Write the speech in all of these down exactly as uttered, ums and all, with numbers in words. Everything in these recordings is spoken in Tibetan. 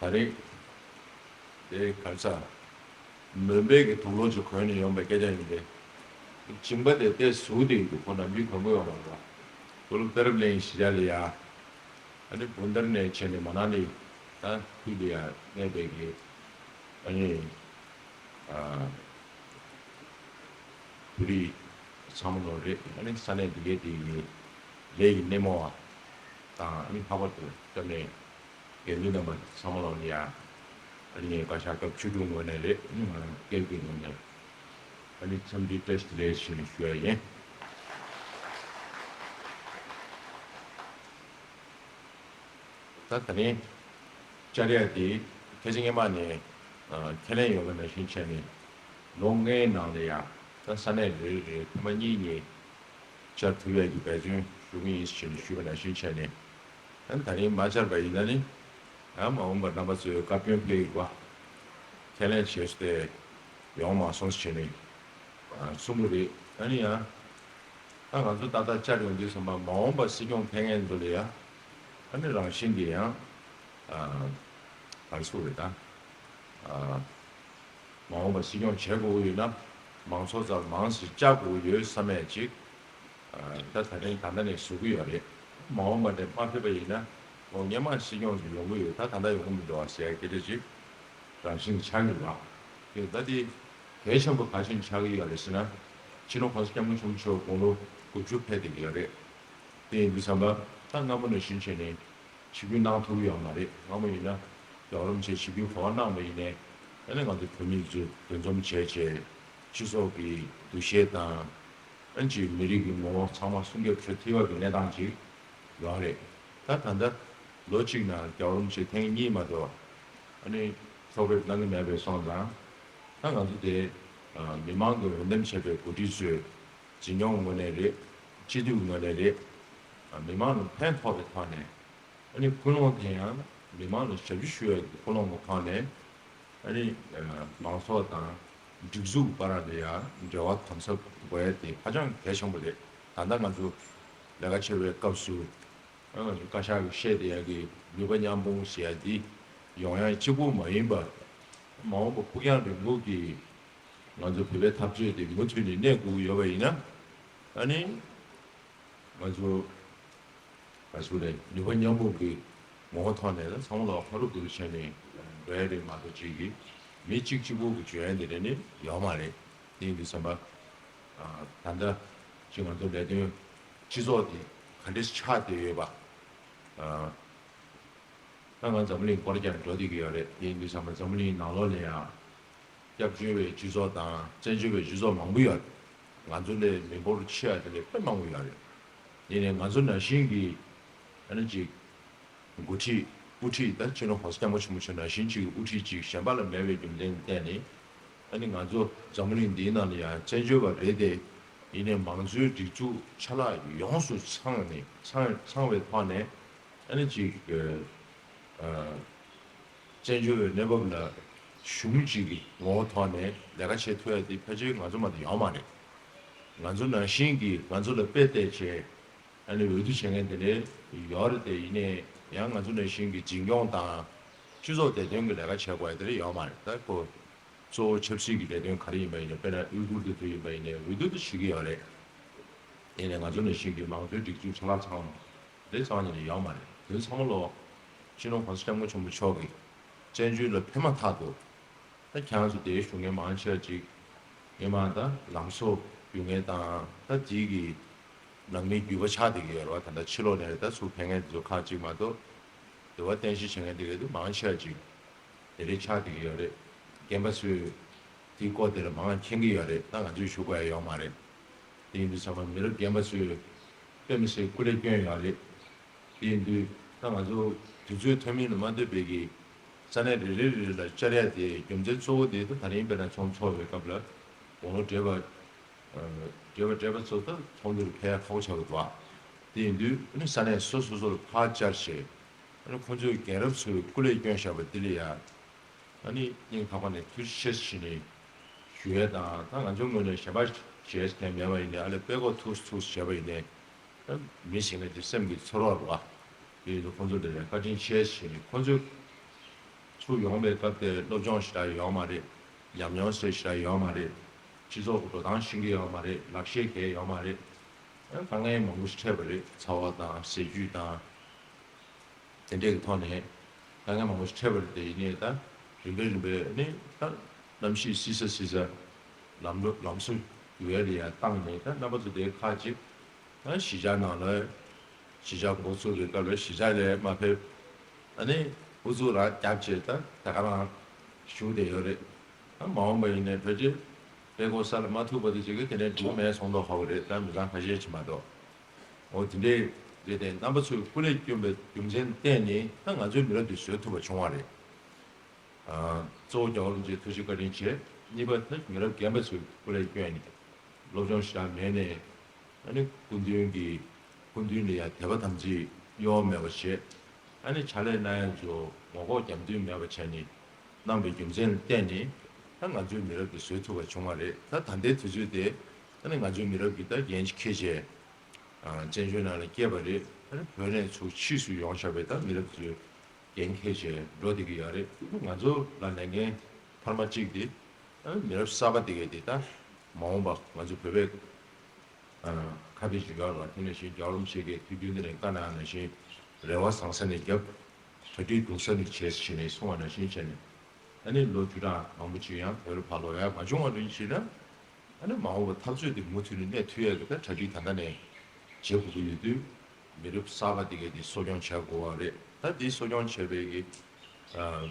ད་རེས་དེ་ག་རེ་ཟ། མོན་པའི་གི་དུག་ལོག་ཅིག་གོན་ནས་ཡོང་པའི་སྐད་ཆ་ཡིན་པས། མཇིང་པ་དེ་ལྟས་ཟུག་དེ་ཡོད་ཁོ་ན་མི་གོན་གི་ཡོང་བ་རེད་པ། ཁོ་ལོ་གཏེར་གླིང་གཞིས་ཆགས་ལ་ཡ། ཨ་ནི་བུན་དར་ནས་བྱས་ནས་མ་ན་ལི་ད་ཁུལ་ལ་ཡ་གནས་པའི་གི་ཨ་ནི་ཨ། བོད་རིགས་ཚང་མ་ལོ་རེད། ཨ་ནི་ས་གནས་འདི་གའི་དེ་ཡི་ལས་ཀྱི་སྣེ་མོ་བ་དང་ཨ་ནི་ལྷག་པར་དུ་སྐྱབས་གནས་དགེ་འདུན་རྣམ་པ་ཚང་མ་ལོ་ལ་ཡ། ཨ་ནི་ངས་བཀའ་ཤག་སྐབས་བཅུ་དྲུག་ངོས་ནས་རེད། ཨ་ནི་ང་རང་སྐད་འབོད་ངོས་ནས་ཨ་ནི་འཚམས་འདྲི་བཀྲ་ཤིས་བདེ་ལེགས་ཞུ་ཞུ་ཡ་ཡིན། ད་ད་རིང་བཅར་ཡ་དེ་ཁ་ཆེ་སྔས་མ་ནས་ཨ་ཁས་ལེན་ཡོད་པ་ནང་བཞིན་བྱས་ནས་ལོ་ལྔའི་ནང་ལ་ཡང་ད་ས་གནས་རེ་རེ་ཐེངས་མ་གཉིས་གཉིས་བཅར་ཐུབ་ཡ་གི་འབད་བརྩོན་ཞུ་གི་ཡིན་ཞེས་ཞུས་པ་ནང་བཞིན་བྱས་ནས་ཨ་ད་རིང་མ་བཅར་བ་ཡིན་ན་ནི་ཨ་མ་འོངས་པར་རྣམ་པ་ཚོས་བཀའ་བཀྱོན་ཕེབས་ཡོད་པ་ཁས་ལེན་བྱས་ཏེ་ཡོང་མ་སོང་ཞེས་ནས་ཨ་གསུང་གི་རེད། ཨ་ནི་ཡང་། ད་ང་ཚོ་ཏག་ཏག་བཅར་ཡོང་དུས་ཙམ་པ་མ་འོངས་པ་སྲིད་སྐྱོང་ཕེབས་མཁན་ཚོ་ལ་ཡ། ཨ་ནི་རང་བཞིན་གྱིས་ཡང་། ཨ། ག་རེ་ཟེར་དགོས་རེད་ད། ཨ། མ་འོངས་པ་སྲིད་སྐྱོང་བྱེད་དགོས་ཀྱི་ཡོད་ན། མང་ཚོགས་རྩར་མང་ཙམ་བཅར་དགོས་ཀྱི་ཡོད་བསམ་ཡས་ཅིག་ཨ། ད་ད་ཐེངས་ད་ལྟ་ནས་བཟོ་གི་ཡོད་རེད། མ་འོངས་པ་ནས་མ་ཕེབས་པ་ཡིན་ན། ཨོ་སྔོན་མ་སྲིད་སྐྱོང་ཞིག་ཡོང་གི་ཡོད། ད་ད་ལྟ་ཡོང་གི་མི་འདུག་ཨ་ཟེར་ཡ་སྐད་ཆ་ཅིག་རང་བཞིན་ཆགས་ཀྱི་ཡོད་པ། དེ་ད་དེ་གལ་ཆེན་པོ་ག་ཅིག་ཆགས་ཀྱི་ཡོད་རེད་ཟེར་ན། སྤྱི་ནོར་༸གོང་ས་༸སྐྱབས་མགོན་ཆེན་པོ་མཆོག་དགུང་ལོ་དགུ་བཅུ་ཕེབས་བསྡད་ཀྱི་ཡོད་རེད། དེ་ཡིན་དུས་ཙམ་པ་ད་སྔ་མོ་ནས་བཞིན་བྱས་ནས་ཆིབས་བསྒྱུར་གནང་ཐུབ་ཀྱི་ཡོད་མ་རེད། སྔ་མོ་ཡིན་ན་རྒྱལ་བ་རིན་པོ་ཆེ་ཆིབས་བསྒྱུར་གོ་བ་གནང་བ་ཡིན་ནའི་ཨ་ནི་ང་ཚོ་བོད་མི་ཚོས་འདུ་འཛོམས་བྱས་བྱས་སྤྱི་ཚོགས་ཀྱི་འདུ་ཤེས་དང་། ཨ་ནི་མི་རིགས་ཀྱི་ངོ་བོ་ཚང་མ་སྲུང་སྐྱོབ་བྱེད་ཐུབ་པ་གི་གནས་སྟངས་ཅིག་ཡོད་རེད། ད་ད་ལྟ་ལོ་གཅིག་ནང་རྒྱལ་བ་རིན་པོ་ཆེ་ཐེངས་གཉིས་མ་གཏོགས་ཨ་ནི་ཕྱོགས་ཕེབས་གནང་གི་མེད་པའི་སོང་ཙང་། ད་ང་ཚོ་དེ་མི་མང་གི་འོས་འདེམས་བྱས་པའི་འགོ་ཁྲིད་ཚོས་འཛིན་སྐྱོང་ངོས་ནས་རེད། སྤྱི་འཐུས་ངོས་ནས་རེད། མི་མང་ལ་ཕན་ཐོགས་པའི་ཐོག་ནས་ཨ་ནི་ཀུན་སློང་དེ་ཡང་མི་མང་ལ་ཞབས་ཕྱི་ཞུ་བའི་ཀུན་སློང་གི་ཐོག་ནས་ཨ་ནི་མང་ཚོགས་དང་སྒྲིག་འཛུགས་བར་ལ་ཡང་འབྲེལ་བ་དམ་ཟབ་དགོས་ཡ་དེ་ཧ་ཅང་གལ་ཆེན་པོ་རེད། ད་ལྟ་ང་ཚོ་ལས་ཀ་བྱེད་པའི་སྐབས་སུ། ང་ཚོ་བཀའ་ཤག་གིས་བཤད་བསྡད་ཡ་གི་ནུས་པ་མཉམ་སྤུངས་ཟེར་ཡ་འདི་ཡོང་ཡ་གཅིག་པུ་མ་ཡིན་པར། མ་འོངས་པ་ཕུགས་རྒྱང་རིང་པོ་གི་ང་ཚོ་བོད་པའི་འཐབ་རྩོད་དེ་མུ་མཐུད་ནས་གནས་དགོས་ཀྱི་ཡོད་པ་ཡིན་ན། ཨ་ནི་ང་ཚོ་ག་ཚོད་རེད། ནུས་པ་མཉམ་སྤུངས་ཀྱི་ངོ་བོ་ཐོག་ནས་ད་ཚང་མ་ལ་ཧ་རུ་བུ་རུ་བྱས་ནས་འགྲོ་ཡ་རེད་མ་གཏོགས་ཅིག་གི་མི་གཅིག་གཅིག་པུ་གི་འཇོན་ཡ་དེ་རེད་ནི་ཡོད་མ་རེད། དེ་ཡིན་དུས་ཙམ་པ། ད་ལྟ་ཅིག་ང་ཚོ་ལས་དོན་སྤྱི་ཚོགས་དེ་ག་འདྲས་ཆགས་བསྡད་ཡོད་པ། ད་ང་འཛམ་བུ་གླིང་སྐོར་རྒྱག་འགྲོ་བསྡད་ཀྱི་ཡོད་རེད། དེ་ཡིན་དུས་ཙམ་པ་འཛམ་བུ་གླིང་ནང་ལོགས་ལ་ཡང་སྐྱབས་བཅོལ་བའི་སྤྱི་ཚོགས་དང་བཙན་བྱོལ་བའི་སྤྱི་ཚོགས་མང་པོ་ཡོད་རེད། ང་ཚོ་ལས་མི་འབོར་ཆེ་བ་དེ་ལས་དཔེ་མང་པོ་ཡོད་རེད། ཡིན་ནའི་ང་ཚོ་ནང་བཞིན་གྱི་ཨ་ནི་ཅིག་འགོ་ཁྲིད་དབུ་ཁྲིད་ད་ཕྱི་ནང་༸གོང་ས་༸སྐྱབས་མགོན་ཆེན་པོ་མཆོག་ནང་བཞིན་ཅིག་གི་དབུ་ཁྲིད་ཅིག་གཞན་པ་ལ་མེད་པའི་རྒྱུ་མཚན་བརྟེན་ནས་ཨ་ནི་ང་ཚོ་འཛམ་བུ་གླིང་འདིའི་ནང་ལ་ཡང་བཙན་བྱོལ་བ་རེད་དེ། ཡིན་ནའི་མང་གཙོའི་སྒྲིག་འཛུགས་ཆ་ལག་ཡོངས་སུ་ཚང་ནས་ཚང་ཚང་བའི་ཐོག་ནས་ཨ་ནི་ཅིག་ཨ། བཙན་བྱོལ་བའི་གནས་བབ་ལ་གཞུང་གཅིག་གི་ངོ་བོ་ཐོག་ནས་ལས་ཀ་བྱེད་ཐུབ་ཡ་དེ་ཕལ་ཆེར་ང་ཚོ་མ་གཏོགས་ཡོད་མ་རེད། ང་ཚོ་ནང་བཞིན་གྱི་ང་ཚོ་ལ་དཔེ་བལྟས་བྱས་ཨ་ནི་འོས་བསྡུ་བྱེད་མཁན་དེ་འདྲ་ཡོད་རེད་དེ། ཡིན་ནའི་ཡང་ང་ཚོ་ནང་བཞིན་གྱི་འཛིན་སྐྱོང་དང་སྤྱི་ཚོགས་བདེ་དོན་གྱི་ལས་ཀ་བྱེད་དགོས་ཡ་དེ་འདྲ་ཡོད་མ་རེད། ད་ཁོ་གཙོ་བོ་ཆབ་སྲིད་ཀྱི་ལས་དོན་ག་རེ་ཡིན་པ་ཡིན་ནའི་དཔེར་ན་ཨུ་ཁུར་དེ་ཚོ་ཡིན་པ་ཡིན་ནའི་འོས་བསྡུ་དེ་བྱེད་ཀྱི་ཡོད་རེད། ཡིན་ནའི་ང་ཚོ་ནང་བཞིན་གྱི་མང་གཙོའི་སྒྲིག་འཛུགས་ཆ་ལག་ཚང་བ་དེ་ཚང་ནས་ཡོད་མ་རེད། དེ་ཚང་མ་ལོ་སྤྱི་ནོར་༸གོང་ས་༸སྐྱབས་མགོན་ཆེན་པོ་མཆོག་གིས་བཙན་བྱོལ་ལ་ཕེབས་མ་ཐག་ཏུ་ད་ཁྱེད་རང་ཚོ་དེའི་བཞུགས་མཁན་མང་ཆེ་བ་ཅིག་ངས་མ་ད་ལམ་བཟོ་ཡོང་མཁན་དང་ད་དེའི་གི་ནང་མིའི་རྒྱུད་པ་ཆགས་བསྡད་ཀྱི་ཡོད་རེད་བ། ད་ལྟ་ཕྱི་ལོགས་ནས་ད་ཚུར་ཕེབས་མཁན་དེ་ཚོ་ཁག་ཅིག་མ་གཏོགས་འདི་བ་རྟེན་གཞི་བྱེད་མཁན་དེ་ག་དུས་མང་ཆེ་བ་ཅིག་དེ་རེད་ཆགས་བསྡད་ཀྱི་ཡོད་རེད། རྒན་པ་ཚོས་དེའི་སྐོར་དེ་ལ་མང་མཁྱེན་གྱི་ཡོད་རེད། ད་ང་ཚོས་ཞུ་དགོས་ཡ་ཡོད་མ་རེད། དེ་ཡིན་དུས་ཚང་མ་མི་རབས་རྒན་པ་ཚོས་དཔེ་མི་སྲིད་སྐུ་ལས་བསྐྱོན་ཡོད་རེད། དེ་ཡིན་དུས་ད་ང་ཚོ་དུས་ཚོད་ཐོན་མིན་ལ་མ་ལྟོས་པའི་གི་ས་གནས་རེ་རེ་རེ་རེ་ལ་བཅར་ཡ་དེ་རྒྱུ་མཚན་གཙོ་བོ་དེ་ད་ད་རིང་དཔེར་ན་ཚོགས་འདུ་ཚོགས་པའི་སྐབས་ལ་དགུང་ལོ་བགྲེས་པ་བགྲེས་པ་བགྲེས་པ་ཚོ་ད་ཚོགས་འདུར་ཕེབས་ཡ་ཁག་པོ་ཆགས་ཀྱི་འདུག་ཨ། དེ་ཡིན་དུས་ཨ་ནི་ས་གནས་སོ་སོ་སོར་ཕར་བཅར་བྱས་ཨ་ནི་ཁོང་ཚོའི་རྒན་རབས་ཚོའི་སྐུ་ལས་བསྐྱོན་བཞག་པ་དེ་ལ་ཡ། ཨ་ནི་སྙིང་ཐག་པ་ནས་ཐུགས་རྗེ་ཆེ་ཞུ་ནས་ཞུ་ཡས་དང་། ད་ང་ཚོའི་ངོས་ནས་གཞན་པ་བྱས་མཁན་མེད་པ་ཡིན་ནའི་ཨ་ལས་དཔེ་ཁོ་ཐུགས་སུ་ཐུགས་སུ་བྱས་པ་ཡིན་ནའི་ད་མི་ཞིག་ནས་དེ་སེམས་ཀྱི་ཚོར་བ་རེད་བ། དེ་ཡིན་དུས་ཁོང་ཚོ་དེ་ལ་བཀའ་དྲིན་ཆེ་ཞུ་ནས་ཁོང་ཚོས་ ཚུར་ཡོང་བའི་སྐབས་དེ་སློབ་སྦྱོང་ཞེ་དྲག་ཡོད་མ་རེད། ཉམས་མྱོང་ཟེར་ཞེ་དྲག་ཡོད་མ་རེད། སྤྱི་ཚོགས་ཀྱི་འགྲོ་སྟངས་ཤེས་ཀྱི་ཡོད་མ་རེད། ལག་ཤེས་གང་ཡང་ཡོད་མ་རེད། ཨ་དཀའ་ངལ་མང་པོ་ཞིག་འཕྲད་པ་རེད། ཚ་བ་དང་ཟས་བཅུད་དང་། དེ་འདྲས་ཀྱི་ཐོག་ནས་དཀའ་ངལ་མང་པོ་ཞིག་འཕྲད་པ་རེད། དེ་ཡིན་ནའི་ད་རིམ་པས་རིམ་པས་ནི་ད་གནམ་གཤིས་བསིལ་ས་བསིལ་ས། ལམ་ལམ་བཟོ་ཡོད་ལ་ཡང་བཏང་ནས་ད་རྣམ་པ་ཚོ་དེ་ཁག་ཅིག་ད་གཞིས་ཆགས་ནང་ལ་གཞིས་ཆགས་འགོ་ཚུགས་པའི་སྐབས་ལ་གཞིས་ཆགས་ལ་མ་ཕེབས། ཨ་ནི་ཨུ་ཚུགས་རང་རྒྱབ་བྱས་ད་ད་ག་རང་བཞུགས་བསྡད་ཡོད་རེད། ད་མ་འོངས་པ་ཡིན་ནའི་ཕལ་ཆེར་དཔེ་ཁོ་ས་ལ་མ་ཐུག་པ་དེ་བྱེད་ཀྱི་དེ་ནས་འགྲིག་མེད་སོང་མདོག་ཁ་པོ་རེད། ད་མི་ཚང་ཁ་ཤས་ཅིག་མ་གཏོགས། འོ་དེ་འདྲའི་རེད་དེ། རྣམ་པ་ཚོས་སྐུ་ལས་བསྐྱོན་པའི་རྒྱུ་མཚན་བརྟེན་ནས་ད་ང་ཚོའི་མི་རབས་འདི་བཟོས་ཐུབ་པ་བྱུང་བ་རེད། ཨ་གཙོ་བོ་རྒྱལ་བ་རིན་པོ་ཆེའི་ཐུགས་རྗེ་བཀའ་དྲིན་བྱས། གཉིས་པ་ད་མི་རབས་རྒན་པ་ཚོས་སྐུ་ལས་བསྐྱོན་ནས་སློབ་སྦྱོང་ཞེ་དྲག་མེད་ནས། ཨ་ནི་སྐུ་མདུན་གྱི་སྐུ་མདུན་ལ་ཡང་དད་པ་དམ་ཚིག་གཡོ་བ་མེད་པ་བྱས། ཨ་ནི་ཕྱག་ལས་གནང་ཡ་ཚོ་ངོ་ལྐོག་རྒྱབ་མདུན་མེད་པ་བྱས་ནས་གནང་བའི་རྒྱུ་མཚན་ལ་བརྟེན་ནས་ད་ང་ཚོའི་མི་རབས་འདི་བཟོས་ཐུབ་པ་བྱུང་བ་རེད། ད་ད་ལྟའི་དུས་ཚོད་དེ་ཨ་ནི་ང་ཚོའི་མི་རབས་ཀྱི་ད་འགན་ཅིག་འཁྱེར་བྱས། ཨ་བཙན་བྱོལ་ནང་ལ་སྐྱེས་པ་རེད། ཨ་ནི་བོད་ནས་ཚུར་ཕྱིས་སུ་ཡོང་བཞག་པའི་ད་མི་རབས་ཚོའི་འགན་འཁྱེར་བྱས་འགྲོ་བསྡད་ཀྱི་ཡོད་རེད། ང་ཚོ་ལ་ལས་འགན་འཕར་མ་གཅིག་དེ་ཨ་ནི་མི་རབས་གསར་པ་དེ་གས་དེ་ད་མ་འོངས་པ་ང་ཚོ་བོད་པའི་ཨ་ཁ་ཕྱོགས་ཅིག་ཡོད་ལ། དེ་ནང་བཞིན་རྒྱལ་བ་རིན་པོ་ཆེ་གིས་དུས་རྒྱུན་དེ་ནས་བཀའ་གནང་ནང་བཞིན་རེ་བ་བཟང་ས་ནས་རྒྱབ། གྲ་སྒྲིག་སྡུག་ས་ནས་བྱས་ཟེར་ནས་གསུངས་པ་ནང་བཞིན་བྱས་ནས། ཨ་ནི་ལོ་བཅུ་ཕྲག་མང་པོ་ཅིག་ཡང་བོད་ལ་ཕར་ལོག་ཡ་མ་བྱུང་བ་རིན་བྱས་ན། ཨ་ནི་མ་འོངས་པ་འཐབ་རྩོད་དེ་མུ་མཐུད་ནས་གནས་ཐུབ་ཡ་གི་ད་གྲ་སྒྲིག་ད་ལྟ་ནས་བྱེད་དགོས་ཀྱི་ཡོད་དུས། མི་རབས་གསར་པ་དེ་གས་དེ་གསོ་སྐྱོང་བྱ་དགོས་པ་རེད། ད་དེ་གསོ་སྐྱོང་བྱས་པའི་གི་ཨ་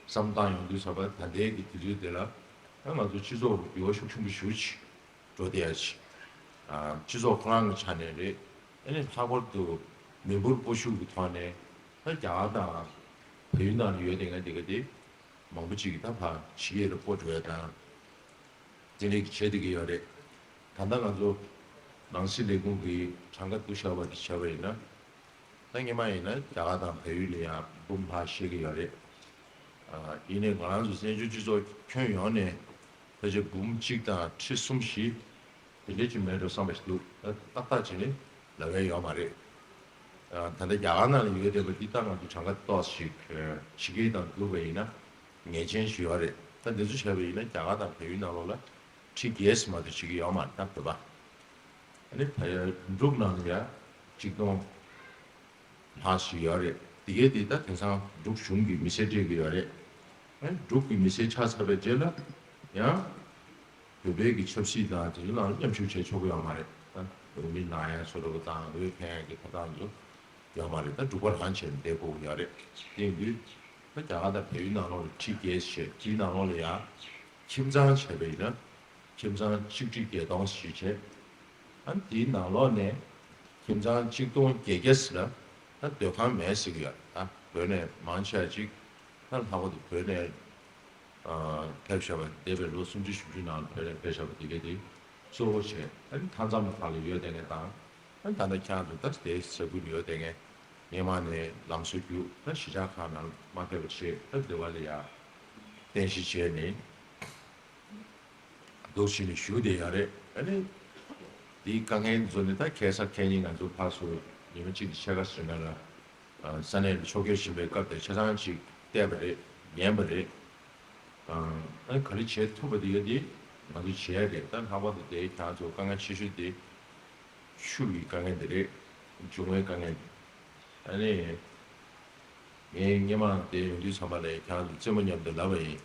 བསམ་བཏང་ཡོང་དུས་ཙམ་པ་ད་ལྟའི་གི་དུས་ཚོད་དེ་ལ་ད་ང་ཚོ་སྤྱི་ཚོགས་འགྱུར་བ་ཤུགས་ཆེན་པོ་ཞེ་པོ་ཅིག་འགྲོ་བསྡད་ཡ་ཅིག་ཨ་སྤྱི་ཚོགས་ཁོ་རང་གི་ཆ་ནས་རེད། ཨ་ནི་ལྷག་པར་དུ་མི་འབོར་སྤོ་ཤུགས་ཀྱི་ཐོག་ནས་ད་རྒྱ་གར་དང་བལ་ཡུལ་ནང་ལ་ཡོད་བསྡད་མཁན་དེ་ག་དེ་མང་པོ་ཅིག་གིས་ད་ཕར་ཕྱི་རྒྱལ་ལ་སྤོ་འགྲོ་ཡ་དང་། དེ་འདྲའི་བྱེད་བསྡད་ཀྱི་ཡོད་རེད། ད་ལྟ་ང་ཚོ་ནང་སྲིད་ལས་ཁུངས་ཀྱི་གྲངས་ཀ་བསྡུ་བཞག་པ་དེ་བྱས་པ་ཡིན་ན། ད་སྔོན་མ་ཡིན་ན་རྒྱ་གར་དང་བལ་ཡུལ་ལ་ཡང་འབུམ་ལྷག་བཤད་ཀྱི་ཡོད་རེད། ཨ་ཡིན་ནའི་ང་རང་ཚོ་བཙན་བྱོལ་སྤྱི་ཚོགས་ཁྱོན་ཡོངས་ནས་ཕལ་ཆེར་འབུམ་གཅིག་དང་ཁྲི་གསུམ་བཞི་དེ་འདྲའི་ཅིག་མེད་འགྲོ་བསམ་པ་ཞིག་འདུག་ད་ཏག་ཏག་བྱས་ནས་ལབ་ཡ་ཡོད་མ་རེད། ཨ་ད་ལྟ་རྒྱ་གར་ནང་ལ་ཡོད་བསྡད་པ་འདི་ད་ང་ཚོ་གྲངས་ཀ་ཏོག་ཙམ་ཞིག་ཕྱི་རྒྱལ་དང་བསྡུར་བ་ཡིན་ན་ངེས་ཅན་ཞིག་ཡོད་རེད། ད་འདི་ཚོ་བྱས་པ་ཡིན་ན་རྒྱ་གར་དང་བལ་ཡུལ་ནང་ལོགས་ལ་ཁྲི་བརྒྱད་ཙམ་མ་གཏོགས་བྱེད་ཀྱི་ཡོད་མ་རེད། ད་བོད་པ། ཨ་ནི་ད་ཡ་འབྲུག་ནང་ལ་ཡ་གཅིག་སྟོང་ལྷག་ཞིག་ཡོད་རེད། དེ་གས་དེ་ད་དེང་སང་འབྲུག་གཞུང་གི་མི་སེར་སྤྲད་ཀྱི་ཡོད་རེད། ཨ་ནི་འབྲུག་གི་མི་སེར་ཆགས་ཚར་བའི་རྗེས་ལ་ཡང་བོད་པའི་གི་ཆབ་སྲིད་དང་དེ་ཚོ་ནང་མཉམ་ཞུགས་བྱེད་ཆོག་གི་ཡོད་མ་རེད། ད་འོས་མི་གནང་ཡ་བཟོ་འདྲ་པོ་དང་འོས་འཕེན་ཡ་གི་ཐོབ་ཐང་ཚོ་ཡོད་མ་རེད། ད་འབྲུག་པ་རང་བྱས་ནས་བསྡད་དགོས་ཀྱི་ཡོད་རེད། དེ་ཡིན་དུས་ད་རྒྱ་གར་དང་བལ་ཡུལ་ནང་ལོགས་ལ་ཁྲི་བརྒྱད་བྱས། དེའི་ནང་ལོགས་ལ་ཡང་ཁྱིམ་ཚང་བྱས་པ་ཡིན་ན་ཁྱིམ་ཚང་ཆིག་ཁྲི་བརྒྱད་སྟོང་ཞིག་བྱས། ཨ་ནི་དེའི་ནང་ལོགས་ནས་ཁྱིམ་ཚང་གཅིག་སྟོང་བརྒྱད་བརྒྱ་ཟེར་ན་ད་སྡོད་ཁང་མེད་ཟེར་གྱི་ཡོད། ད་བོད་ནས་མང་ཆེ་བ་ཅིག་ད་ལྷག་པར་དུ་བོད་ནས་ཨ་ཕེབས་བཞག་པ། འདས་པའི་ལོ་སུམ་ཅུ་བཞི་བཅུ་ནང་ལ་བོད་ནས་ཕེབས་བཞག་པ་དེ་གས་དེ་གཙོ་བོ་བྱས། ཨ་ནི་མཐའ་མཚམས་ཁག་ལ་ཡོད་བསྡད་མཁན་དང་། ཨ་ནི་ད་ལྟ་ཁྱེད་རང་ཚོ་ད་དེའི་ས་ཁུལ་ལ་ཡོད་བསྡད་མཁན། སྔོན་མ་ནས་ལམ་བཟོ་རྒྱུ་ད་གཞིས་ཆགས་ཁག་ནང་མ་ཕེབས་པ་བྱས། ད་འདི་བ་ལ་ཡ་རྟེན་གཞི་བྱས་ནས་འདུག་བྱས་ནས་བཞུགས་བསྡད་ཡོད་རེད། ཨ་ནི་དེའི་དཀའ་ངལ་ཚོ་ནི་ད་ཁ་སང་ཁ་ཉིན་ང་ཚོ་ཕར་ཚུར་ཉི་མ་གཅིག་གི་ཕྱེད་ཀ་ཟིན་ན་ལ། ཨ་ས་གནས་ལ་ཕྱོགས་བསྐྱོད་ཕྱིན་པའི་སྐབས་དེར་ཆ་ཚང་ཅིག་བལྟས་པ་རེད། ཉན་པ་རེད། ཨ་ནི་ག་རེ་བྱེད་ཐུབ་པ་དེ་ཡོད་དེ་ང་ཚོ་བྱེད་ཡ་རེད། ད་ལྷག་པར་དུ་དེ་ཁྱེད་རང་ཚོ་དཀའ་ངལ་ཆེ་ཤོས་དེ་ཆུ་ཡི་དཀའ་ངལ་དེ་རེད། འབྱུང་བའི་དཀའ་ངལ་དེ། ཨ་ནི་ངས་སྔོན་མ་དེ་ཡོང་དུས་ཙམ་པ་ལ་ཁྱེད་རང་ཚོ་རྩེད་མོ་མཉམ་དུ་ལབ་པ་ཡིན།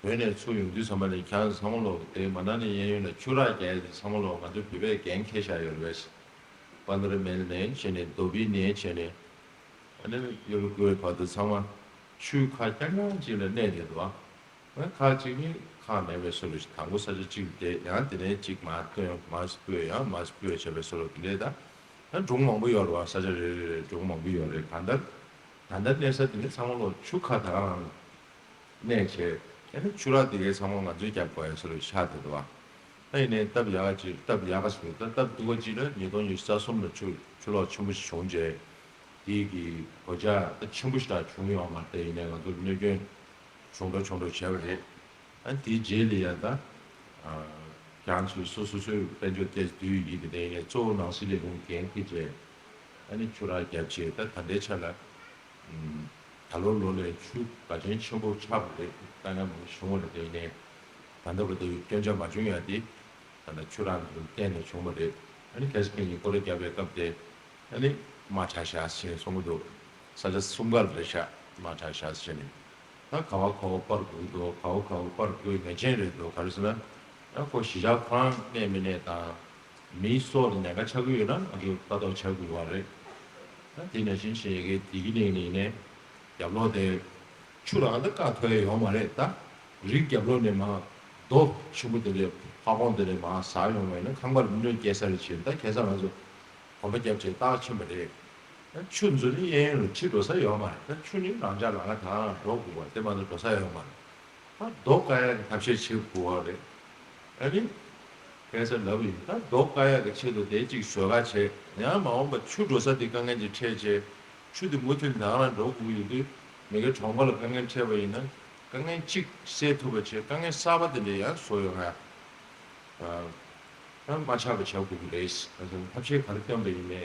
བོད་ནས་ཚུར་ཡོང་དུས་ཙམ་པ་ལ་ཁྱེད་རང་ཚོ་ཚང་མ་ལོག་དེ་མ་ན་ནས་གཡས་གཡོན་ལ་ཆུ་རགས་རྒྱག་ཡ་དེ་ཚང་མ་ལོག་ང་ཚོ་བོད་པས་འགན་འཁྱེར་བཞག་ཡོད་རེད་པས། པ་ནོ་ར་མེལ་ནས་བྱས་ནས་རྡོ་སྦིས་ནས་བྱས་ནས། ཨ་ནི་གཡོ་སྒོའི་བར་དུ་ཚང་མ་ཆུ་ཁ་རྐྱང་རྐྱང་ཅིག་ལ་གནས་བསྡད་འདུག་ཨ། ཁག་ཅིག་ནི་ཁག་མེད་པའི་བཟོ་འདྲ་ཞིག་དང་པོ་ས་ཆ་གཅིག་ལ་བསྡད། ཡང་དེ་ནས་གཅིག་མར་བཏོན། མར་སྤོས། ཡང་མར་སྤོས་བྱས་པའི་བཟོ་འདྲ་དེ་འདྲས་ད། ད་སྒྲུང་མང་པོ་ཡོད་རེད་བ། ས་ཆ་རེ་རེ་རེ་སྒྲུང་མང་པོ་ཡོད་རེད། གང་ལྟར་ད་ལྟ་གནས་ས་དེ་ནི་ཚང་མ་ལོག་ཆུ་ཁ་དང་གནས་བྱས། ཨ་ནི་ཆུ་རགས་དེ་གའི་ཚང་མ་ང་ཚོས་རྒྱབ་དགོས་ཡ་བཟོ་འདྲ་ཆགས་བསྡད་འདུག་བ། ད་ཡིན་ནའི་སྟབས་ཡག་ག་ཅིག་སྟབས་ཡག་ག་ཞིག་ད་སྟབས་སྡུག་ག་ཅིག་ལ་ཉིས་སྟོང་ཉི་ཤུ་རྩ་གསུམ་ལ་ཆུ་ཆུ་ལོག་ཆེན་པོ་ཞིག་བྱུང་རྗེས། དེའི་གི་གོད་ཆག་ད་ཆེན་པོ་ཞིག་ད་བྱུང་ཡོད་མ་རེད། ཡིན་ནའི་ང་ཚོར་གནོད་སྐྱོན་ཆུང་འགྲོ་ཆུང་འགྲོ་བྱས་པ་རེད། ཨ་དེའི་རྗེས་ལ་ཡ་ད་ཨ་ཁྱེད་རང་ཚོས་སོ་སོ་སོའི་དཔལ་འབྱོར་ཏོག་ཙམ་བསྡུས་ཡོད་ཀྱི་རེད། ཡིན་ནའི་གཙོ་བོ་ནང་སྲིད་ལས་ཁུངས་འགན་འཁྱེར་བྱས། ཨ་ནི་ཆུ་རགས་བརྒྱབ་བྱས་ད་ད་ལྟའི་ཆ་ལ་ཨམ་ ད་ལོ་ལོ་ལས་ཆུ་དགའ་ཆེན་ཆེན་པོ་ཆགས་པ་རེད། དཀའ་ངལ་མང་པོ་བྱུང་བ་རེད། དེ་ནས་ད་ལྟ་བར་དུ་སྐྱོན་ཆ་མ་བྱུང་ཡ་དེ་ད་ལྟ་ཆུ་རགས་འདི་བརྟེན་ནས་བྱུང་བ་རེད། ཨ་ནི་ཁ་སང་ཁྱེད་ཀྱིས་སྐོར་ར་བརྒྱབ་པའི་སྐབས་དེ་ཨ་ནི་དམག་ཆགས་ཤག་ཟེར་གསུང་གི་འདུག་ས་ཆ་གསུམ་ཀ་ལ་རེད་ཤག་དམག་ཆགས་ཤག་ཟེར་ནས། ད་ག་བ་ག་བ་སྤར་དགོས་འདུག་ག་བ་ག་བ་སྤར་དགོས་ངེས་ཅན་རེད་འདུག་ག་རེ་ཟེར་ན། ཨ་ཁོ་གཞིས་ཆགས་ཁོ་རང་གནས་མི་གནས་དང་། མིའི་སྲོག་ལ་ཉེན་ཁ་ཆགས་ཀྱི་ཡོད་ན་ང་ཚོ་ལྟ་རྟོག་བྱ་དགོས་པ་རེད། ད་དེ་ནང་བཞིན་བྱས་ཡ་གི་བདེ་སྐྱིད་གླིང་ནས་ནས་རྒྱབ་ལོགས་དེ་ཆུ་རང་ད་བཀག་ཐུབ་ཡ་ཡོད་མ་རེད། ད་རི་རྒྱབ་ལོགས་ནས་མར་རྡོ་ཆེན་པོ་དེ་འདྲས་ཕ་བོང་དེ་འདྲས་མར་ཟག་ཡོང་བ་ཡིན་ན་ཁང་པ་ལ་གནོད་སྐྱེལ་ས་རེད་བྱས། ད་ཁ་སང་ང་ཚོ་གོམ་པ་བརྒྱབ་བྱས་བརྟག་ཕྱིན་པ་རེད། ད་ཆུ་འཛུལ་ནས་གཡས་གཡོན་ལ་ཁྲིད་འགྲོ་ས་ཡོད་མ་རེད། ད་ཆུ་ནི་རང་འཇགས་ལམ་ཁ་དང་འགྲོ་དགོས་པ་དེ་མ་གཏོགས་འགྲོ་ས་ཡོད་མ་རེད། ད་རྡོ་བཀག་ཡག་གི་ཐབས་ཤེས་བྱེད་དགོས་པ་རེད། ཨ་ནི། ཁ་སང་ལབ་ཡིན། ད་རྡོ་བཀག་ཡག་གི་ཆེད་དུ་དེ་གཅིག་བཟོ་ག་བྱས། ཡང་མ་འོངས་པ་ཆུ་འགྲོ་ས་དེ་དཀའ་ངལ་ཅིག་འཕྲད་བྱས། ཆུ་དེ་མུ་མཐུད་ནས་ད་ག་རང་འགྲོ་དགོས་ཡོད་དུས་མི་སྒེར་གྲོང་པ་ལ་དཀའ་ངལ་འཕྲད་པ་ཡིན་ན་དཀའ་ངལ་གཅིག་སེལ་ཐུབ་པ་བྱས། དཀའ་ངལ་གསར་པ་དེ་འདྲ་ཡང་བཟོ་ཡོང་ཡ། ཨ། ད་མ་ཆགས་པ་བྱ་དགོས་ཀྱི་རེད། ཁ་སང་ཐབས་ཤེས་ག་རེ་བཏོན་པ་ཡིན་ནའི་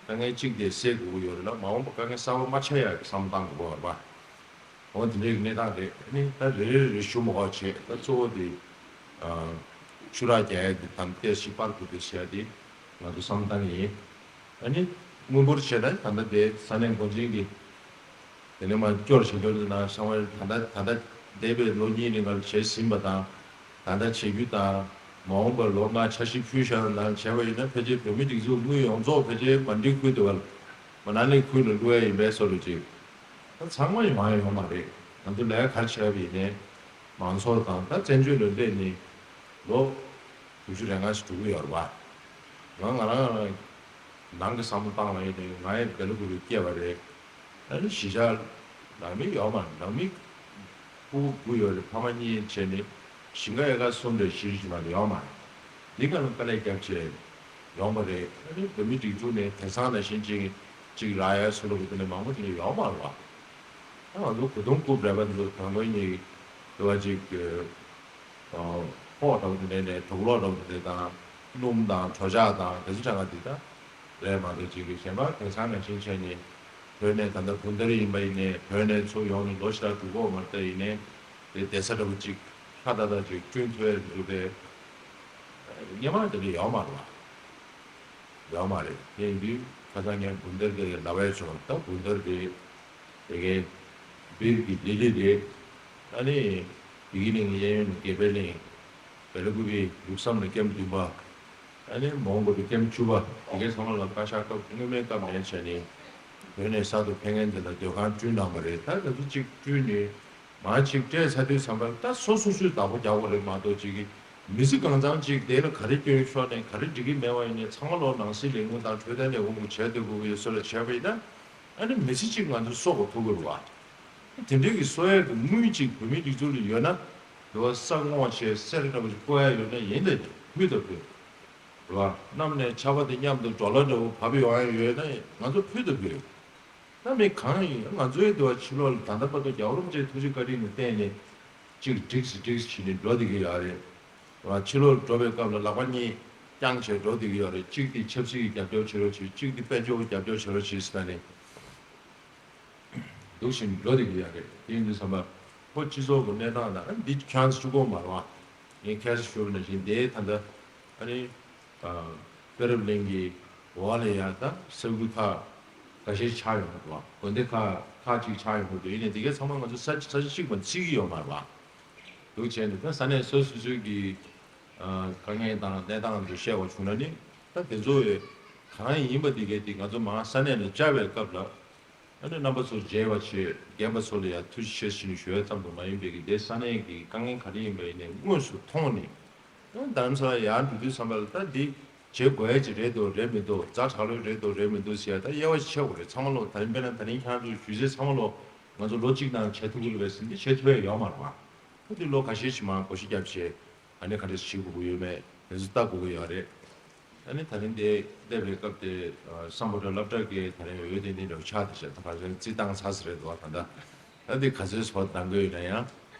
དཀའ་ངལ་གཅིག་དེ་སེལ་དགོས་ཀྱི་ཡོད་རེད་ལ། མ་འོངས་པ་དཀའ་ངལ་གསར་པ་མ་ཆགས་ཡག་གི་བསམ་བློ་བཏང་དགོས་པ་རེད་པ། འོ་དེ་འདྲའི་གནས་སྟངས་རེད། ཨ་ནི་ད་རེ་རེ་རེ་ཞུ་མ་དགོས་བྱས། ད་གཙོ་བོ་དེ་ཨ་ཆུ་རགས་རྒྱག་ཡ་དེ་དང་ཏོག་ཙམ་སྤར་དགོས་དེ་བྱས་ཏེ་ང་ཚོ་བསམ་བཏང་ཡིན། ཨ་ནི་དངུལ་འབོར་བྱས་ན་ད་ལྟ་དེ་ས་གནས་འགོ་འཛིན་གྱིས་དེ་ནས་མར་སྐྱོར་བྱེད་སྐྱོར་དེ་ནང་ཚང་མ་ད་ལྟ་ད་ལྟ་འདས་པའི་ལོ་གཉིས་རིང་ལ་བྱས་ཟིན་པ་དང་། ད་ལྟ་བྱེད་རྒྱུ་དང་། མ་འོངས་པར་ལོ་ལྔ་འཆར་གཞི་ཕུལ་བཞག་ནང་བྱས་པ་ཡིན་ན་ཕལ་ཆེར་བོད་མིའི་སྒྲིག་འཛུགས་དངུལ་ཡོངས་རྫོགས་ཕལ་ཆེར་མ་འགྲིག་ཁུལ་དུ་བར་མ་ནང་ལས་ཁུལ་ལ་བླུག་ཡ་ཡིན་པའི་བཟོ་འདྲ་ཅིག་ད་ཚང་མ་ཡོང་ཡ་ཡོད་མ་རེད། ང་ཚོ་ལས་ཀ་ག་རེ་བྱས་པ་ཡིན་ནའི་མང་ཚོགས་དང་ད་བཙན་བྱོལ་ལ་སླེབས་ནས་ལོ་དྲུག་ཅུ་རེ་ལྔ་ཞིག་འགྲོ་གི་ཡོད་རེད་པ། ང་ང་རང་ནང་གི་བསམ་བློ་བཏང་བ་ཡིན་ནའི་ང་ཡང་སྦེལ་ཀོབ་ལ་སྐྱེས་པ་རེད། ཨ་ནི་གཞིས་ཆགས་ནང་མི་ཡོད་མ་རེད། ནང་མི་ཕྲུ་གུ་དགུ་ཡོད་རེད། ཕ་མ་གཉིས་བྱས་ནས་ཞིང་ཁ་ཡལ་ག་གསུམ་རེད། གཞིས་ཆགས་མ་རེད་ཡོད་མ་རེད། འདི་ག་ལ་དཀའ་ལས་བརྒྱབ་བྱས་ཡོང་བ་རེད། ཨ་ནི་བོད་མིའི་སྒྲིག་འཛུགས་ནས་དེང་སང་ནང་བཞིན་ཅིག་ཅིག་རག་ཡ་བཟོ་འདྲ་དེ་འདྲ་མང་པོ་དེ་འདྲ་ཡོད་མ་རེད་པ། ཨ་ང་ཚོ་གོ་དུང་རྐུབ་རལ་པ་འདི་ཚོ་གང་གོ་གཉིས་འདི་བ་ཅིག་ཨ་ཕོག་འདྲ་པོ་དེ་འདྲ་ནས་གྲོགས་ལོག་འདྲ་པོ་དེ་འདྲ་དང་སྣུམ་དང་གྲོ་ཆག་དང་དེ་ཚོ་ཆ་ང་དེ་ད་རེད་མ་གཏོགས་ཅིག་གཞན་པ་དེང་སང་ནང་བཞིན་བྱས་ནས་བོད་ནས་ད་ལྟ་འགུན་ཏར་ཡིན་པ་ཡིན་ནའི་བོད་ནས་ཚུར་ཡོང་ནས་ལོ་ཞེ་དྲག་འགྲོ་གི་ཡོད་མ་རེད། ད་ཡིན་ནའི་དེ་བསྡད་ས་འདྲ་པོ་ཅིག་ཁ་ཏག་ཏག་ཅིག་བསྐྲུན་ཐུབ་ཡ་འདུག་པས། སྔོན་མ་དེ་འདྲ་ཡོད་མ་རེད་པ། ཡོད་མ་རེད། དེ་ཡིན་དུས་ཁ་སང་ངས་འགུན་ཏར་དེ་ལབ་ཡ་བྱུང་། ད་འགུན་ཏར་དེ་དེ་གའི་སྦིར་གྱི་ལི་ལི་རེད། ཨ་ནི་བདེ་སྐྱིད་གླིང་གཡས་གཡོན་དགེ་འཕེལ་གླིང་། སྦེལ་ཀོབ་པའི་ལུགས་བསམ་ལ་ཀེམ་བདུན་པ། ཨ་ནི་མོན་གྷོ་པའི་ཀེམ་བཅུ་པ། དེ་གའི་ཚང་མ་ལ་བཀའ་ཤག་སྐབས་སྔོན་མའི་སྐབས་ནས་བྱས་ནས་བོད་ནས་གསར་དུ་ཕེབས་མཁན་དེ་ལ་སྡོད་ཁང་བསྐྲུན་གནང་བ་རེད། ད་ང་ཚོ་གཅིག་བསྐྲུན་ནས་མར་གཅིག་སྤྲད་ཚར་དུས་ཙམ་པ་ད་སོ་སོ་སོས་བདག་པོ་རྒྱག་དགོས་རེད་མ་གཏོགས་གཅིག་གིས་མི་ཚེ་གང་ཚང་གཅིག་དེ་ལ་ག་རེ་སྐྱོན་ཤོར་ནས་ག་རེ་འགྲིག་གི་མེད་པ་ཡིན་ནའི་ཚང་མ་ལོག་ནང་སྲིད་ལས་ཁུངས་དང་འཕྲོད་བསྟེན་ལས་ཁུངས་ཀྱིས་བྱས་སྡོད་དགོས་ཀྱི་ཡོད་བཟོ་འདྲ་བྱས་པ་ཡིན་ན། ཨ་ནི་མི་ཚེ་གཅིག་ང་ཚོ་གསོ་དགོས་ཐུག་གི་རེད་པ། དེ་འདྲའི་གི་གསོ་ཡག་གི་དངུལ་གཅིག་བོད་མིའི་སྒྲིག་འཛུགས་ལ་ཡོད་ན། དེ་བ་ས་སྔོག་བྱས་གསེར་འདྲ་པོ་ཞིག་བརྐོ་ཡ་ཡོད་ན་ཡིན་ད་ཕུལ་ད་ཕུལ། རེད་པ། གནམ་ནས་ཆར་པ་དང་མཉམ་དུ་ཌོ་ལར་འདྲ་པོ་བབས་ཡོང་ཡ་ཡོད་ན་ང་ཚོ་ཕུལ་ད་ཕུལ། གནམ་མེད་གང་ཡིན། ང་ཚོའི་དེ་བ་ཕྱི་ལོགས་ལ་ད་ལྟ་བར་དུ་རྒྱལ་བ་རིན་པོ་ཆེའི་ཐུགས་རྗེ་བཀའ་དྲིན་གྱིས་བརྟེན་ནས་གཅིག་འགྲིགས་སེ་འགྲིགས་སེ་བྱས་ནས་འགྲོ་བསྡད་ཀྱི་ཡོད་རེད། རེད་པ། ཕྱི་ལོགས་འགྲོ་བའི་སྐབས་ལ་ལག་པ་གཉིས་བརྐྱངས་བྱས་འགྲོ་བསྡད་ཀྱི་ཡོད་རེད། གཅིག་དེ་ཆབ་སྲིད་ཀྱི་རྒྱབ་སྐྱོར་བྱེད་རོགས་བྱེད། གཅིག་དེ་དཔལ་འབྱོར་གྱི་རྒྱབ་སྐྱོར་བྱེད་རོགས་བྱེད་ཟེར་ནས། འདུག་བཞིན་འགྲོ་བསྡད་ཀྱི་ཡོད་རེད། དེ་ཡིན་དུས་ཙམ་པ་ཁོ་སྤྱི་ཚོགས་ཀྱི་གནས་སྟངས་དང་ཨ་འདི་ཁྱོད་ཚོ་གཅིག་པོ་མ་རེད་པ། ངས་ཁ་སང་ཞུས་པ་ནང་བཞིན་དེ་ད་ལྟ་ཨ་ནི་ཨ་གཏེར་རབ་གླིང་གི་འོག་ལ་ཡ་ད་ས་ཁུལ་ཁག་ཁ་ཤས་ཆགས་ཡོང་གི་འདུག་པ། དགོན་སྡེ་ཁག་ཁག་ཅིག་ཆགས་ཡོང་གི་འདུག་ཡིན་ནའི་དེ་གའི་ཚང་མ་ང་ཚོ་ས་ས་ཆ་གཅིག་མ་བརྩི་གི་ཡོད་མ་རེད་པ། འདུག་བྱས་ནས་ད་ས་གནས་སོ་སོ་སོའི་གི་ཨ་དཀའ་ངལ་དང་གནས་སྟངས་དེ་བཤད་པ་བྱུང་ན་ནི་ད་དེ་ཚོ་གང་ཡིན་པ་དེ་གའི་དེ་ང་ཚོ་མར་ས་གནས་ནས་བཅར་བའི་སྐབས་ལ། ཨ་ནི་རྣམ་པ་ཚོ་མཇལ་བ་བྱས། རྒན་པ་ཚོ་ལ་ཡང་ཐུགས་རྗེ་ཆེ་ཞུ་ནས་ཞུ་ཡ་ཙམ་དུ་མ་ཡིན་པའི་གི་དེ་ས་གནས་ཀྱི་དཀའ་ངལ་ག་རེ་ཡིན་པ་ཡིན་ནའི་དངོས་སུ་མཐོང་ནས། ཨ་རྡ་རམ་ས་ལ་ཡར་འགྲོ་དུས་ཙམ་པ་ལ་ད་འདི་བྱེད་དགོས་ཡ་ཅིག་རེད་འདུག་རེད་མི་འདུག་ཛ་དྲག་ལོས་རེད་འདུག་རེད་མི་འདུག་ཟེར་ཡ་ད་དབྱེ་བ་ཕྱེ་དགོས་རེད། ཚང་མ་ལོ་ད་རིང་དཔེར་ན་ད་རིང་ཁྱེད་རང་ཚོ་ཞུས་ཚེ་ཚང་མ་ལོ་ང་ཚོ་ལོ་གཅིག་ནང་བྱེད་ཐུབ་ཀྱི་རེད་པས་ཟེར་འདི་བྱེད་ཐུབ་ཡ་ཡོད་མ་རེད་པ། ད་འདི་ལོ་ཁ་ཤས་ཤིག་མར་བགོ་བཤའ་བརྒྱབ་བྱས། ཨ་ནི་ག་འདྲ་ཞིག་དགོས་ཀྱི་ཡོད་མེད་དེ་ཚོ་ལྟ་དགོས་ཀྱི་ཡོད་རེད། ཨ་ནི་ད་རིང་དེ་སླེབས་པའི་སྐབས་དེ་སམ་བྷོ་ཊ་སློབ་གྲྭ་གི་ད་རིང་འོས་འདེམས་འདི་འདྲ་ཆགས་བསྡད་ཤག་ད་ག་ཚོད་རྩིས་བཏང་ཚར་ས་རེད་འདུག་ད་ལྟ་ད་འདི་ག་ཚོད་སོ་བཏང་དགོས་ཡོད་ན་ཡང་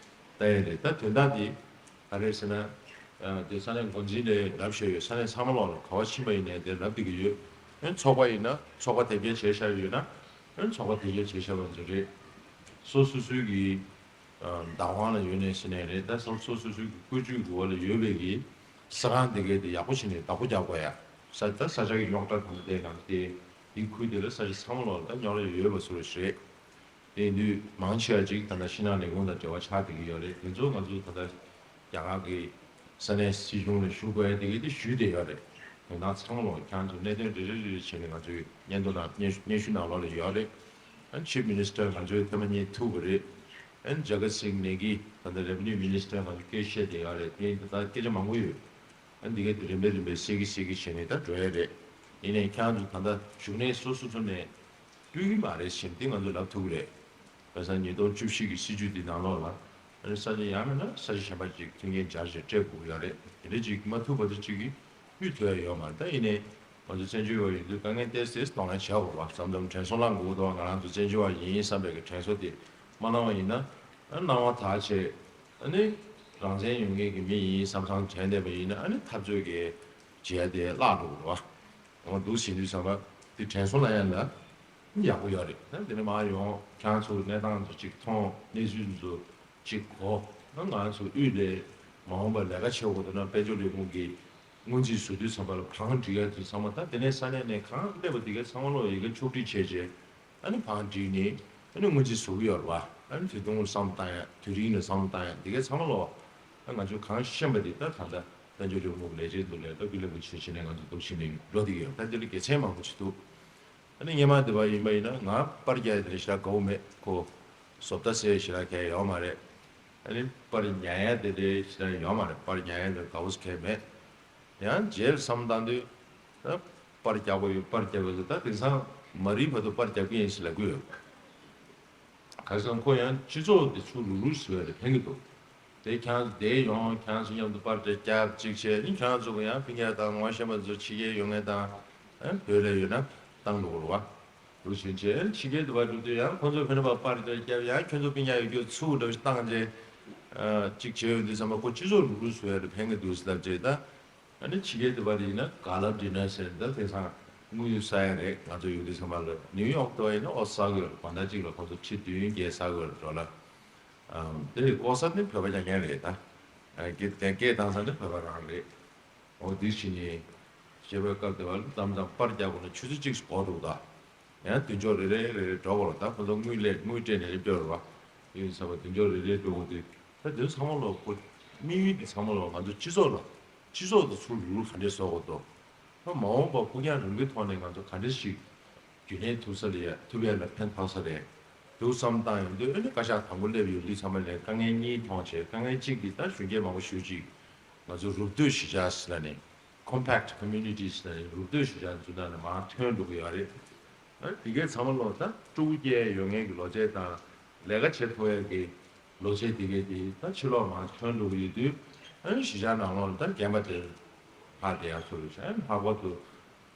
ལྟ་ཡ་རེད། ད་དོན་དག་འདི་ག་རེ་ཟེར་ན། དེ་ས་གནས་འགོ་འཛིན་ལས་ལབ་བཞག་ཡོད། ས་གནས་ཚང་མ་ལོག་ལ་ག་པར་ཕྱིན་པ་ཡིན་ནའི་དེ་ལབ་བསྡད་ཀྱི་ཡོད། ཨ་ནི་ཚོགས་པ་ཡིན་ན་ཚོགས་པ་དེབ་སྐྱེལ་བྱས་བཞག་ཡོད་ན་ཨ་ནི་ཚོགས་པ་དེབ་སྐྱེལ་བྱས་བཞག་པ་ཚོ་རེད། སོ་སོ་སོའི་གི་བདག་དབང་ལ་ཡོད་ནས་ཟེར་ནས་རེད། ད་སོ་སོ་སོ་སོའི་གི་བཀོད་ཇུས་ཀྱི་འོག་ལ་ཡོད་པའི་གི་ས་ཁང་དེ་གའི་དེ་ཡག་པོ་བྱས་ནས་བདག་པོ་རྒྱག་དགོས་ཡ། ས་ད་ས་ཆ་གི་རྙོག་དྲ་གང་དེ་གང་དེ་དེའི་ཁུལ་དེ་ལ་ས་ཆ་ཚང་མ་ལོག་ད་རྙོག་དྲ་ཡོད་པ་བཟོ་འདྲ་ཞིག་རེད། དེ་ཡིན་དུས་མང་ཆེ་བ་ཅིག་ད་ལྟ་ཤིང་ནགས་ལས་ཁུངས་དང་འབྲེལ་བ་ཆགས་བསྡད་ཀྱི་ཡོད་རེད། དེ་ཚོ་ང་ཚོ་ད་ལྟ་རྒྱ་གར་གྱི་ས་གནས་སྲིད་གཞུང་ལ་ཞུ་དགོས་ཡ་དེ་གའི་དེ་ཞུས་བསྡད་ཡོད་རེད། དོན་དག་ཚང་མ་ལོག་ཁྱེད་རང་ཚོ་གནད་དོན་རེ་རེ་རེ་རེ་བྱས་ནས་ང་ཚོའི་སྙན་ཐོ་ནང་སྙན་ཞུ་སྙན་ཞུ་ནང་ལོགས་ལ་ཡོད་རེད། ཨ་ནི་ཆིབ་མི་ནི་སི་ཊར་ང་ཚོས་ཐེངས་མ་གཉིས་ཐུག་པ་རེད། ཨ་ནི་ཇ་ག་སིང་ནེ་གི་ད་ལྟ་རེ་ཝེ་ནིའུ་མི་ནི་སི་ཊར་ང་ཚོ་སྐད་བཤད་བསྡད་ཡོད་རེད། དེ་ད་ལྟ་སྐད་ཆ་མང་པོ་ཡོད། ཨ་ནི་དེ་གའི་དེ་རིམ་པས་རིམ་པས་གསལ་གི་གསལ་གི་བྱས་ནས་ད་འགྲོ་ཡ་རེད། ཡིན་ནའི་ཁྱེད་རང་ཚོ་ད་ལྟ་བཞུགས་གནས་སོ་སོ་སོ་ནས་སྤྲོད་ཀྱི་མ་རེད་ཟེར་དེ་ང་ཚོ་ལབ་ཐུབ་ཀྱི་རེད། བྱས་ཙང་ཉིས་སྟོང་བཅུ་བཞི་གི་སྲིད་ཇུས་འདི་ནང་ལོགས་ལ་ཨ་ནི་ས་ཆ་ཡང་མིན་ན་ས་ཆ་གཞན་པ་ཅིག་མཐུན་རྐྱེན་སྦྱར་བྱས་སྤྲད་དགོས་ཀྱི་ཡོད་རེད། དེ་འདྲ་ཅིག་མ་ཐུབ་པ་དེ་ཅིག་གིས་དབུས་ཐོན་ཡ་ཡོད་མ་རེད། ད་ཡིན་ནའི་ང་ཚོ་བཙན་བྱོལ་བ་ཡིན་དུས་དཀའ་ངལ་ཏོག་ཙམ་གདོང་ལེན་བྱེད་དགོས་པ་བསམ་བསམ་དྲན་གསོ་བླང་དགོས་འདུག་ང་རང་ཚོ་བཙན་བྱོལ་བ་ཡིན་བསམ་པའི་གི་དྲན་གསོ་དེ་མ་གནང་བ་ཡིན་ན་ཨ་ནི་སྣང་བ་དག་བྱས་ཨ་ནི་རང་བཙན་ཡོད་མཁན་གྱི་མི་ཡིན་བསམ་བསམ་དྲན་བསྡད་པ་ཡིན་ན་ཨ་ནི་འཐབ་རྩོད་ཀྱི་བྱེད་ཡ་དེ་བརླག་འགྲོ་གི་རེད་བ། འོ་འདུག་ཟིན་དུས་ཙམ་པ་དེ་དྲན་གསོ་ལ་ཡང་ལ་ཡག་པོ་ཡོད་རེད། ད་དེ་ནས་མར་ཡོང་ཁྱེད་ཚོ་གནས་སྟངས་ཚོ་ཅིག་མཐོང་གནས་ཚུལ་ཚོ་ཅིག་གོ་ན་ང་ཚོ་དབུས་ལས་མ་འོངས་པར་ལས་ཀ་བྱེད་དགོས་འདུག་ན་དཔལ་འབྱོར་ལས་ཁུངས་ཀྱི་སྔོན་རྩིས་བཟོ་དུས་ཙམ་པ་ལ་བང་སྒྲིག་ཡ་དེ་ཚང་མ་ད་དེ་ནས་ས་གནས་ནས་གང་སླེབས་པ་དེ་གའི་ཚང་མ་ལོག་ཡི་གེ་ཕྱོགས་སྒྲིག་བྱས་རྗེས་ཨ་ནི་བང་སྒྲིག་ནས་ཨ་ནི་སྔོན་རྩིས་བཟོ་གི་ཡོད་རེད་བ། ཨ་ནི་དུས་ཐུང་ལ་བསམ་བཏང་ཡ་དུས་རིང་ལ་བསམ་བཏང་ཡ་དེ་གའི་ཚང་མ་ལོག་ད་ང་ཚོས་གང་ཤེས་པ་དེ་ད་ད་ལྟ་དཔལ་འབྱོར་ལས་ཁུངས་ལས་བྱེད་འདུག་ལས་ད་ཀུན་ལེགས་པོ་བྱེད་བྱེད་ནས་ང་ཚོ་འདུག་བྱེད་ནས་འགྲོ་བསྡད་ཀྱི་ཡོད། ད་དེ་ལ་དགེ་མཚན་མང་པོ་ཅིག་འདུག་ཨ་ནི་སྔོན་མ་དེ་བ་ཡིན་པ་ཡིན་ན་ང་པར་རྒྱག་ཡ་དེ་ཞེ་དྲག་དགའ་བོ་མེད། ཁོ་བཟོ་ལྟ་ཟེར་ཞེ་དྲག་གལ་ཡོད་མ་རེད། ཨ་ནི་པར་ཉར་ཡ་དེ་དེ་ཞེ་དྲག་ཡོད་མ་རེད། པར་ཉར་ཡ་དེ་དགའ་བོ་གལ་མེད། ཡང་རྗེས་བསམ་བཏང་དུས་ད་པར་རྒྱག་དགོས་ཡོད། པར་རྒྱག་དགོས་ཡོད། ད་དེང་སང་མ་རིག་བར་དུ་པར་རྒྱག་གི་ཡིན་ཞེས་ལབ་ཀྱི་ཡོད། ག་རེ་ཟེར་ན་ཁོ་ཡང་སྤྱི་ཚོགས་དེ་ཚུར་རུག་རུག་བཟོ་ཡ་དེ་ཕན་གྱི་འདུག་དེ་ཁྱེད་རང་ཚོ་དེ་ཡོང་ཁྱེད་རང་ཚོ་མཉམ་དུ་པར་དེ་རྒྱབ་གཅིག་བྱས་ནི་ཁྱེད་རང་ཚོ་གི་ཡང་ཕན་ཁྱེད་དང་ངོ་ཤེས་པ་ཚོ་ཕྱི་རྒྱལ་ཡོད་མཁན་དང་ཨ་བོད་ལ་ཡོད་ན་བཏང་འགྲོ་དགོས་རེད་བ། རུག་བྱས་བྱས་ཕྱི་རྒྱལ་དུ་བ་འགྲོ་དུས་ཡང་ཁོང་ཚོ་ཕན་པ་པར་དེ་རྒྱབ་ཡང་ཁྱོད་ཚོ་ཕན་ཁྱེད་ཡོད་རྒྱུ་ཚུར་འགྲོ་བཏང་བྱས་གཅིག་བྱས་ཡོང་དུས་ཙམ་པ་ཁོ་སྤྱི་ཚོགས་རུག་རུག་བཟོ་ཡ་དེ་ཕན་གྱི་འདུག་ཟེར་ལབ་བྱས་ད། ཨ་ནི་ཕྱི་རྒྱལ་དུ་བ་དེ་ཡིན་ན་ག་ལ་ཌི་ནར་ཟེར་ད་དེང་སང་དངུལ་ཡོད་ས་ཡ་རེད། ང་ཚོ་ཡོད་དུས་ཚང་མ་ལ་ནིའུ་ཡོག་དུ་བ་ཡིན་ན་ཨོ་ཟ་གི་ཡོད་རེད། བ་ད་གཅིག་ལ་ཁོང་ཚོ་ཁྲི་བདུན་བརྒྱད་ཟ་གི་ཡོད་རེད་འགྲོ་ལ། ཨམ་དེ་ལས་ལྐོག་ཟ་ནི་བོད་པ་རྐྱང་རྐྱང་རེད་ད། ཨ་སྐད་དེ་སྐད་བཏང་ས་ནི་བོད་པ་རང་རེད། འོ་དེ་བྱས་ནས་བཤད་པའི་སྐབས་དེ་བ་ལ་མཚམས་མཚམས་པར་རྒྱག་དགོས་ན་ཆུ་ཚོད་གཅིག་འགོར་འདུག་ད། ཡང་མདུན་ཅོག་རེ་རེ་རེ་རེ་འགྲོ་དགོས་རེད། ད་ཁོ་ཚོ་དངུལ་ལས་དངུལ་སྤྲད་ནས་རེ་སྤྲོད་རེད་བ། ཡིན་ཟེར་བ་མདུན་ཅོག་རེ་རེ་འགྲོ་དགོས་དུས་ད་དེ་ཚང་མ་ལོག་ཁོ་དམིགས་ཡུལ་དེ་ཚང་མ་ལོག་ང་ཚོ་སྤྱི་ཚོགས་ལ་སྤྱི་ཚོགས་དང་ཚུར་ལུས་ག་འདྲས་བཟོ་དགོས་འདུག་ད་མ་འོངས་པ་ཕུགས་རྒྱང་རིང་པོའི་ཐོག་ནས་ང་ཚོ་ག་འདྲས་ཤིག་རྒྱུན་ལྡན་ཐུབ་ས་ལ་ཡ་ཐུབ་ཡ་ལ་ཕན་ཐོགས་ས་རེད་འདུག་བསམ་བཏང་ཡོང་དུས་ཨ་ནི་བཀའ་ཤག་དང་པོ་སླེབས་ཡོང་དུས་ཚང་མ་ལ་དཀའ་ངལ་གཉིས་མཐོང་བྱས། དཀའ་ངལ་གཅིག་དེ་ད་གཞོན་སྐྱེས་མང་པོ་ཞེ་ཅིག་ང་ཚོ་རུབ་སྟོད་གཞིས་ཆགས་ཟེར་ནས་Compact Communities་ནས་རུབ་སྟོད་གཞིས་ཆགས་འཛུགས་གནང་ནས་མར་ཐོན་འགྲོ་གི་ཡོད་རེད། ཨ་དེ་གའི་ཚང་མ་ལོག་ད་ཕྲུ་གུ་སྐྱེ་ཡ་ཡོད་མཁན་གྱི་ལོ་ཚད་དང་ལས་ཀ་བྱེད་ཐུབ་ཡ་གི་ལོ་ཚད་དེ་གའི་དེ་ད་ཕྱི་ལོགས་མར་ཐོན་འགྲོ་གི་ཡོད་དུས་ཨ་གཞིས་ཆགས་ནང་ལོགས་ལ་ད་རྒན་པ་དེ་ལྷག་བསྡད་ཡ་ཚོ་རེད་ཤག་ཨ་ལྷག་པར་དུ་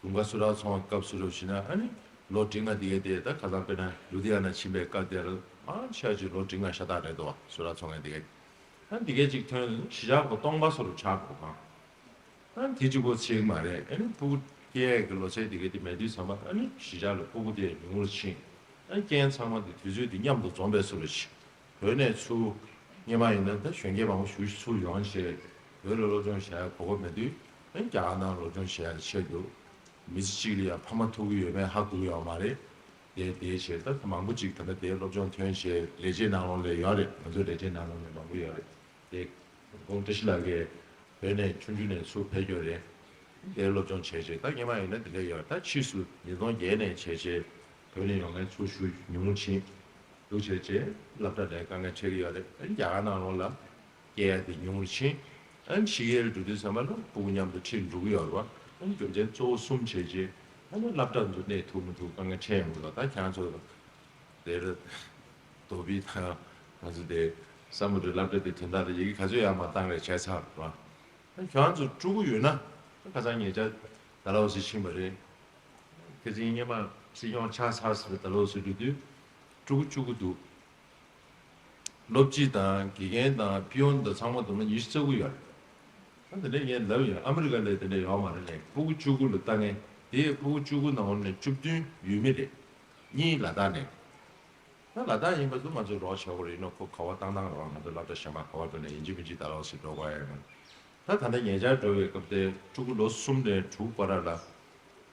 དགུན་ཁ་གསོལ་རས་ཚོགས་སྐབས་སུ་རུ་བྱས་ན་ཨ་ནི་ལོ་འབྲིང་བ་དེ་གའི་དེ་ད་ཁ་སང་དཔེར་ན་ལུ་དྷི་ཡ་ན་ཕྱིན་པའི་སྐབས་དེར་མང་ཆེ་བ་ཅིག་ལོ་འབྲིང་བ་ཤ་སྟག་རེད་འདུག་གསོལ་རས་ཚོགས་མཁན་དེ་གའི། ཨ་འདི་གས་ཅིག་ཐོན་གཞིས་ཆགས་གོ་སྟོང་པ་སོ་རུ་ཆགས་འགྲོ་གང་། ཨ་དེ་གཅིག་པོ་ཚིག་མ་རེད། ཨ་ནི་ཕྲུ་གུ་སྐྱེ་ཡས་ཀྱི་ལོ་ཚད་དེ་གས་དེ་མེད་དུས་ཙམ་པ་ཨ་ནི་གཞིས་ཆགས་ལ་ཕྲུ་གུ་དེ་ཉུང་རུ་ཕྱིན། ཨ་རྐྱེན་ཚང་མ་དེ་དུས་ཚོད་དེ་མཉམ་དུ་འཛོམས་པའི་སོ་རུ་ཕྱིན། བོད་ནས་ཚུར་སྔོན་མ་ཡིན་ན་ད་གཞོན་སྐྱེས་མང་པོ་ཞིག་ཚུར་ཡོང་བྱས་བོད་ལ་སློབ་སྦྱོང་བྱ་ཡ་གོ་སྐབས་མེད་དུས་ཨ་ནི་རྒྱ་གར་ནང་སློབ་སྦྱོང་བྱ་ཡ་ཆེད་དུ་མི་ཚེ་གཅིག་ལ་ཡང་ཕ་མ་ཐུག་གི་ཡོད་མེད་ཧ་གོ་གི་ཡོད་མ་རེད། དེ་དེའི་ཕྱིར་ད་མང་པོ་ཅིག་ད་ལྟ་དེའི་སློབ་སྦྱོང་ཐོན་བྱས་ལས་བྱེད་ནང་ལོགས་ལ་ཡོད་རེད། ང་ཚོའི་ལས་བྱེད་ནང་ལོགས་ལ་མང་པོ་ཡོད་རེད། དེ་ཁོང་བཀྲ་ཤིས་ལགས་ཀྱིས་བོད་ནས་ཆུང་ཆུང་ནས་ཚུར་ཕེབས་ཡོད་རེད། དེའི་སློབ་སྦྱོང་བྱས་རྗེས་ད་སྔོན་མ་ཡིན་ན་དེ་འདྲ་ཡོད་རེད། ད་ཕྱིས་སུ་ཉིས་སྟོང་བརྒྱད་ནས་བྱས་རྗེས་བོད་ནས་ཡོང་མཁན་ཚུར་ཞུགས་ཉུང་ཕྱིན་འདུག་བྱས་རྗེས་སློབ་གྲྭ་ནས་དཀའ་ངལ་འཕྲད་ཀྱི་ཡོད་རེད། རྒྱ་གར་ནང་ལོགས་ལ་སྐྱེ་ཡ་དེ་ཉུང་རུ་ཕྱིན། ཨ་ནི་ཕྱི་རྒྱལ་འགྲོ་དུས་ཙམ་པ་ལ་ཕྲུ་གུ་མཉམ་དུ་ཁྲིད་འགྲོ་གི་ཡོད་རེད་བ། ཨ་ནི་རྒྱུ་མཚན་གཙོ་བོ་གསུམ་བྱས་རྗེས་ཨ་ནི་སློབ་གྲྭ་འདུ་གནས་ཐུབ་མི་ཐུབ་དཀའ་ངལ་འཕྲད་ཡོང་གི་རེད། ད་ཁྱེད་རང་ཚོ་དེར་རྡོ་སྦིས་དང་ང་ཚོ་དེ་ས་མུ་དྲི་སློབ་གྲྭ་དེ་དོན་དག་ལ་ཡི་གེ་ག་ཚོད་ཡང་མ་བཏང་རེད་བྱས་ཚར་རེད་བ། ཨ་ནི་ཁྱེད་རང་ཚོ་ཕྲུ་གུ་ཡོད་ན་ཁ་སང་ཉེ་ཆར་ཌལ་ཧོ་སི་ཕྱིན་པ་རེད། ཁ་སང་སྔོན་མ་སྲིད་སྐྱོང་ཆགས་ཚར་ཟེར་ཌལ་ཧོ་སི་འགྲོ་དུས་ཕྲུ་གུ་བཅུ་དགུ་འདུག་སློབ་སྤྱི་དང་དགེ་རྒན་དང་ཕི་ཡོན་དང་ཚང་མ་དུ་མ་ཉི་ཤུ་རྩ་དགུ་ཡོད་རེད། ཨ་དེ་འདྲ་ངས་ལབ་ཡོད། ཨ་མི་རི་ཀ་ལ་དེ་འདྲ་ཡོད་མ་རེད་ལས། ཕྲུ་གུ་བཅུ་དགུ་ལ་ལྟ་མཁན་དེ་ཕྲུ་གུ་བཅུ་དགུ་ནང་ནས་བཅུ་བདུན་ཡུལ་མི་རེད། གཉིས་ལ་དྭགས་ནས། ད་ལ་དྭགས་ཡིན་པ་ཚོ་ང་ཚོ་རོགས་བྱེད་དགོས་རེད། ཡིན་ནོ་ཁོ་ག་བ་བཏང་བཏང་རོགས། ང་ཚོ་སློབ་གྲྭ་གཞན་པ་ག་བ་འགྲོ་ནས་ཡིན་གཅིག་མིན་གཅིག་ད་ལོགས་སུ་འགྲོ་དགོས་ཡ་ཡོད་མ་རེད། ད་ད་ལྟ་ཉེ་ཆར་འགྲོ་བའི་སྐབས་དེ་ཕྲུ་གུ་ལོ་གསུམ་ནས་དྲུག་བར་ལ་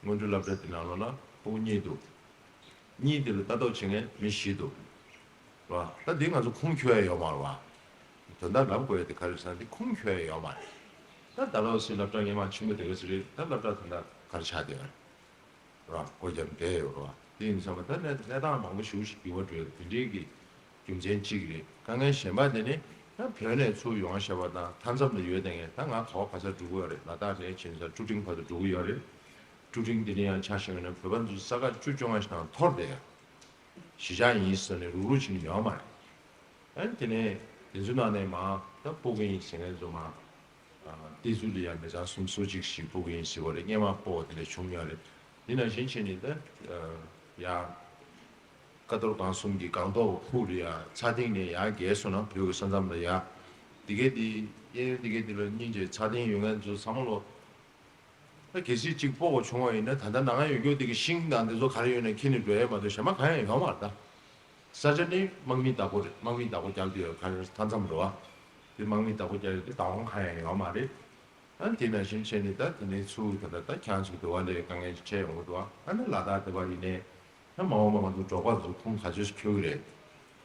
སྔོན་འགྲོའི་སློབ་གྲྭ་དེ་ནང་ལོགས་ལ་ཕྲུ་གུ་གཉིས་འདུག་གཉིས་དེ་ལ་ལྟ་རྟོག་བྱེད་མཁན་མི་བཞི་འདུག་ར། ད་འདི་ང་ཚོ་ཁུངས་འཁྱོལ་ཡ་ཡོད་མ་རེད་བ། དོན་དག་ལབ་དགོས་ཡ་དེ་ག་རེ་ཟེར་ན་འདི་ཁུངས་འཁྱོལ་ཡ་ཡོད་མ་རེད། ད་ད་ལོ་སི་སློབ་གྲྭ་སྔོན་མ་ཆེན་པོ་དེ་ག་ཚོད་རེད། ད་སློབ་གྲྭ་དོན་དག་ག་རེ་ཆགས་བསྡད་ཡོད་རེད། ར་སྒོ་རྒྱབ་བསྡད་ཡོད་རེད་བ། དེ་ཡིན་ཙང་ད་གནས་གནས་སྟངས་མང་པོ་ཞེ་པོ་ཞིག་འགྱུར་བ་འགྲོ་ཡ་དེ་འདྲའི་གི་རྒྱུ་མཚན་གཅིག་རེད། དཀའ་ངལ་གཞན་པ་དེ་ནི་ད་བོད་ནས་ཚུར་ཡོང་བ་བྱས་པ་དང་མཐའ་མཚམས་ལ་ཡོད་བསྡད་མཁན། ད་ང་ག་བ་ག་ས་འགྲོ་གི་ཡོད་རེད། ལ་དྭགས་ནས་ཕྱིན་ས་ཀྲུ་ཀྲིང་བར་དུ་འགྲོ་གི་ཡོད་རེད། ཀྲུ་ཀྲིང་དེ་ནས་ཡང་ཆ་བཞག་ན་བོད་པ་ཚོ་ས་ཁ་བཅུ་བཅོ་ལྔ་ཞིག་ནང་འཐོར་བསྡད་ཡ། གཞིས་ཆགས་ཡིན་ཟེར་ནས་རུག་རུག་བྱེད་མཁན་ཡོད་མ་རེད། ཨ་ནི་དེ་ནས་དེ་ཚོའི་ནང་ནས་མར་ད་སྤོ་གི་ཡིན་ཟེར་མཁན་ཚོ་མར། ཨ་ཏི་ཛུ་ལ་ཡང་མི་ཚང་གསུམ་སོ་གཅིག་ཞིག་སྤོ་གི་ཡིན་ཟེར་བ་རེད། སྔོན་མ་སྤོ་བ་དེ་འདྲ་བྱུང་ཡོད་རེད། འདི་ནང་བཞིན་བྱས་ནས་ད་ཡ་ཀ་རྡོར་སྒང་གསུམ་གྱི་སྒང་ཏོག་ཁུག་ལ་ཡ་ཚ་ཐིང་ནས་ཡར་བརྒལ་སོང་ན་བོད་ཀྱི་ས་མཚམས་ལ་ཡ། དེ་གའི་དེ་གཡས་གཡོན་དེ་གའི་དེ་ལ་སྙིང་རྗེ་ཚ་ཐིང་ཡོད་མཁན་ཚོ་ཚང་མ་ལོ། ད་གལ་སྲིད་གཅིག་སྤོ་བ་བྱུང་བ་ཡིན་ན་ད་ལྟ་ནང་ཡོད་རྒྱུ་དེ་གི་ཤིང་དང་དེ་ཚོ་ག་རེ་ཡོད་ན་ཁྱེར་ནས་འགྲོ་ཡས་མ་གཏོགས་གཞན་པ་གང་ཡང་ཡོད་མ་རེད་ད། ས་ཆ་ནི་དམག་མིའི་བདག་པོ་རེད། དམག་མིའི་བདག་པོ་རྒྱག་གི་ཡོད། ག་རེ་མཐའ་མཚམས་རེད་བ། དེ་དམག་མིའི་བདག་པོ་རྒྱག་ཡོད་དེ་བདག་དབང་གང་ཡང་ཡོད་མ་རེད། ཨ་དེ་ནང་བཞིན་བྱས་ནས་ད་དེ་ནས་ཚུར་ད་ལྟ་ད་ཁྱེད་ཚོ་འདི་བ་ལས་དཀའ་ངལ་ཅིག་འཕྲད་ཡོང་གི་འདུག་ཨ་ནི་ལ་དྭགས་དེ་བ་ཡིན་ནའི་ད་མ་འོངས་པ་ང་ཚོ་འབྲོག་པ་ཚོ་ཁུངས་ག་ཚོད་འཁྱོལ་གི་རེད།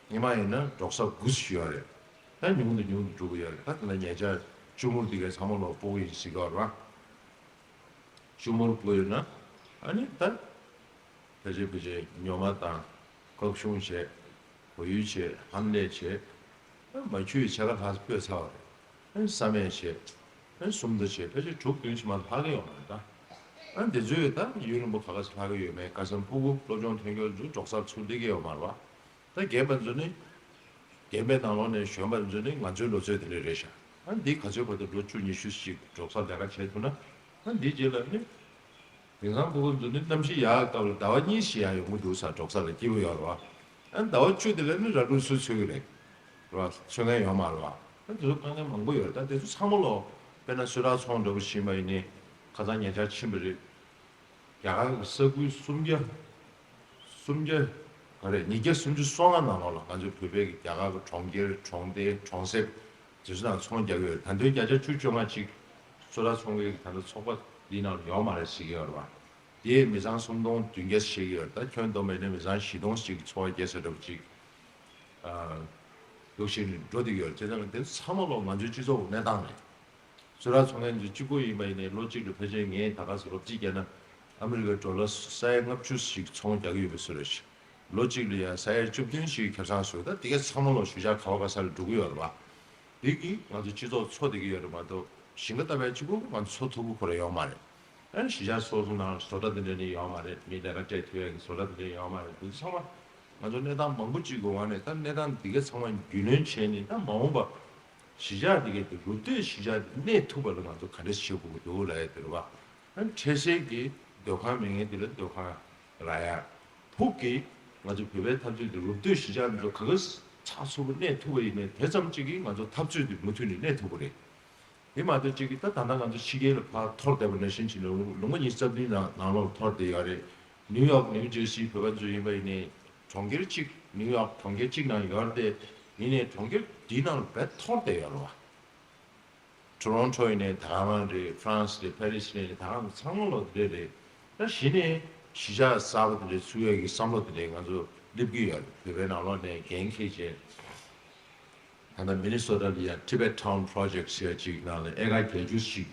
སྔོན་མ་ཡིན་ན་འབྲོག་ས་དགུ་ཞིག་ཡོད་རེད། ད་ཉུང་དུ་ཉུང་དུ་འགྲོ་གི་ཡོད་རེད། ད་དེ་ལ་ཉེ་ཆར་ཆུ་མུར་དེ་གའི་ཚང་མ་ལོག་སྤོ་གི་ཡིན་ཟེར་གི་ཡོད་རེད་བ། ཆུ་མུར་བརྐོས་ཡོད་ན། ཨ་ནི་ད་ཕལ་ཆེར་ཕལ་ཆེར་ཉོ་མ་དང་། སྐོག་ཤུང་བྱས། བོད་ཡུལ་བྱས། ཧམ་ལས་བྱས། ཨ་མ་ཆུའི་ཕྱེད་ཀ་ལྷག་སྤོས་ཚར་བ་རེད། ཨ་ས་སྨད་བྱས། ཨ་སུམ་མདའ་བྱས། ཕལ་ཆེར་དྲུག་བདུན་ཞིག་མ་ལྷག་གི་ཡོད་མ་རེད་ད། ཨ་འདི་ཚོས་ད་ཡུན་རིང་པོ་ག་ག་ཚོད་ལྷག་གི་ཡོད་མེད། ཁ་སང་ཕྲུ་གུ་སློབ་སྦྱོང་ཐོན་རྒྱུ་ཚོ་འབྲོག་སར་ཚུར་སླེབས་ཀྱི་ཡོད་མ་རེད་བ། ད་རྒན་པ་ཚོ་ནི། རྒན་པའི་ནང་ལོགས་ནས་གཞོན་པ་ཚོ་ནི་ང་ཚོའི་ལོ་ཚོད་དེ་འདྲ་རེད་ཤག་ཨ་འདི་ག་ཚོད་བར་དུ་ལོ་བཅུ་ཉི་ཤུ་ཞིག་འབྲོག་སར་ལས་ཀ་བྱས་ཐུབ་ན། ཨ་འདི་རྗེས་ལ་ནི། དེང་སང་ཕྲུ་གུ་ཚོ་ནི་གནམ་གཤིས་ཡག་སྐབས་ལ་ཟླ་བ་གཉིས་ཤིག་ཡང་ཡོང་གི་འདུག་ས། འབྲོག་སར་ལ་སྐྱིད་པོ་ཡོད་རེད་བ། ཨ་ཟླ་བ་བཅུ་དེ་ལ་ནི་ར་སྤྲོད་སུས་འཚོལ་གི་རེད། རེད་བ། འཚོལ་མཁན་ཡོད་མ་རེད་བ། ཨ་འདི་ཚོ་དཀའ་ངལ་མང་པོ་ཡོད་རེད། ད་དེ་ཚོ་ཚང་མ་ལོ། དཔེར་ན་གསོལ་རས་ཚོང་འདྲ་པོ་ཞིག་ཡིན་པ་ཡིན་ནའི། ཁ་སང་ཉེ་ཆར་ཕྱིན་པ་རེད། རྒྱ་གར་གྱི་ས་ཁུལ་སུམ་བརྒྱ། སུམ་བརྒྱ། ག་རེ་ཉིས་བརྒྱ་སུམ་ཅུ་སོ་ལྔ་ནང་ལོགས་ལ་ང་ཚོའི་བོད་པའི་གི་རྒྱ་གར་གྱི་གྲོང་ཁྱེར་གྲོང་སྡེ་གྲོང་གསེབ་དེ་ཚོ་ནང་ཚོང་རྒྱག་གི་ཡོད། ད་དུང་བརྒྱ་ཆ་བཅུ་བཅོ་ལྔ་ཅིག་གསོལ་རས་ཚོང་མཁན་གྱི་ད་ལྟ་ཚོགས་པ་འདིའི་ནང་ལ་ཡོད་མ་རེད་ཟེར་གྱི་ཡོད་རེད་བ། དེས་མི་ཚང་སུམ་སྟོང་བདུན་བརྒྱ་བྱེད་ཀྱི་ཡོད་རེད། ད་ཁྱོན་བསྡོམས་པ་ཡིན་ན་མི་ཚང་བཞི་སྟོང་ཅིག་འཚོ་བ་སྐྱེལ་ས་འདྲ་པོ་ཅིག་ཨ་འདུག་བྱས་ནས་འགྲོ་བསྡད་ཀྱི་ཡོད་རེད། བྱས་ཙང་དེ་ཚང་མ་ལོ་ང་ཚོའི་སྤྱི་ཚོགས་གནས་སྟངས་རེད། གསོལ་རས་ཚོང་མཁན་ཚོ་གཅིག་པོ་ཡིན་པ་ཡིན་ནའི་ལོ་གཅིག་ལ་ཕལ་ཆེར་ངས་ད་ག་ཟེ་རོབ་ཅིག་བརྒྱབ་ན་ཨ་མི་རི་ཀའི་ཌོ་ལར་ས་ཡ་ལྔ་བཅུ་ཞིག་ཚོང་རྒྱག་གི་ཡོད་པའི་བཟོ་འདྲ་ཞིག་ལོ་གཅིག་ལ་ཡ་ས་ཡ་བཅུ་བདུན་ཞིག་ཁེ་བཟང་བཟོས། ད་དེ་ག་ཚང་མ་ལོ་གཞིས་ཆགས་ག་བ་ག་ས་ལ་འགྲོ་གི་ཡོད་རེད་བ། དེ་གིས་ང་ཚོ་སྤྱི་ཚོགས་འཚོ་བསྡད་ཀྱི་ཡོད་རེད་མ་གཏོགས་ཞིང་ཁ་བཏབ་པའི་གཅིག་པོ་ང་ཚོ་འཚོ་ཐུབ་ཀྱི་ཁོ་རང་ཡོད་མ་རེད། ཨ་ནི་གཞིས་ཆགས་སོ་སོ་ནང་བཟོ་གྲྭ་དེ་འདྲ་ནི་ཡོད་མ་རེད། མི་ལས་ཀ་སྤྲད་ཐུབ་ཡ་གི་བཟོ་གྲྭ་དེ་འདྲ་ཡོད་མ་རེད། དེ་ཚང་མ་ང་ཚོ་གནས་སྟངས་མང་པོ་ཅིག་གི་འོག་ནས་ད་གནས་སྟངས་འདི་ག་ཚང་མ་རྒྱུས་ལོན་བྱས་ནས་ད་མ་འོངས་པ་གཞིས་ཆགས་འདི་གའི་དེ་རུབ་སྟོད་གཞིས་ཆགས་འདི་གནས་ཐུབ་པ་ལ་ང་ཚོ་ག་འདྲ་བྱེད་དགོས་ཀྱི་འདུག་ལབ་ཡ་དེ་རེད་བ། ཨ་ནི་འཕྲལ་སེལ་གྱི་སྡོད་ཁང་མེད་མཁན་དེ་ལ་སྡོད་ཁང་རག་ཡ། ཕུགས་ཀྱི་ང་ཚོ་བོད་པའི་འཐབ་རྩོད་འདི་རུབ་སྟོད་གཞིས་ཆགས་འདི་ཚོ་ག་ག་ཚགས་ཚུད་པོ་གནས་ཐུབ་པ་ཡིན་ནའི་དེ་ཙམ་གཅིག་གིས་ང་ཚོ་འཐབ་རྩོད་འདི་མུ་མཐུད་ནས་གནས་ཐུབ་ཀྱི་རེད། དེ་མ་གཏོགས་གཅིག་གིས་ད་ད་ལྟ་ང་ཚོ་ཕྱི་རྒྱལ་ལ་ཕར་འཐོར་བསྡད་པ་ནང་བཞིན་བྱས་ནས་ལོ་ལོ་ངོ་ཉི་ཤུ་རྩ་བདུན་ནང་ནང་ལོགས་འཐོར་བསྡད་ཡོད་རེད། ནིའུ་ཡོག་ནིའུ་ཇར་སི་བོད་པ་ཚོ་ཡིན་པ་ཡིན་ནའི་གྲོང་ཁྱེར་གཅིག་ནིའུ་ཡོག་གྲོང་ཁྱེར་གཅིག་ནང་ཡོད་རེད་དེ། ཡིན་ནའི་གྲོང་ཁྱེར་འདིའི་ནང་ལ་རྦད་འཐོར་བསྡད་ཡོད་རེད་བ། ཊོ་རོན་ཊོ་ཡིན་ནའི་ད་ག་རང་རེད། ཧྥ་རན་སི་རེད། ཕ་རི་སི་རེད། ད་ག་རང་ཚང་མ་ལོ་དེ་འདྲ་རེད། ད་གཞི་ནས་གཞིས་ཆགས་གསར་པ་དེ་འདྲ་ཚུགས་ཡས་ཀྱི་བསམ་བློ་དེ་འདྲ་ང་ཚོ་སླེབས་ཀྱི་ཡོད་རེད། བོད་པའི་ནང་ལོགས་ནས་འགན་འཁྱེར་བྱས། ད་ལྟ་མི་ནི་སོ་ཊ་ལ་ཡ་Tibet Town Project ཟེར་ཡ་ཅིག་ནང་ལ་ཨེ་ཀར་བརྒྱད་ཅུ་ཞིག་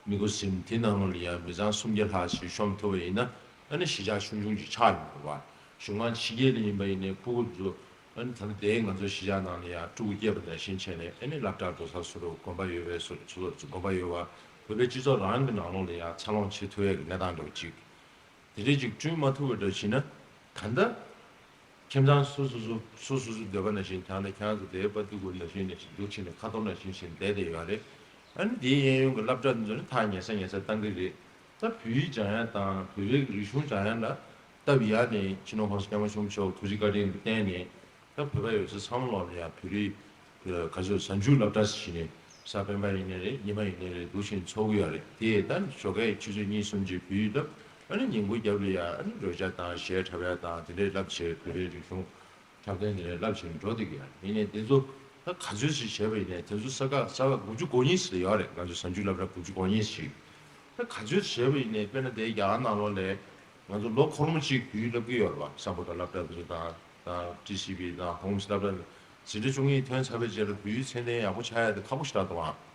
མི་འགོ་ཟིན། དེ་ནང་ལོགས་ལ་ཡ་མི་ཚང་སུམ་བརྒྱ་ལྷག་ཞིག་ཤོང་ཐུབ་པ་ཡིན་ན་ཨ་ནི་གཞིས་ཆགས་ཆུང་ཆུང་ཅིག་ཆགས་ཡོང་གི་རེད་བ། གཞུང་མང་ཕྱི་རྒྱལ་ལ་ཡིན་པ་ཡིན་ནའི་ཕྲུ་གུ་ཚོ་ཨ་ནི་ད་ལྟ་དེ་ང་ཚོ་གཞིས་ཆགས་ནང་ལ་ཡ་ཕྲུ་གུ་སྐྱེས་པ་ནང་བཞིན་བྱས་ནས་ཨ་ནི་སློབ་གྲྭར་འགྲོ་ས་བཟོ་འདྲ་དགོན་པ་ཡོད་པའི་བཟོ་འདྲ་ཚོ་དགོན་པ་ཡོད་པ། བོད་པའི་སྤྱི་ཚོགས་རང་གི་ནང་ལོགས་ལ་ཡ་འཚར་ལོངས་བྱེད་ཐུབ་ཡས་ཀྱི་གནས་སྟངས་འདྲ་བོ་ཅིག་དེ་འདྲས་ཅིག་བསྐྲུན་མ་ཐུབ་པ་འདྲ་བྱས་ན། ད་ལྟ་ཁྱིམ་ཚང་སོ་སོ་སོ་སོ་སོ་སོའི་འདོད་པ་ནང་བཞིན། ད་ལྟ་ཁྱེད་རང་ཚོ་དེའི་པ་ཏི་གུ་ནང་བཞིན་ནས་འདུག་བྱས་ནས་ཁ་ཐོར་ནང་བཞིན་བྱས་ནས་བསྡད་བསྡད་ཡོད་རེད། ཨ་ནི་དེའི་གཡས་གཡོན་གྱི་སློབ་གྲྭ་འདི་ཚོ་ནི་ཐག་ཉེ་ས་ཉེ་ས་བཏང་གི་རེད། ད་བོད་ཡིག་སྦྱང་ཡ་དང་བོད་པའི་རིག་གཞུང་སྦྱང་ཡ་ལ་སྟབས་ཡག་ནས་སྤྱི་ནོར་༸གོང་ས་༸སྐྱབས་མགོན་ཆེན་པོ་མཆོག་ཐུགས་རྗེ་བཀའ་དྲིན་གྱི་བརྟེན་ནས། ད་བོད་པ་ཡོད་ས་ཚང་མ་ལོག་ལ་ཡང་བོད་རིགས་ག་ཚོད་གཟའ་མཇུག་སློབ་གྲྭ་ཞིག་ནས་གཟའ་སྤེན་པ་ཡིན་ནའི་རེད། ཉི་མ་ཡིན་ནའི་རེད། འདུག་བཞིན་ཚོགས་ཀྱི་ཡོད་རེད། དེ་ད་ཞོགས་ཀའི་ཆུ་ཚོད་གཉིས་གསུམ་ཅིག་བོད་ཡིག་སློབ། ཨ་ནི་ཉིན་གུང་རྒྱབ་ལ་ཡ་ཨ་ནི་རོལ་ཆ་དང་གཞས་འཁྲབ་ཡ་དང་དེ་འདྲའི་སློབ་བྱས། བོད་པའི་རིག་གཞུང་ འཁྲབ་སྟོན་དེ་འདྲ་རླབས་ཆེན་འགྲོ་བསྡད་ཀྱི་ཡོད་རེད། ཡིན་ནའི་དེ་ཚོ་ད་ག་ཚོད་ཅིག་བྱས་པ་ཡིན་ནའི་དེ་ཚོ་ས་ག་ས་ག་དགུ་བཅུ་གོ་གཉིས་ཙམ་ཡོད་རེད། ང་ཚོ་གཟའ་མཇུག་སློབ་གྲྭ་དགུ་བཅུ་གོ་གཉིས་ཅིག་ད་ག་ཚོད་ཅིག་བྱས་པ་ཡིན་ནའི་དཔེར་ན་དེ་རྒྱ་གར་ནང་ལོགས་ལ་ང་ཚོ་ལོ་འཁོར་མོ་གཅིག་བོད་ཡིག་བསླབ་ཀྱི་ཡོད་རེད་པ། སམ་བྷོ་ཊ་སློབ་གྲྭ་དེ་ཚོ་དང་དང་ཊི་སི་བི་དང་ཧོམ་སི་སློབ་གྲྭ་འཛིན་གྲྭ་བཅུ་གཉིས་ཐོན་ཚར་བའི་རྗེས་ལ་བོད་ཡིག་ཚད་ལྡན་ཡག་པོ་ཆགས་ཡ་དེ་ཁག་པོ་ཞེ་དྲག་འདུག་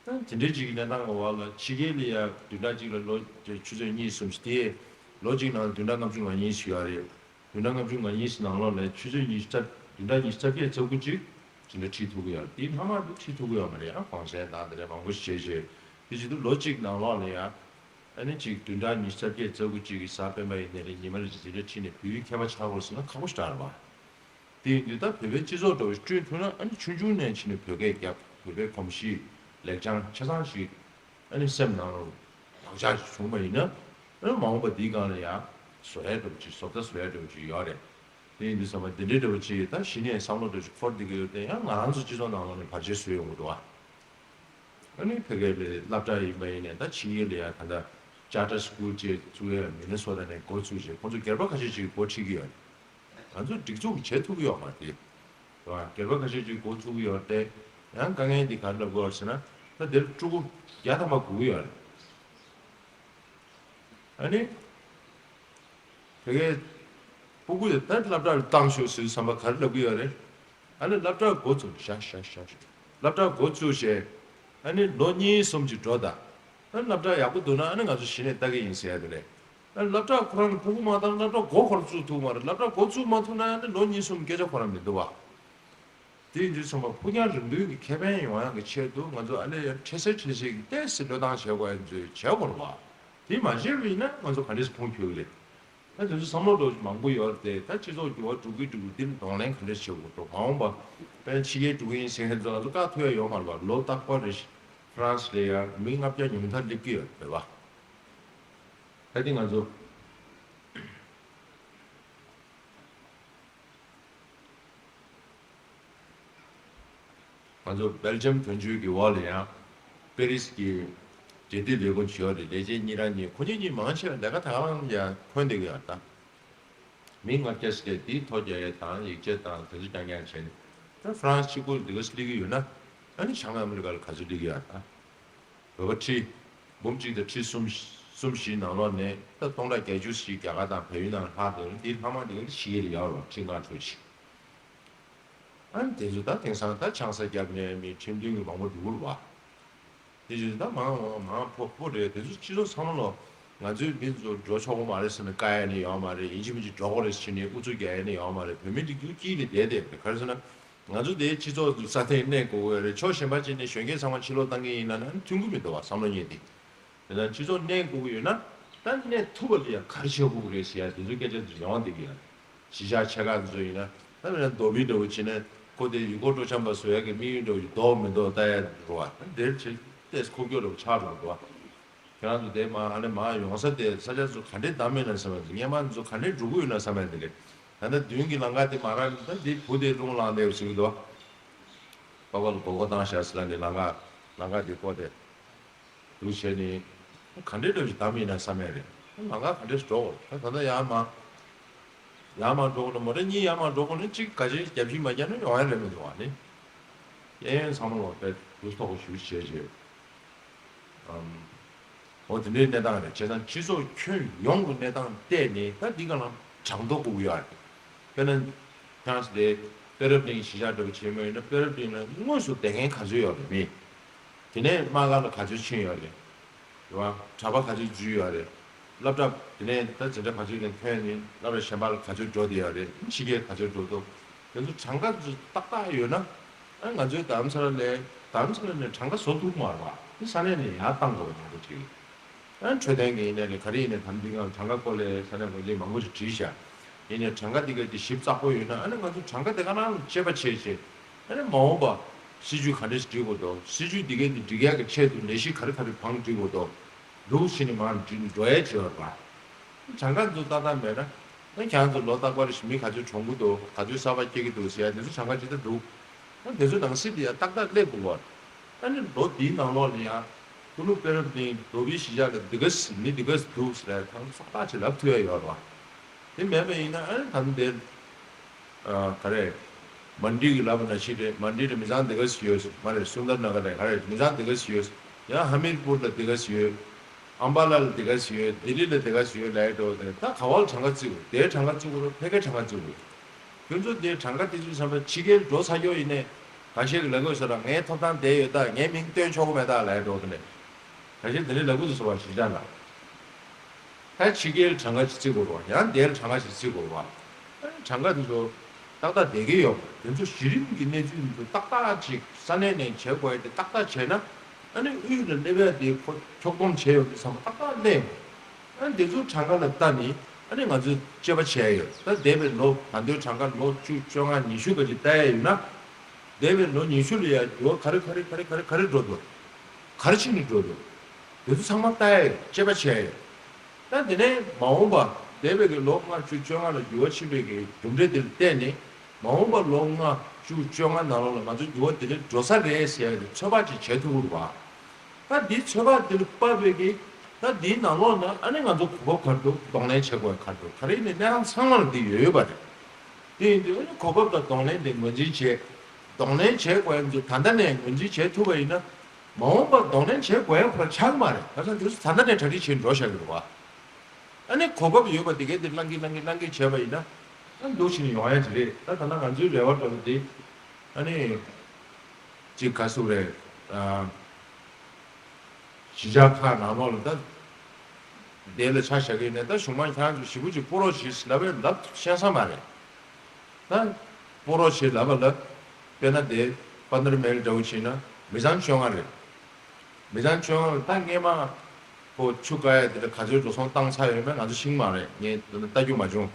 ཨ། ད་དེ་འདྲའི་ཅིག་གི་གནས་སྟངས་ཀྱི་འོག་ལ་ཕྱི་རྒྱལ་ལ་ཡ་བདུན་ཕྲག་གཅིག་ལ་ལོ་ཆུ་ཚོད་གཉིས་གསུམ་ཞིག་དེ་ལོ་གཅིག་ནང་བདུན་ཕྲག་ལྔ་བཅུ་ང་གཉིས་ཤིག་ཡོད་རེད། བདུན་ཕྲག་ལྔ་བཅུ་ང་གཉིས་ཤིག་ནང་ལོགས་ལ་ཆུ་ཚོད་ཉི་ཤུ་རྩ་བདུན་ཕྲག་ཉི་ཤུ་རྩ་བརྒྱད་རྩ་དགུ་ཅིག་དེ་འདྲ་ཁྲིད་ཐུབ་ཀྱི་ཡོད་རེད། དེ་སྔ་མ་དེ་ཁྲིད་ཐུབ་ཀྱི་ཡོད་མ་རེད། ཡང་གུང་སེང་དང་དེ་འདྲ་མང་པོ་ཞིག་བྱས་བྱས་དེ་བྱེད་དུས་ལོ་གཅིག་ནང་ལོགས་ལ་ཡ་ཨ་ནི་ཅིག་བདུན་ཕྲག་ཉི་ཤུ་རྩ་བརྒྱད་རྩ་དགུ་ཅིག་གི་གཟའ་སྤེན་པ་ཡིན་ནའི་རེད། ཉི་མ་རེ་ཅིག་དེ་འདྲ་ཁྲིད་ནས་བོད་ཡིག་མཁས་པ་ཆགས་དགོས་ཟེར་ན་ཁག་པོ་ཞེ་དྲག་རེད་པ། དེ་ཡིན་དུས་ད་བོད་པའི་སྤྱི་ཚོགས་འདྲ་བོ་ཞིག་བསྐྲུན་ཐུབ་ན་ཨ་ནི་ཆུང་ཆུང་ནས་ཕྱིན་ནས་བོད་སྐད་རྒྱབ། བོད་པའི་གོམས་གཤིས་ལེགས་བྱང་ཆ་ཚང་ཞིག་ཨ་ནི་སེམས་ནང་ལ་བག་ཆགས་ཤིག་བྱུང་བ་ཡིན་ན་ཨ་ནི་མ་འོངས་པ་འདིའི་སྒང་ལ་ཡང་བཟོ་ཡ་འདྲ་བོ་ཅིག་བཟོ་ལྟ་བཟོ་ཡ་འདྲ་བོ་ཅིག་ཡོད་རེད། དེ་ཡིན་དུས་ཙམ་པ་འདི་འདྲའི་འདྲ་བོ་ཅིག་ད་གཞི་ནས་བསམ་བློ་འདྲ་བོ་ཅིག་འཁོར་བསྡད་ཀྱི་ཡོད་དེ་ཡང་ང་རང་ཚོ་སྤྱི་ཚོགས་ནང་ལོགས་ནས་བར་ཆད་བཟོས་ཡོང་གི་འདུག་ཨ། ཨ་ནི་ཕ་གིའི་སློབ་གྲྭ་ཡིན་པ་ཡིན་ནའི་ད་ཕྱི་རྒྱལ་ལ་ཡང་ད་ལྟ་charter school ཅིག་བཙུགས་ཡས་མི་ནི་སོ་ཊ་ནས་འགོ་བཙུགས་བྱས་ཁོང་ཚོ་སྒེར་པ་ཁ་ཤས་ཅིག་འགོ་ཁྲིད་ཀྱི་ཡོད། ང་ཚོ་སྒྲིག་འཛུགས་བྱེད་ཐུབ་ཀྱི་ཡོད་མ་རེད། རེད་བ། སྒེར་པ་ཁ་ཤས་ཅིག་འགོ་བཙུགས་ཀྱི་ཡོད་རེད་དེ། ཡང་དཀའ་ངལ་འདི་ག་རེ་ལབ་དགོས་ཟེར་ན་ད་འདིར་ཕྲུ་གུ་བརྒྱ་ཐམ་པ་སྒུག་གི་ཡོད་རེད། ཨ་ནི། དེ་གའི་ཕྲུ་གུ་དེ་ད་སློབ་གྲྭར་བཏང་ཤོག་ཟེར་བསམ་པ་ག་རེ་ལབ་ཀྱི་ཡོད་རེད། ཨ་ནི་སློབ་གྲྭ་འགོ་བཙུགས་ཤག་ཤག་ཤག་ཤག་སློབ་གྲྭ་འགོ་བཙུགས་བྱས། ཨ་ནི་ལོ་གཉིས་གསུམ་ཅིག་འགྲོ་ད། ཨ་ནི་སློབ་གྲྭ་ཡག་པོ་འདུག་ན་ཨ་ནི་ང་ཚོ་གཞི་ནས་ལྟ་གི་ཡིན་ཟེར་ཡ་དེ་རེད། ཨ་ནི་སློབ་གྲྭ་ཁོ་རང་གི་ཕྲུ་གུ་མ་བཏང་སློབ་གྲྭ་འགོ་ཁོ་རང་བཙུགས་ཐུབ་མ་རེད། སློབ་གྲྭ་འགོ་བཙུགས་མ་ཐུབ་ན་ཨ་ནི་ལོ་གཉིས་གསུམ་སྐད་ཆ་ཁོ་རང་མི་འདུག་བ། དེ་ཡིན་དུས་ཙམ་པ་ཕུགས་རྒྱང་རིང་པོའི་གི་ཁེ་ཕན་ཡོང་ཡག་གི་ཆེད་དུ་ང་ཚོ་ཨ་ལས་ཡར་འཕྲལ་སེལ་འཕྲལ་སེལ་གྱི་ཏོག་ཙམ་བློས་བཏང་བྱེད་དགོས་ཡ་ཚོས་བྱེད་དགོས་རེད་བ། དེ་མ་བྱས་པ་ཡིན་ན་ང་ཚོ་ག་འདྲས་སེ་ཁུངས་འཁྱོལ་གི་རེད། ད་དེ་ཚོ་བསམ་བློ་འདྲ་བོ་མང་པོ་ཡོད་རེད་དེ། ད་སྤྱི་ཚོགས་འགྱུར་བ་འགྲོ་གི་འགྲོ་གི་འདི་ལ་གདོང་ལེན་ག་འདྲས་བྱེད་དགོས་འདུག་མ་འོངས་པ་དཔེར་ན་ཕྱི་རྒྱལ་འགྲོ་གི་ཡིན་ཟེར་མཁན་ཚོ་ང་ཚོ་བཀག་ཐུབ་ཡ་ཡོད་མ་རེད་བ། ལོ་རྟག་པར་རེ་ཧྥ་རན་སི་ལ་ཡ་མི་ལྔ་བརྒྱ་ཉུང་མཐར་སླེབས་ཀྱི་ཡོད་རེད་བ། ད་དེ་ང་ཚོ་ང་ཚོ་སྦེལ་ཇམ་དོན་གཅོད་ཀྱི་འོག་ལ་ཡང་པེ་རིས་ཀྱི་འབྲེལ་མཐུད་ལས་ཁུངས་ཅིག་ཡོད་རེད། ལས་བྱེད་གཉིས་རང་གཉིས་ཁོ་གཉིས་གཉིས་མང་ཆེ་བ་ལས་ཀ་ད་ག་རང་ཡང་འཁོན་བསྡད་ཀྱི་ཡོད་རེད་ད། མི་ལྔ་བརྒྱ་ཞིག་ལས་དེའི་ཐོ་རྒྱག་ཡས་དང་ཡིག་ཆ་དང་དེ་ཚོ་རྐྱང་རྐྱང་བྱས་ནས་ད་ཧྥ་རན་སི་གཅིག་པོ་འདི་ག་སླེབས་ཀྱི་ཡོད་ན་ཨ་ནི་བྱང་ཨ་མི་རི་ཀ་ལ་ག་ཚོད་སླེབས་ཀྱི་ཡོད་རེད་ད། བོད་པ་ཁྲི་འབུམ་གཅིག་དང་ཁྲི་གསུམ་གསུམ་བཞི་ནང་ལོགས་ནས་ད་སྟོང་ཕྲག་བརྒྱད་ཅུ་ཞིག་རྒྱ་གར་དང་བལ་ཡུལ་ནང་ལྷག་དེ་འདི་ལྷག་མ་དེ་ག་ཕྱི་རྒྱལ་ལ་ཡོད་རེད་བ། ཁྲི་ལྔ་དྲུག་ཅིག་ཨ་ནི་དེ་ཚོ་ད་དེང་སང་ད་ཆང་ས་བརྒྱབ་ནས་མི་ཁྲིམས་མཐུན་གྱི་མང་པོ་འགྲོ་གི་རེད་བ། དེ་བཞིན་ད་མང་མང་ཕོ་ཕོ་རེད། དེ་ཚོ་སྤྱི་ཚོགས་ཚང་མ་ལོ་ང་ཚོའི་མི་ཚོ་འགྲོ་ཆོག་གི་མ་རེད་ཟེར་ནས་བཀག་ཡ་ནི་ཡོད་མ་རེད། ཡིན་གཅིག་མིན་གཅིག་འགྲོ་དགོས་རེད་ཟེར་ནས་ཨུ་ཚུགས་རྒྱག་ཡ་ནི་ཡོད་མ་རེད། བོད་མི་འདི་རྒྱུག་དཀྱིལ་ནས་བསྡད་བསྡད་པ་རེད། ག་རེ་ཟེར་ན་ང་ཚོ་དེའི་སྤྱི་ཚོགས་སུ་ས་མཐའི་གནས་དགོས་ཀྱི་རེད། ཕྱོགས་གཞན་པ་ཅིག་ནས་གཞོན་སྐྱེས་ཚང་མ་ཕྱིར་ལོག་བཏང་གི་ཡིན་ན་ན་མཐུན་གྱི་མི་འདུག་བ། བསམ་བློ་གཉིས་དེ། དེ་ན་སྤྱི་ཚོགས་གནས་དགོས་ཀྱི་ཡོད་ན་ད་གནས་ཐུབ་པ་ལ་ཡང་ག་རེ་བྱེད་དགོས་ཀྱི་རེད་ཟེར་ཡ་དེ་ཚོའི་སྐད་ཆ་དེ་ཚོ་ཡོང་བསྡད་ཀྱི་ཡོད་རེད། གཞིས་ཆགས་ཆེ་ཁག་དེ་ཚོ་ཡིན་ན་ད་མི་ན་རྡོ་སྦིས་འདྲ་བོ་བྱས་ན་ཁོ་དེ་ཡུལ་སྐོར་སྤྲོ་འཆམ་པ་བཟོ་ཡ་གི་དམིགས་ཡུལ་འདྲ་བོ་ཞིག་འདུག་མི་འདུག་ལྟ་ཡ་འགྲོ་བ་འདིར་བྱས་ཏེ་ཁོག་སྐྱོ་འདྲ་བོ་ཆགས་འགྲོ་གི་འདུག་བ། ཁྱེད་རང་ཚོ་དེ་མ་ཨ་ནི་མ་ཡོང་ས་དེ་ས་ཆ་ཚོ་ག་འདྲས་བདམས་ཡོད་ན་བསམ་ཡ་དེ། སྔོན་མ་ཚོ་ག་འདྲས་འགྲོ་གི་ཡོད་ན་བསམ་ཡ་དེ་ལས། ད་ལྟ་མདུན་གྱི་ལམ་ཁ་དེ་མ་ར་ད་འདི་བུ་དེ་རླུང་ལངས་བསྡད་ཡོད་ཟེར་གི་འདུག་བ། པགས་པ་ལ་སྒོར་སྒོར་བཏང་བཞག་ཟེར་ལ་ནི་ལམ་ཁ་ལམ་ཁ་དེ་བསྐོར་ཏེ། འདུག་བྱས་ནི། ག་འདྲས་འདྲ་ཞིག་བདམས་ཡིན་ན་བསམ་ཡ་རེད། ལམ་ཁ་ག་འདྲས་འགྲོ་དགོས་རེད། ད་ད་ལྟ་ཡར་མར། ཡར་མར་འགྲོ་དགོས་ན་མོ་ཊ་གཉིས་ཡར་མར་འགྲོ་དགོས་ན་གཅིག་ག་ཅིག་རྒྱབ་ཤིག་མ་བརྒྱབ་ན་ཡོང་ཡ་རེད་མི་འདུག་བ་ནི། གཡས་གཡོན་ཚང་མ་ལོག་པའི་འདུག་ཐོག་ཞུ་བྱས་བྱས། ཨམ། འོ་དེ་འདྲའི་གནས་སྟངས་རེད། བྱས་ཙང་སྤྱི་ཚོགས་ཁྱོན་ཡོངས་ཀྱི་གནས་སྟངས་བལྟས་ནས་ད་འདི་ག་ལ་དྲང་པོ་དགོས་ཀྱི་ཡོད་རེད། དཔེར་ན། ཁྱེད་རང་ཚོ་དེ་པེ་རབ་གླིང་གཞིས་ཆགས་འདྲ་པོ་བྱེད་མ་ཡོད་ན་པེ་རབ་གླིང་ལ་དངོས་སུ་བསྡད་མཁན་ག་ཚོད་ཡོད་རེད་མི། དེ་ནས་དམག་སྒར་ལ་ག་ཚོད་ཕྱིན་ཡོད་རེད། རེད་བ། གྲྭ་པ་ག་ཚོད་འཛུལ་ཡོད་རེད། སློབ་གྲྭ་དེ་ནས་ད་འཛིན་གྲྭ་ག་ཚོད་ནས་ཐོན་ནས་སློབ་གྲྭ་གཞན་པ་ལ་ག་ཚོད་འགྲོ་བསྡད་ཡོད་རེད། ཕྱི་རྒྱལ་ག་ཚོད་འགྲོ་འདུག་དེ་ཚོ་གྲངས་ཀ་ཚོ་ཏག་ཏག་ཡོད་ན། ཨ་ང་ཚོའི་རྡ་རམ་ས་ལ་ལས་རྡ་རམ་ས་ལ་ནས་གྲངས་ཀ་བཟོ་ཐུབ་མ་རེད་བ། དེ་ས་གནས་ནས་ཡར་བཏང་དགོས་པ་མང་པོ་ཅིག་ཨ་འཕྲོད་བསྟེན་གྱི་ཡིན་ནའི་ལས་ག་རེ་ཡིན་ནའི་དམ་འཛིན་ཁང་གྲངས་ཀ་སྐོར་ལས་ས་གནས་འགོ་འཛིན་མང་པོ་ཞིག་བྲིས་བཞག་ཡིན་ནའི་གྲངས་ཀ་འདི་ག་དེ་ཞིབ་ཚགས་པོ་ཡོད་ན་ཨ་ནི་ང་ཚོ་གྲངས་ཀ་དེ་ག་རང་ལ་དཔྱད་པ་བྱས་བྱས་ཨ་ནི་མ་འོངས་པ་སྲིད་ཇུས་ག་འདྲ་ཞིག་སྒྲིག་དགོས་འདུག་སྲིད་ཇུས་འདི་ག་དེ་སྒྲིག་ཡག་གི་ཆེད་དུ་ལས་གཞི་ག་རེ་ག་རེ་བང་སྒྲིག་དགོས་འདུག་འདུག་ཕྱིན་ནས་མར་འགྲིག་འགྲོ་ཡས་བྱེད་པ་རེད་པ། གྲངས་ཀ་ཚོ་ཏག་ཏག་མེད་ན། ཨ་ཁྱེད་ཚོ་ལོ་རྟག་པར་མི་ག་ཚོད་གྲོངས་ཀྱི་འདུག་ག་ཚོད་གསར་པ་སྐྱེ་གི་འདུག་ཟེར་ཡ་དེ་ཚོ་གྲངས་ཀ་ཇི་ལྟར་འདུག་ཨ་དེ་ཚོ་ནང་གསེས་དེ་ཡ་ཏག་ཏག་སླེབས་དགོས་པ། ཨ་ནི་ལོ་འདིའི་ནང་ལོགས་ལ་ཡང་ཀུ་ནུ་པེ་རབ་གླིང་རྡོ་སྦིས་གཞིས་ཆགས་ལ་འདི་ག་ཟེར་མི་འདི་ག་འདུག་ཟེར་ཡ་ཐང་ཚོགས་ཐག་ཅིག་ལབ་ཐུབ་ཡ་ཡོད་རེད་པ། དེ་མེད་པ་ཡིན་ན་ཨ་ནི་ད་ནི་དེ། ཨ་ག་རེ། མན་ཌི་གི་ལབ་ན་ཤི་རེད། མན་ཌི་ལ་མི་ཚང་དེ་ག་ཞིག་ཡོད། མ་རེད། སུན་དར་ན་ག་རེ་ག་རེ་མི་ཚང་དེ་ག་ཞིག་ཡོད། ཡང་ཧ་མིར་པུར་ལ་དེ་ག་ཞིག་ཡོད། ཨམ་བ་ལ་ལ་དེ་ག་ཞིག་ཡོད། ལྡི་ལི་ལ་དེ་ག་ཞིག་ཡོད་ལབ་འགྲོ་དེ། ད་ག་བ་ལ་གྲངས་ཀ་བརྩི་དགོས། དེའི་གྲངས་ཀ་བརྩི་དགོས་རེད། ཕ་གིའི་གྲངས་ཀ་བརྩི་དགོས། ཁྱོད་ཚོ་དེའི་གྲངས་ཀ་དེ་ཚོའི་བསམ་པ་ཕྱི་རྒྱལ་འགྲོ་ཚར་ཡོད་ཡིན་ནའི། ཁ་ཤས་ཀྱིས་ལབ་དགོས་ས་ར། ངའི་ཐོབ་ཐང་དེ་ཡོད་ད། ངའི་མིང་བཏོན་ཆོག་གི་མེད་ད་ལབ་འགྲོ་དེ་ནས། ཁ་ཤས་དེ་འདྲའི་ལབ་དགོས་འདུག་ཟེར་བ་གཞིས་ཆགས་ལ། ད་ཕྱི་རྒྱལ་གྲངས་ཀ་ཞིག་བརྩི་དགོས་རེད་བ། ཡང་འདིར་གྲངས་ཀ་ཞིག་བརྩི་དགོས་རེད་བ། ཨ་ནི་གྲངས་ཀ་འདི་ཚོ་ཏག་ཏག་བསྡད་ཀྱི་ཡོད་པ། དེ་ཚོ་གཞི་རིམ་གྱི་གནས་ཚུལ་འདི་ཚོ་ཏག་ཏག་ཅིག་ས་གནས་ནས་བྱེད་དགོས་ཡ་དེ་ཏག་ཏག་བྱས་ན། ཨ་ནི་དབུས་ལ་སླེབས་ཡ་དེ་ཁོ་འཁྱོག་བསྡོམས་བྱས་ཡོང་དུས་ཙམ་པ་ཏག་ཏག་སླེབས་ཡོང་། ཨ་ནི་དེ་ཚོ་གྲངས་ཀ་ལ་ལྟ་ནས་ཨ་ནི་ང་ཚོས་དཔྱད་པ་བྱས་ཡོད། ད་འདས་པའི་ལོ་ད་ལྟའི་གྲངས་ཀ་ལོ་བཅུ་བཅོ་ལྔ་ཉི་ཤུ་ག་ཅིག་ལྟ་ཡ་ཡིན་ན། འདས་པའི་ལོ་ཉི་ཤུ་ལ་ཡ་འགྱུར་བ་ག་རེ་ག་རེ་ག་རེ་ག་རེ་ག་རེ་འགྲོ་འདུག་ག་རེ་ཕྱིན་ནས་འགྲོ་འདུག་དེ་ཚོ་ཚང་མ་ལྟ་ཡ་ཡོད། དཔྱད་པ་བྱས་ཡོད། ད་དེ་ནས་མ་འོངས་པ་འདས་པའི་གི་ལོ་ལྔ་བཅུ་བཅོ་ལྔ་ལ་འགྱུར་བ་ཕྱིན་པའི་གི་གྲུབ་འབྲས་དེ་ལ་བལྟས་ནས། མ་འོངས་པ་ལོ་ལྔ་བཅུ་བཅོ་ལྔ་ནང་ལོགས་ལ་ང་ཚོ་འགྱུར་བ་དེ་འདྲ་འགྲོ་ས་རེད་ཟེར་ཡ་གི་ཚོད་དཔག་ཅིག་བྱེད་ཐུབ་ཀྱི་རེད་བ། ད་འདིའི་ཚོད་དཔག་འདི་ལ་དཔག་པའི་གི་ད་འདིའི་ནང་ལོགས་ན་ཨ་ནི་ང་ཚོ་གོ་སྐབས་ག་རེ་འདུག་གདོང་ལེན་བྱེད་དགོས་ག་རེ་འདུག་ག་རེ་ཡིན་ནའི་གནས་སྟངས་ཚང་མ་ལ་འདི་ཡོད་ཡོད་པ་རེད། དེ་ཡིན་དུས་ཨ་ནི་གོ་སྐབས་དང་གདོང་ལེན་དེ་ངོས་འཛིན་བྱེད། གདོང་ལེན་བྱེད་དགོས་ཡ་ཚོ་ད་ལྟ་ནས་ངོས་འཛིན་བྱེད་ཐུབ་པ་ཡིན་ན། མ་འོངས་པར་གདོང་ལེན་བྱེད་དགོས་ཡ་ཁོ་རང་ཆགས་ཀྱི་མ་རེད། ཁ་སང་དུས་སུ་ད་ལྟ་ནས་གྲ་སྒྲིག་བྱེད་འགྲོ་བཞག་གི་རེད་བ། ཨ་ནི་གོ་སྐབས་ཡོད་པ་དེ་གས་དེ་བླང་གི་བླང་གི་བླང་གི་བྱས་པ་ཡིན་ན། ཨ་འདུག་བྱས་ནས་ཡོང་ཡ་དེ་རེད། ད་ད་ལྟ་ང་ཚོའི་རེ་བ་འདྲ་པོ་དེ། ཨ་ནི། ཅིག་ག་ཟེར་རེད། ཨ། གཞིས་ཆགས་ཁག་ནང་ལོགས་ལ་ད། དེ་ལ་ཆ་བཞག་གི་ཡིན་ན་ད་གཞུང་མང་ཁྱེད་རང་ཚོ་ཞེ་པོ་ཅིག་སྤོ་རོགས་བྱེད་ལབ་པས་ལབ་ཤེས་ས་མ་རེད། ད་སྤོ་རོགས་བྱེད་ལབ་པ་ལ། དཔེར་ན་དེ་པ་ནར་མེལ་འདྲ་བོ་བྱས་ན་མི་ཚང་བཅོ་ལྔ་རེད། མི་ཚང་བཅོ་ལྔ་ལ་ད་སྔས་མ་ཁོ་ཆུ་བཀག་ཡ་དེ་ལ་ག་ཚོད་འགྲོ་སོང་བཏང་ཚར་ཡོད་མེད་ང་ཚོ་ཤེས་ཀྱི་མ་རེད། ངས་འདི་ལ་ལྟ་རྒྱུ་མ་བྱུང་།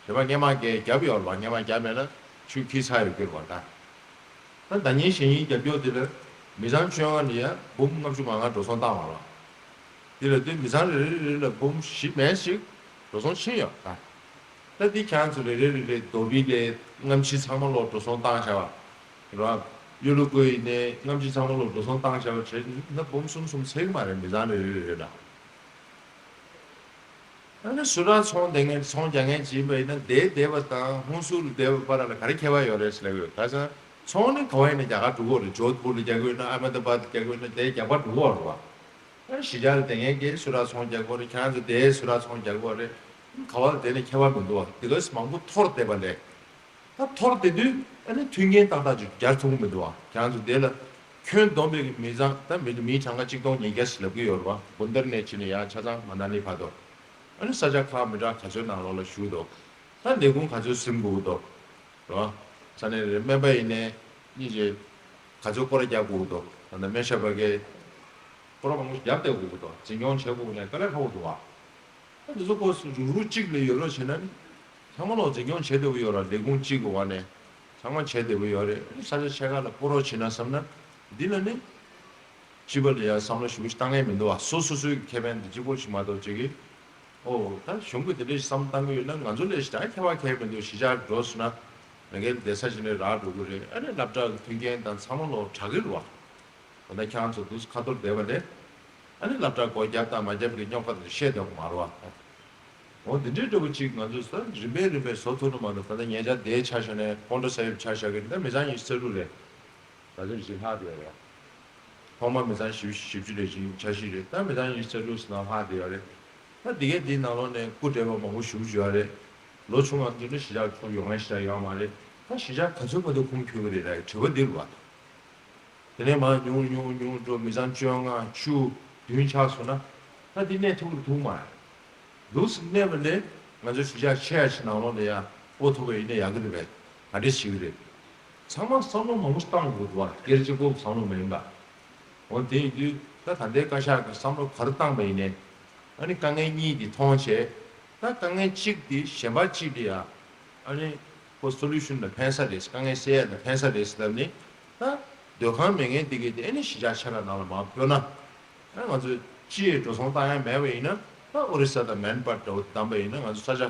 རེད་པ། སྔས་མ་གས་བརྒྱབ་ཡོད་རེད་པ། སྔས་མ་བརྒྱབ་མེད་ན་ཆུ་འཁྱིལ་ཚར་ཡོད་རྒྱུ་རེད་པ་ད། ད་ཟླ་ཉིན་གཞེས་ཉིན་རྒྱབ་སྐྱོར་དེ་ལ་མི་ཚང་བཅོ་ལྔ་ནས་ཡ་འབུམ་ལྔ་བཅུ་ང་ལྔ་འགྲོ་སོང་བཏང་བ་རེད། དེ་ལ་དེ་མི་ཚང་རེ་རེ་རེ་རེ་ལ་འབུམ་བཞི་མན་ཞིག་འགྲོ་སོང་ཕྱིན་ཡོད་ད། ད་འདི་ཁྱེད་རང་ཚོ་རེ་རེ་རེ་རེ་རྡོ་སྦིས་ལ་རྔམ་ཤིང་ཚང་མ་ལོག་འགྲོ་སོང་བཏང་བཞག་པ་རེད་པ། གཡུ་ལུ་ཀོ་ཡིན་ནའི་རྔམ་ཤིང་ཚང་མ་ལོག་འགྲོ་སོང་བཏང་བཞག་པ་བྱས་ན་འབུམ་གསུམ་གསུམ་ཚད་ཀྱི་མ་རེད། མི་ཚང་རེ་རེ་རེ་རེ་ལ། ཨ་ནི་སུ་ར་ཚོང་དེ་ངན་ཚོང་རྒྱག་མཁན་ཅིག་ཡིན་པ་ཡིན་ན་དེའི་སྡེ་བ་དང་ཧུན་སུར་སྡེ་བ་བར་ལ་ག་རེ་ཁྱད་པར་ཡོད་རེད་ཟེར་ལབ་ཡོད། ཁ་སང་ཚོང་ནི་ག་བ་ཡིན་ན་རྒྱ་གར་འགྲོ་གི་རེད། ཇོད་པུར་ལ་རྒྱག་གི་ཡོད་ན་ཨ་མེ་ད་བཱད་ལ་རྒྱག་གི་ཡོད་ན་དེ་རྒྱ་གར་འགྲོ་གི་རེད་བ། ཨ་ནི་གཞིས་ཆགས་ལ་དེ་ངན་གྱིས་སུ་ར་ཚོང་རྒྱག་གི་རེད། ཁྱེད་རང་ཚོ་དེའི་སུ་ར་ཚོང་རྒྱག་གི་རེད། ག་བ་ལ་དེ་ནི་ཁྱད་པར་མི་འདུག་བ། དེ་ག་ཚོད་མང་པོ་འཐོར་བསྡད་པ་ལས། ད་འཐོར་བསྡད་དུས་ཨ་ནི་མཐུན་རྐྱེན་ཏག་ཏག་ཅིག་སྦྱར་ཐུབ་ཀྱི་མི་འདུག་བ། ཁྱེད་རང་ཚོ་དེ་ལ་ཁྱོན་བསྡོམས་པའི་མི་ཚང་ད་མི་མིའི་གྲངས་ཀ་གཅིག་སྟོང་ཉིས་བརྒྱ་ཞིག་ལབ་ཀྱི་ཡོད་རེད་བ། བུན་དར་ནས་ཕྱིན་ནས་ཡར་ཆ་ཚང་མ་ན་ལི་བར་དུ། ཨ་ནི་ས་ཆ་ཁག་མི་འདྲ་ག་ཚོད་ནང་ལོགས་ལ་བཞུགས་འདུག་ད་ལས་ཁུངས་ག་ཚོད་ཟིན་དགོས་འདུག་རེད་བ། ས་གནས་རེ་སྨན་པ་ཡིན་ནའི་སྙིང་རྗེ་ག་ཚོད་སྐོར་ར་རྒྱག་དགོས་འདུག་ད་ལྟ་སྨན་ཞབས་པ་གིས་སྐོར་ར་མང་པོ་རྒྱབ་བསྡད་དགོས་འདུག་འཛིན་སྐྱོང་བྱེད་དགོས་ནས་དཀའ་ལས་ཁག་པོ་འདུག་བ། ཨ་འདི་ཚོ་ཁོ་རུག་རུག་གཅིག་ལ་ཡོད་རོགས་བྱས་ན་ནི། ཚང་མ་ལོག་འཛིན་སྐྱོང་བྱེད་བདེ་པོ་ཡོད་ར། ལས་ཁུངས་གཅིག་གི་འོག་ནས་ཚང་མ་བྱེད་བདེ་པོ་ཡོད་རེད། ས་ཆ་ཆེ་ཁག་ལ་སྤོ་རོགས་བྱེད་ན་བསམ་ན་འདི་ལ་ནི། སྤྱི་པ་ལ་ཡང་བསམ་བློ་ཞེ་པོ་ཞིག་བཏང་ཡས་མི་འདུག་བ། སོ་སོ་སོའི་ཁེ་ཕན་འདི་གཅིག་པོ་ཞིག་མ་གཏོགས་ཅིག་གིས། ཨོ་ད་གཞུང་གིས་དེ་འདྲ་ཞིག་བསམ་བཏང་གི་ཡོད་ན་ང་ཚོ་ལས་ཞིག་ད་ཁྱད་པར་གང་ཡང་མི་འདུག་གཞིས་ཆགས་འགྲོ་སོང་ན་ལས་ཀའི་བསྡད་ས་ཞིག་ནས་རག་འགྲོ་གི་རེད། ཨ་ནི་སློབ་གྲྭ་གི་མཐུན་རྐྱེན་དང་ཚང་མ་ལོག་དྲག་གི་རེད་བ། འོ་ན་ཁྱེད་རང་ཚོ་འདུག་ཁ་ཐོར་བསྡད་པ་ལས། ཨ་ནི་སློབ་གྲྭ་སྒོ་བརྒྱབ་དང་མ་བརྒྱབ་ཀྱི་རྙོག་པ་དེ་བཤད་བསྡད་པ་མ་རེད་བ། འོ་འདི་འདྲའི་འདྲ་པོ་ཅིག་ང་ཚོས་ས་རིམ་པས་རིམ་པས་བཟོ་ཐུབ་ན་མ་གཏོགས། ད་ལྟ་ཉེ་ཆར་དེའི་ཆ་བཞག་ནས་པོན་ཊ་ས་ཡིབ་ཆ་བཞག་གི་ད་མི་ཚང་ཉི་ཤུ་རྩ་དྲུག་རེད། ད་ལྟ་བཞི་ལྷག་དེ་རེད། ཐོག་མ་མི་ཚང་བཞི་བཅུ་ཞེ་བཞི་རེད། ཅིག་ཆ་བཞི་རེད། ད་མི་ཚང་ཉི་ཤུ་རྩ་དྲུག་ཟིན་ན་ལྷག་དེ་ཡོད་རེད། ད་འདི་གའི་འདིའི་ནང་ལོགས་ནས་སྐུ་བགྲེས་པ་མང་པོ་ཞེ་པོ་ཅིག་ཡོད་རེད། ལོ་ཆུང་བ་འདི་འདྲ་གཞིས་ཆགས་ཚུར་ཡོང་མཁན་ཞེ་དྲག་ཡོད་མ་རེད། ད་གཞིས་ཆགས་ག་ཚོད་བར་དུ་ཁུངས་འཁྱོལ་གི་རེད་ལབ་དྲི་བ་འདི་རེད་བ། དེ་ནས་མར་ཉུང་ཉུང་ཉུང་འགྲོ། མི་ཚང་བཅོ་ལྔ་བཅུ་བདུན་ཆགས་སོང་ན་ད་འདི་གནས་ཐུབ་ཀྱི་ཐུབ་མ་རེད། ལུགས་སུ་གནས་པ་ལས་ང་ཚོའི་གཞིས་ཆགས་ཆེ་ཡ་ཆེ་ནང་ལོགས་ལ་ཡ་སྤོ་ཐུབ་པ་ཡིན་ན་ཡག་གི་རེད་པས། ག་འདྲས་བྱེད་ཀྱི་རེད། ཚང་མ་བསམ་བློ་མང་པོ་བཏང་དགོས་འདུག་བ། སྒེར་གཅིག་པོ་བསམ་བློ་མ་ཡིན་པ། འོ་དེ་ཡིན་དུས་ད་ད་ལྟའི་བཀའ་ཤག་གིས་བསམ་བློ་ག་རེ་བཏང་པ་ཡིན་ནའི། ཨ་ནི་དཀའ་ངལ་གཉིས་འདི་མཐོང་བྱས། ད་དཀའ་ངལ་གཅིག་འདི་གཞན་པ་གཅིག་ལ་ཡ། ཨ་ནི་ཁོ་སོ་ལུ་ཤན་ལ་ཕན་ས་རེད། དཀའ་ངལ་སེལ་ཡ་ལ་ཕན་ས་རེད་ཟེར་ལབ་ནས། ད་སྡོད་ཁང་མེད་མཁན་འདི་གས་དེ་ཨ་ནི་གཞིས་ཆགས་ཆེ་ཁག་ནང་ལ་མར་སྤོས་ན། ཨ་ང་ཚོས་སྤྱི་ཡི་འགྲོ་སོང་བཏང་ཡ་མེད་པ་ཡིན་ན། ད་ཨོ་རི་ས་དང་མན་པ་འདྲ་བོ་བདམས་པ་ཡིན་ན་ང་ཚོ་ས་ཆ་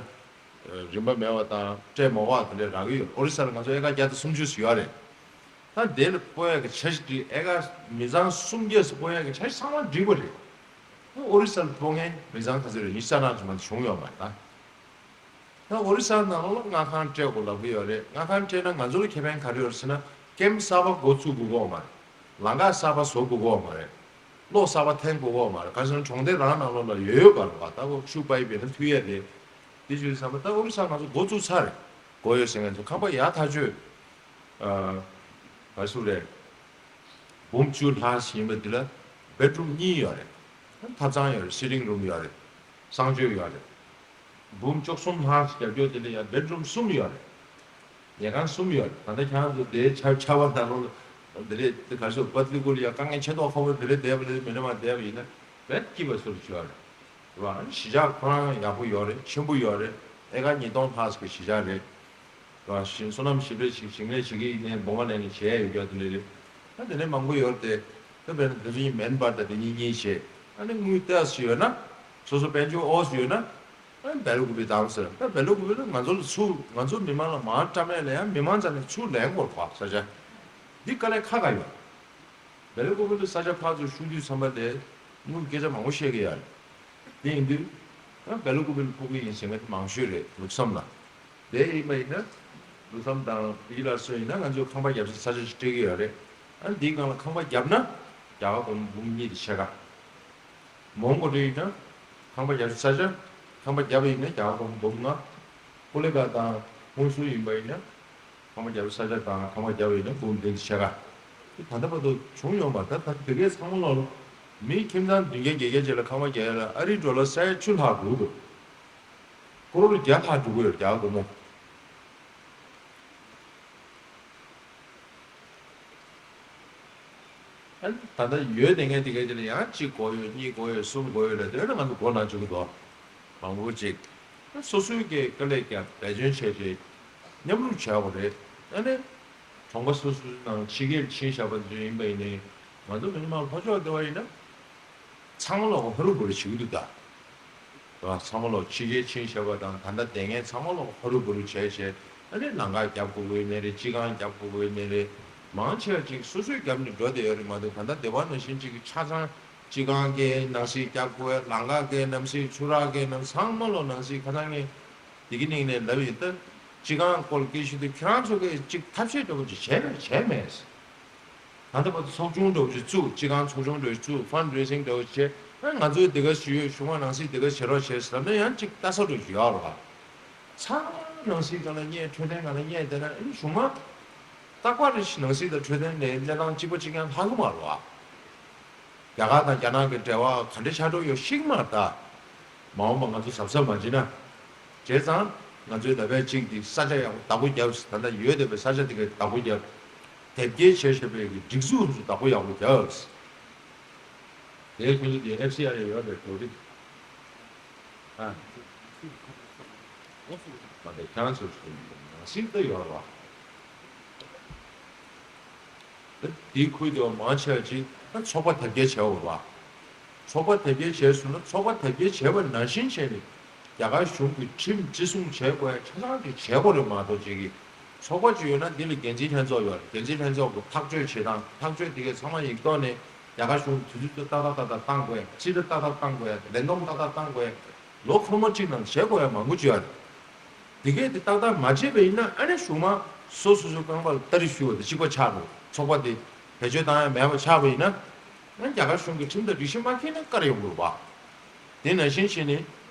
རིན་པ་མེད་པ་དང་སྤྲད་མ་དགོས་པ་དེ་འདྲ་རག་གི་ཡོད། ཨོ་རི་ས་ལ་ང་ཚོ་ཨེ་ཀར་བརྒྱ་དང་སུམ་ཅུ་ཙམ་ཡོད་རེད། ད་དེ་ལ་སྤོ་ཡ་གི་འཆར་གཞི་དེ་ཨེ་ཀར་མི་ཚང་སུམ་བརྒྱ་ཙམ་སྤོ་ཡ་གི་འཆར་གཞི་ཚང་མ་འགྲིག་པ་རེད། ཨོ་རི་ས་ལ་སྤོ་མཁན་མི་ཚང་ག་ཚོད་རེད། ཉི་ཤུ་རྩ་ལྔ་ཙམ་མ་གཏོགས་བྱུང་ཡོད་མ་རེད་ད། ད་ཨོ་རི་ས་ནང་ལོགས་ལ་མངའ་ཁང་སྤྲད་དགོས་ལབ་ཀྱི་ཡོད་རེད། མངའ་ཁང་སྤྲད་ན་ང་ཚོ་ལ་ཁེ་ཕན་ག་རེ་ཡོད་ཟེར་ན། ཀེམ་གསར་པ་འགོ་བཙུགས་དགོས་ཀྱི་ཡོད་མ་རེད། ལམ་ཁ་གསར་པ་བཟོ་དགོས་ཀྱི་ཡོད་མ་རེད། གློག་གསར་པ་འཐེན་དགོས་ཀྱི་ཡོད་མ་རེད། ག་རེ་ཟེར་ན་གྲོང་སྡེ་རང་ནང་ལོགས་ལ་ཡོད་ཡོད་པ་རེད་པ། ད་ཁོ་ཤུགས་པ་ཡིན་པས་ན་མཐུད་ཡས་རེད། དེ་བྱས་ཙང་ད་ཨོ་རི་ས་ང་ཚོ་འགོ་བཙུགས་ཚར་རེད། འགོ་ཡོད་ཟེར་མཁན་ཚོ་ཁང་པ་ཡག་ཐག་ཆོད། ཨ། ག་རེ་ཟེར་རེད། འབུམ་བཅུ་ལྷག་ཞིག་ཡིན་པ་འདི་ལ་བེད་རུམ་གཉིས་ཡོད་རེད། ཐབ་ཚང་ཡོད་རེད། སི་ཊིང་རུམ་ཡོད་རེད། གསང་སྤྱོད་ཡོད་རེད། འབུམ་བཅུ་གསུམ་ལྷག་ཞིག་རྒྱབ་སྐྱོར་དེ་ལ་ཡང་བེད་རུམ་གསུམ་ཡོད་རེད། ཉལ་ཁང་གསུམ་ཡོད་རེད། ད་ལྟ་ཁྱེད་རང་ཚོ་དེའི་ཆར་ཆར་པ་ནང་ལོགས་ལ་འདི་རེད། དེ་ག་རེ་ཟེར། པ་ཏི་ལི་ཀུ་ལ་ཡ་དཀའ་ངལ་ཆེ་མདོག་ཁ་པོ་འདི་རེད། བསྡད་པ་རེད། མི་འདྲ་མ་བསྡད་པ་ཡིན་ན་བེད་སྐྱིད་པ་བཟོ་རུ་བྱོས་རེད། རེད་བ། གཞིས་ཆགས་ཁོ་རང་ཡག་པོ་ཡོད་རེད། ཆེན་པོ་ཡོད་རེད། ཨེ་ཀར་ཉིས་སྟོང་ལྷག་ཙམ་གྱི་གཞིས་ཆགས་རེད། རེད་བ། ཞིང་སོ་ནམ་ཞིང་ལས་ཞིག་ཞིང་ལས་བྱེད་ཀྱི་ཡིན་ནའི་སྦོམ་པ་ལས་ནས་བྱས་ཡོད་རྒྱུ་དེ་འདྲ་རེད། ད་དེ་ནས་མང་པོ་ཡོད་རེད་དེ། ད་དཔེར་ན་དེ་ཚོ་གཉིས་མེན་པར་ད་དེ་གཉིས་གཉིས་བྱས། ཨ་ནི་དངུལ་ཏོག་ཙམ་ཡོད་ན། སོ་སོ་དཔལ་འབྱོར་ཨོ་ཙམ་ཡོད་ན། ཨ་ནི་སྦེལ་ཀོབ་པི་བཏང་ཟེར། ད་སྦེལ་ཀོབ་པི་ལ་ང་ཚོ་ལ་ཚུར་ང་ཚོ་མི་མང་ལ་མར་བཀྲམ་ཡས་ལ་ཡང་མི་མང་རྩ་ནས་ཚུར་ལེན་དགོས་རེད་བ། ས་ཆ་འདི་དཀའ་ལས་ཁག་ཁག་ཡོད། སྦེལ་ཀོབ་པི་ལ་ས་ཆ་ཕར་ཚུར་བཤུག་དུས་ཙམ་པ་ལས་དངུལ་སྐད་ཆ་མང་པོ་བཤད་ཀྱི་ཡོད་རེད། དེ་ཡིན་དུས། ཨ་སྦེལ་ཀོབ་པི་ལ་ཕོག་གི་ཡིན་ཟེར་མཁན་དེ་མང་ཤོས་རེད། ལུགས་བསམ་ལ། དེ་ཡིན་པ་ཡིན་ན། ལུགས་བསམ་དང་བི་ལ་སོགས་ཡིན་ན་ང་ཚོས་ཁང་པ་རྒྱབ་ས་ས་ཆ་ཞིག་སྤྲད་ཀྱི་ཡོད་རེད། ཨ་འདིའི་སྒང་ལ་ཁང་པ་བརྒྱབ་ན་རྒྱ་གར་སྒོར་མོ་འབུམ་གཉིས་དེ་ཕྱེད་ཀ། མོན་གྷོ་ལ་ཡིན་ན་ཁང་པ་རྒྱབ་ས་ས་ཆ། ཁང་པ་བརྒྱབ་པ་ཡིན་ན་རྒྱ་གར་སྒོར་མོ་འབུམ་ལྔ། ཀོ་ལི་གྷལ་དང་ཧུན་སུར་ཡིན་པ་ཡིན་ན། ཁང་པ་རྒྱབ་ས་ས་ཆ་དང་ཁང་པ་རྒྱབ་པ་ཡིན་ན་འབུམ་བདུན་ཕྱེད་ཀ། དེ་ད་ལྟ་བར་དུ་བྱུང་ཡོད་མ་རེད། ད་ད་དེ་གའི་ཚང་མ་ལོག་མི་ཁྱིམ་ཚང་བདུན་བརྒྱ་བརྒྱད་བརྒྱ་ཅིག་ལ་ཁང་པ་རྒྱག་ཡ་ལ་ཨ་རིའི་ཌོ་ལར་ས་ཡ་བཅུ་ལྷག་འགྲོ་གི་འདུག་ཀོ་རོར་བརྒྱ་ལྷག་འགྲོ་གི་ཡོད། རྒྱ་གར་སྒོར་མོ། ཨ་ནི་ད་ལྟ་ཡོད་བསྡད་མཁན་དེ་གའི་དེ་ལ་ཡང་གཅིག་དགོས་ཡོད། གཉིས་དགོས་ཡོད། གསུམ་དགོས་ཡོད་ལབ་དུས་ཨ་ནི་ང་ཚོ་སྒོ་ནང་འཇུག་གི་འདུག་མང་པོ་ཅིག་ཨ་སོ་སོའི་གི་དཀའ་ལས་བརྒྱབ། འབད་བརྩོན་བྱས་བྱས་མཉམ་རུབ་བྱ་དགོས་རེད། ཨ་ནི་གྲོང་པ་སོ་སོའི་ནང་ཕྱི་རྒྱལ་ཕྱིན་བཞག་པ་ཚོ་ཡིན་པ་ཡིན་ནའི་ང་ཚོ་མི་མང་ལྷོ་ཕྱོགས་བསྡད་པ་ཡིན་ན། ཚང་མ་ལོག་ཧ་རུ་བུ་རུ་བྱེད་ཀྱི་འདུག་ད། རེད་བ། ཚང་མ་ལོག་ཕྱི་རྒྱལ་ཕྱིན་བཞག་པ་དང་ད་ལྟ་བསྡད་མཁན་ཚང་མ་ལོག་ཧ་རུ་བུ་རུ་བྱས་བྱས། ཨ་ནི་ལམ་ཁ་རྒྱབ་དགོས་ཀྱི་ཡོད་ནའི་རེད། སྤྱི་ཁང་རྒྱབ་དགོས་ཀྱི་ཡོད་ནའི་རེད། མང་ཆེ་བ་ཅིག་སོ་སོས་རྒྱབ་ནས་འགྲོ་བསྡད་ཡོད་རེད་མ་གཏོགས། ད་ལྟ་སྡེ་བ་ནང་བཞིན་ཅིག་ཆ་ཚང་སྤྱི་ཁང་གིས་ནང་སྲིད་རྒྱབ་དགོས། ལམ་ཁ་གིས་ནང་སྲིད། ཆུ་རགས་གིས་ནང་སྲིད། ཚང་མ་ལོག་ནང་སྲིད་ཁ་སང་ངས་བདེ་སྐྱིད་གླིང་ནས་ལབ་ཡིན། ད་སྤྱི་ཁང་སྐོར་སྐད་ཆ་དུས་ཁྱེད་རང་ཚོ་གིས་ཅིག་ཐབས་ཤེས་འདྲ་བོ་ཅིག་བྱས་པས་བྱས་མེད། ད་ལྟ་བར་དུ་ཚོགས་ཆུང་འདྲ་བོ་ཅིག་བཙུགས། སྤྱི་ཁང་ཚོགས་ཆུང་འདྲ་བོ་ཅིག་བཙུགས། ཕན་རེ་སིང་འདྲ་བོ་བྱས། ཨ་ང་ཚོའི་འདི་ག་ཞུ་ཡོད། གཞུང་མང་ནང་སྲིད་འདི་ག་བྱེད་རོགས་བྱས་ཟེར་ན་ཡང་ཅིག་ལྟ་ས་འདྲ་བོ་ཅིག་ཡོད་རེད་བ། ཚང་མ་ནང་སྲིད་སྒང་ལ་བསྙད། འཕྲོད་བསྟེན་སྒང་ལ་བསྙད་བསྡད་ན། ཨ་ནི་གཞུང་མང་རྟག་པར་ནང་སྲིད་དང་འཕྲོད་བསྟེན་ལ་གནས་སྟངས་གཅིག་པ་གཅིག་རྐྱང་ལྷག་གི་མ་རེད་བ། རྒྱ་གར་དང་རྒྱ་ནག་གི་འབྲེལ་བ་ག་འདྲ་ཆགས་འགྲོ་ཡོད་ཤེས་ཀྱི་མ་རེད་ད། མ་འོངས་པ་ང་ཚོ་གཟབ་གཟབ་མ་བྱས་ན། བྱས་ཙང་ང་ཚོའི་ད་ཕན་གཅིག་འདི་ས་ཆ་ཡག་པོ་བདག་པོ་རྒྱབ། ད་ལྟ་ཡོད་བསྡད་པའི་ས་ཆ་དེ་གའི་བདག་པོ་རྒྱབ། དེབ་སྐྱེལ་བྱས་བྱས་པའི་གི་སྒྲིག་འཛུགས་ཚོ་བདག་པོ་ཡག་པོ་རྒྱབ། དེ་ཁོང་ཚོ་དེ་ཨེཕ་སི་ཨར་ཨེ་ཡོད་པའི་གྲོས་རིགས། ཨ། མ་དེ་ཁྱེད་རང་ཚོ་ནང་སྲིད་ད་ཡོད་རེད་བ། ད་དེའི་ཁུལ་དུ་མང་ཆེ་བ་ཅིག་ད་ཚོགས་པ་དེབ་སྐྱེལ་བྱས་ཡོད་རེད་བ། ཚོགས་པ་དེབ་སྐྱེལ་བྱས་སོང་ན་ཚོགས་པ་དེབ་སྐྱེལ་བྱས་པ་ནང་བཞིན་བྱས་ནས་རྒྱ་གར་གཞུང་གི་ཁྲིམས་བརྩི་སྲུང་བྱེད་དགོས་ཡ་ཆ་ཚང་དེ་བྱེད་དགོས་རེད་མ་གཏོགས། ཅིག་གི་ཚོགས་པ་ཅིག་ཡོད་ན་འདི་ལ་འགན་འཛིན་ལྷན་ཚོགས་ཡོད་རེད། འགན་འཛིན་ལྷན་ཚོགས་ཀྱི་ཐག་གཅོད་བྱེད་སྟངས། ཐག་གཅོད་དེ་གའི་ཚང་མ་ཡིག་ཐོག་ནས་རྒྱ་གར་གཞུང་དུས་ཚོད་ཏག་ཏག་ཏག་ཏག་བཏང་དགོས་ཡ། ཕྱི་དྲིལ་ཏག་ཏག་བཏང་དགོས་ཡ། ལས་བསྡོམས་ཏག་ཏག་བཏང་དགོས་ཡ། ལོ་འཁོར་མོ་གཅིག་ནང་བྱེད་དགོས་ཡ་མང་པོ་ཅིག་ཡོད་རེད། དེ་གས་དེ་ཏག་ཏག་མ་བྱས་པ་ཡིན་ན་ཨ་ནི་གཞུང་མང་སོ་སོ་སོའི་རྐང་པ་ལ་སྟ་རེ་གཞུ་བ་དང་གཅིག་པ་ཆགས་འགྲོ། ཚོགས་པ་དེ་བེད་སྤྱོད་བཏང་ཡ་མེད་པ་ཆགས་པ་ཡིན་ན། ཨ་ནི་རྒྱ་གར་གཞུང་གི་ཁྲིམས་དང་སྒྲིག་གཞི་མ་འཁྱེར་ན་བཀའ་ཡོང་དགོས་པ། དེ་ནང་བཞིན་བྱས་ནས་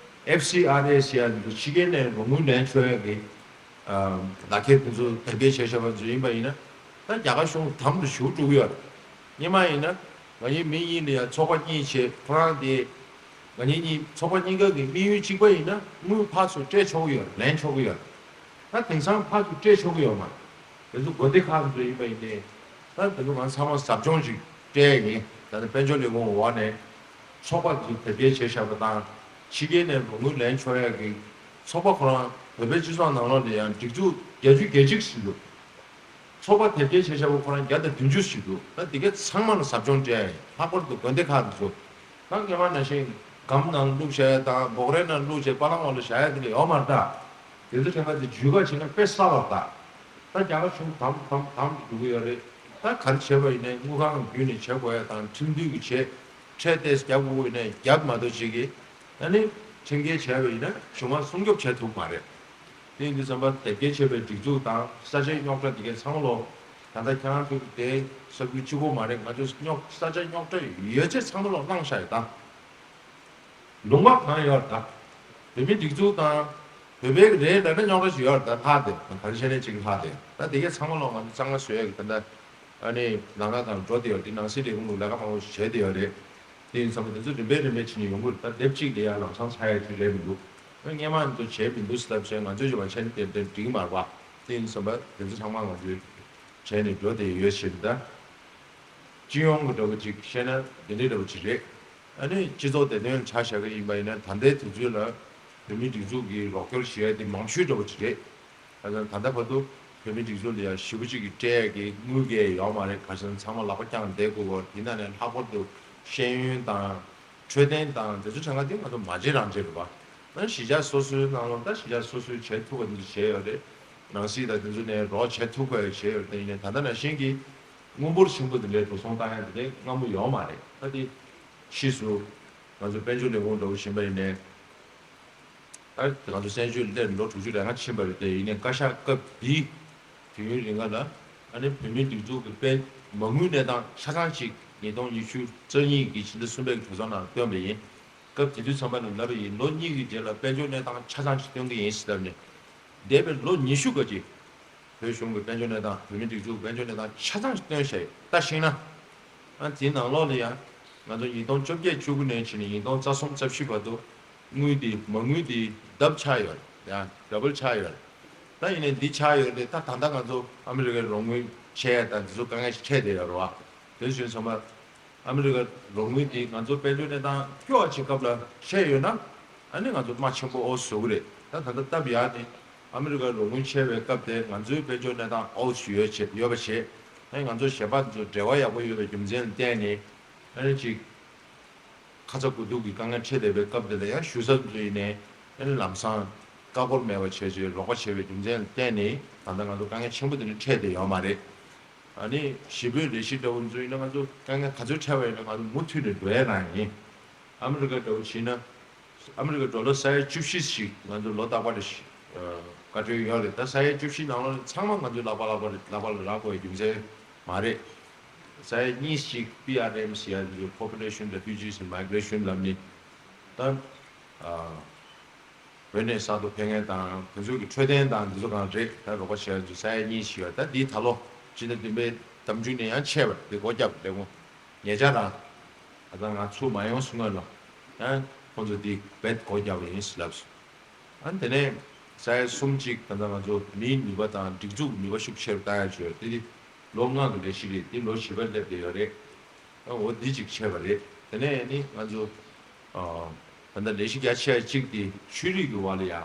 ཨེཕ་སི་ཨར་ཨེ་ཟེར་ཡ་འདི་ཕྱི་རྒྱལ་ནས་རོགས་དངུལ་ལེན་ཆོག་ཡ་གི་ལག་ཁྱེར་དེ་ཚོ་དེབ་སྐྱེལ་བྱས་བཞག་པ་ཚོ་ཡིན་པ་ཡིན་ན། ད་རྒྱ་གར་གཞུང་དམ་དུ་ཞུགས་འགྲོ་གི་ཡོད་རེད། སྔོན་མ་ཡིན་ན་ང་གཉིས་མི་གཉིས་ལ་ཡ་ཚོགས་པ་གཉིས་བྱས། ཁོ་རང་དེ་ང་གཉིས་གཉིས་ཚོགས་པ་གཉིས་ཀ་གི་དམིགས་ཡུལ་གཅིག་པ་ཡིན་ན་དངུལ་ཕར་ཚུར་སྤྲད་ཆོག་གི་ཡོད་རེད། ལེན་ཆོག་གི་ཡོད་རེད། ད་དེང་སང་ཕར་ཚུར་སྤྲད་ཆོག་གི་ཡོད་མ་རེད། དེ་ཚོ་དགོན་སྡེ་ཁག་ཚོ་ཡིན་པ་ཡིན་ཏེ། ད་དེ་ཚོ་ང་ཚང་མ་ཟབ་སྦྱོང་ཅིག་སྤྲད་ཡིན། ད་ནི་དཔལ་འབྱོར་ལས་ཁུངས་འོག་ནས་ཚོགས་པ་ཅིག་དེབ་སྐྱེལ་བྱས་བཞག་པ་དང་། ཕྱི་རྒྱལ་ནས་རོགས་དངུལ་ལེན་ཆོག་ཡ་གི་ཚོགས་པ་ཁོ་རང་བོད་པའི་སྤྱི་ཚོགས་ནང་ལོགས་ནས་ཡང་སྒྲིག་འཛུགས་བརྒྱད་ཅུ་གྱ་གཅིག་ཟིན་འདུག་ཚོགས་པ་དེབ་སྐྱེལ་བྱས་བཞག་པ་ཁོ་རང་བརྒྱ་དང་བདུན་ཅུ་ཞིག་འདུག་ད་འདི་ག་ཚང་མ་ལ་ཟབ་སྦྱོང་སྤྲད་ཡ་ཡིན། ལྷག་པར་དུ་དགོན་སྡེ་ཁག་དེ་ཚོ། ད་སྔོན་མ་ནང་བཞིན་སྒམ་ནང་བླུགས་བཞག་ཡ་དང་འབོག་རའི་ནང་བླུགས་བྱས་པ་ལང་འོག་ལ་བཞག་ཡ་དེ་འདྲ་ཡོད་མ་རེད་ད། དེ་ཚོ་དྲན་པ་དེ་འཇུས་ག་བྱས་ན་དཔེ་གསར་བ་རེད་ད། ད་རྒྱ་གར་གཞུང་དམ་དམ་དམ་དུ་འགྲོ་གི་ཡོད་རེད། ད་ག་རེ་བྱས་པ་ཡིན་ནའི་དངུལ་ཁང་བརྒྱུད་ནས་བྱེད་དགོས་ཡ་དང་། ཁྲིམས་མཐུན་གྱི་བྱས་འཕྲལ་ཏེས་རྒྱབ་དགོས་ཡིན་ནའི་རྒྱབ་མ་གཏོགས་ཅིག་གིས་ཨ་ནི་ཁྲིམས་འགལ་བྱས་པ་ཡིན་ན་གཞུང་མང་སྲུང་སྐྱོབ་བྱེད་ཐུབ་མ་རེད། དེ་ཡིན་དུས་ཙམ་པ་དེབ་སྐྱེལ་བྱས་པའི་སྒྲིག་འཛུགས་དང་ས་ཆའི་རྙོག་དྲ་དེ་གའི་ཚང་མ་ལོ། ད་ལྟ་ཁྱེད་རང་ཚོ་དེ་ས་ཁུལ་གཅིག་པོ་མ་རེད། ང་ཚོ་རྙོག་ས་ཆ་རྙོག་དྲ་ཡོད་ཚད་ཚང་མ་ལོ་བླངས་བཞག་ཡོད་ད། ལུང་པ་གང་ཡོད་ད། བོད་མི་སྒྲིག་འཛུགས་དང་། བོད་པའི་རེད་ལབ་ན་རྙོག་དྲ་ཞིག་ཡོད་ད་ལྷག་དེ་ག་རེ་བཤད་ནས་ཅིག་ལྷག་དེ་ད་དེ་གའི་ཚང་མ་ལོ་ང་ཚོ་གཙང་མ་བཟོ་ཡ་གི་ད་ལྟ། ཨ་ནི་ལམ་ཁ་དང་འགྲོ་བསྡད་ཡོད་དེ་ནང་སྲིད་ལས་ཁུངས་ལ་ལས་ཀ་མང་པོ་བྱས་བསྡད་ཡོད་རེད། དེ་ཡིན་ཙང་དེ་ཚོ་རིམ་པས་རིམ་པས་བྱས་ནས་ཡོང་གི་རེད། ད་དེབ་གཅིག་ལ་ཡང་ལམ་སང་ཚར་ཡ་ཅིག་རེད་མི་འདུག་ཨ་སྔས་མ་ཚོ་བྱས་མི་འདུག་ཟེར་ལབ་བྱས་ང་ཚོས་ཀྱི་བ་ཆ་ནི་དེབ་དེ་འགྲིག་མ་རེད་པ། དེ་ཡིན་ཙང་པ་དེ་ཚོ་ཚང་མ་ང་ཚོས་བྱས་ནས་འགྲོ་བསྡད་ཡོད་ཕྱིར་ད། སྤྱི་ཡོངས་ཀྱི་འདྲ་པོ་ཅིག་བཤད་ན་དེ་འདྲའི་འདྲ་པོ་ཅིག་རེད། ཨ་ནི་སྤྱི་ཚོགས་བདེ་དོན་ཆ་བཞག་གི་ཡིན་པ་ཡིན་ན་ད་ལྟའི་དུས་ཚོད་ལ་བོད་མིའི་སྒྲིག་འཛུགས་ཀྱིས་རོགས་སྐྱོར་བྱེད་ཡ་དེ་མང་ཤོས་འདྲ་པོ་ཅིག་རེད། ད་ལྟ་ད་ལྟ་བར་དུ་བོད་མིའི་སྒྲིག་འཛུགས་ལ་ཡང་ཞེ་པོ་ཅིག་གི་སྤྲད་ཡ་གི་དངུལ་གས་ཡོད་མ་རེད། ག་ཟེར་ན་ཚང་མ་ལག་པ་བརྐྱངས་བསྡད་དགོས་པ་དེ་ན་ནས་ལྷག་པར་དུ་ཤེས་ཡོན་དང་འཕྲོད་བསྟེན་དང་དེ་ཚོ་གྲངས་ཀ་དེ་ང་ཚོ་མ་བརྗེད་རང་བརྗེད་རེད་པ། ད་གཞིས་ཆགས་སོ་སོའི་ནང་ལ་ད་གཞིས་ཆགས་སོ་སོས་བྱེད་ཐུབ་པ་དེ་ཚོ་བྱས་ཡོད་རེད། ནང་སྲིད་དང་དེ་ཚོ་ནས་རོགས་བྱེད་ཐུབ་པ་བྱས་ཡོད་རེད། ཡིན་ནའི་ད་ལྟ་ནང་བཞིན་གྱི་དངུལ་འབོར་ཆེན་པོ་དེ་འདྲའི་འགྲོ་སོང་བཏང་ཡ་དེ་འདྲའི་སྔ་མོ་ཡོད་མ་རེད། ད་དེ་ཕྱིས་སུ་ང་ཚོ་དཔལ་འབྱོར་ལས་ཁུངས་འདྲ་པོ་ཡིན་པ་ཡིན་ནའི། ད་ང་ཚོ་བཙན་བྱོལ་སླེབས་ལོ་དྲུག་ཅུ་རེ་ལྔ་ཕྱིན་པ་རེད་དེ། ཡིན་ནའི་བཀའ་ཤག་སྐབས་འདིའི་དུས་ཡུན་རིང་ལ་ཨ་ནི་བོད་མིའི་སྒྲིག་འཛུགས་ཀྱི་དཔལ་མ་དངུལ་གནས་སྟངས་ཆ་ཚང་ཞིག་ཉིས་སྟོང་ཉི་ཤུ་རྩ་གཉིས་ཀྱི་ཕྱི་ཟླ་གསུམ་པའི་གྲོས་ཚོགས་ནང་བཏོན་པ་ཡིན། སྐབས་དེ་དུས་ཚང་མ་ནས་ལབ་པ་ཡིན། ལོ་གཉིས་ཀྱི་རྗེས་ལ་དཔལ་འབྱོར་གནས་སྟངས་ཆ་ཚང་ཞིག་སྟོན་གྱི་ཡིན་ཟེར་ལབ་ནས། འདས་པའི་ལོ་ཉི་ཤུ་ག་ཅིག་བོད་གཞུང་གི་དཔལ་འབྱོར་གནས་སྟངས། བོད་མིའི་སྒྲིག་འཛུགས་དཔལ་འབྱོར་གནས་སྟངས་ཆ་ཚང་ཞིག་སྟོན་བཞག་ཡོད། ད་ཤེས་ན། ཨ་དེའི་ནང་ལོགས་ལ་ཡང་ང་ཚོ་ཉིས་སྟོང་བཅོ་བརྒྱད་བཅུ་དགུ་ནས་བྱས་ནས་ཉིས་སྟོང་རྩ་གསུམ་རྩ་བཞི་བར་དུ་དངུལ་འདི་མ་དངུལ་འདི་ལྡབ་ཆག་ཡོད་རེད། ཡང་ཌ་བལ་ཆག་ཡོད་རེད། ད་ཡིན་ནའི་འདི་ཆག་ཡོད་རེད། ད་ད་ལྟ་ང་ཚོ་ཨ་མི་རི་ཀའི་རོགས་དངུལ་ཆད་ཡ་དང་འདི་ཚོ་དཀའ་ངལ་ཞིག་འཕྲད་བསྡད་ཡོད་རེད་བ། དེ་བཞིན་ཚང་མ། ཨ་མི་རི་ཀ་རོགས་དངུལ་དེ་ང་ཚོ་དཔལ་འབྱོར་གནས་སྟངས་སྐྱོ་བ་ཅིག་སྐབས་ལ་བཤད་ཡོད་ན། ཨ་ནི་ང་ཚོ་རྨ་ཆེན་པོ་ཨོ་བཟོ་གི་རེད། ད་ད་ལྟ་སྟབས་ཡག་ནི་ཨ་མི་རི་ཀ་རོགས་དངུལ་ཆད་པའི་སྐབས་དེ་ང་ཚོའི་དཔལ་འབྱོར་གནས་སྟངས་ཨོ་ཡོད་བྱེད་ཡོད་པ་བྱེད། ཨ་ནི་ང་ཚོ་གཞན་པ་ཚོ་འབྲེལ་བ་ཡག་པོ་ཡོད་པའི་རྒྱུ་མཚན་ལ་བརྟེན་ནས། ཨ་ནི་ཅིག་ཁ་ཚ་དགོས་གཏུགས་ཀྱི་དཀའ་ངལ་འཕྲད་བསྡད་པའི་སྐབས་དེ་ལ་ཡང་ཞུ་ས་ཚོ་ཡིན་ནའི་ཨ་ནི་ལམ་སང་ཀ་ཀོར་མེད་པ་བྱས་བྱས་རོགས་པ་བྱས་པའི་རྒྱུ་མཚན་ལ་བརྟེན་ནས་ད་ལྟ་ང་ཚོ་དཀའ་ངལ་ཆེན་པོ་དེ་འདྲ་འཕྲད་བསྡད་ཡོད་མ་རེད། ཨ་ནི་ཞི་བོད་ལས་གཞི་འདྲ་བོ་ཚོ་ཡིན་ན་ང་ཚོ་དཀའ་ངལ་ག་ཚོད་འཕྲད་པ་ཡིན་ན་ང་ཚོ་མུ་མཐུད་ནས་འགྲོ་ཡ་རང་ཡིན། ཨ་མི་རི་ཀ་འདྲ་བོ་བྱས་ན། ཨ་མི་རི་ཀ་ཌོ་ལར་ས་ཡ་བཅུ་བཞི་ཞིག་ང་ཚོ་ལོ་རྟག་པར་རེ་བཞིན་བཀའ་འཁྲོལ་ཡོད་རེད། ད་ས་ཡ་བཅུ་བཞི་ནང་ལོགས་ཚང་མ་ང་ཚོའི་ལག་པ་ལག་པ་ལག་པ་ལ་རག་དགོས་པའི་རྒྱུ་མཚན་མ་རེད། ས་ཡ་གཉིས་ཤིག་པི་ཨར་ཨེམ་ཟེར་ཡ་ཚོ་Population Refugees and Migration ལབ་ནི། ད་ཨ། བོད་ནས་གསར་དུ་ཕེབས་མཁན་དང་དེ་ཚོ་གི་འཕྲོད་བསྟེན་དང་འདི་ཚོ་གང་རེད། ད་རོགས་པ་བྱས་ཚོ་ས་ཡ་གཉིས་ཤིག་ཡོད། ད་འདིའི་ད་ལོ་སྤྱི་ཟླ་བདུན་པའི་ཟླ་མཇུག་ནས་ཡང་ཆད་པ་རེད། འདི་སྒོ་བརྒྱབ་ལས་ཁུངས་ཉེ་ཆར་རང་ད་ལྟ་ང་ཚུར་མ་ཡོང་སྔོན་ལ་ཡང་ཁོང་ཚོ་འདི་རྦད་སྒོ་བརྒྱབ་པ་ཡིན་ཟེར་ལབ་སོང་། ཨ་དེ་ནས་ས་ཡ་གསུམ་གཅིག་ད་ལྟ་ང་ཚོ་མིའི་ནུས་པ་དང་སྒྲིག་འཛུགས་ནུས་པ་ཤུགས་ཆེ་རུ་བཏང་ཡ་བྱོས་དེ་དེ་ལོ་ལྔ་གི་ལས་གཞི་རེད། དེ་ལོ་བཞི་པར་སླེབས་བསྡད་ཡོད་རེད། ཨ་འོ་འདི་གཅིག་བྱས་པ་རེད། དེ་ནས་ནི་ང་ཚོ་ཨ་ད་ལྟ་ལས་གཞི་རྒྱ་ཆེ་གཅིག་དེ་ཆོས་རིག་གི་བར་ལ་ཡ་ཨ་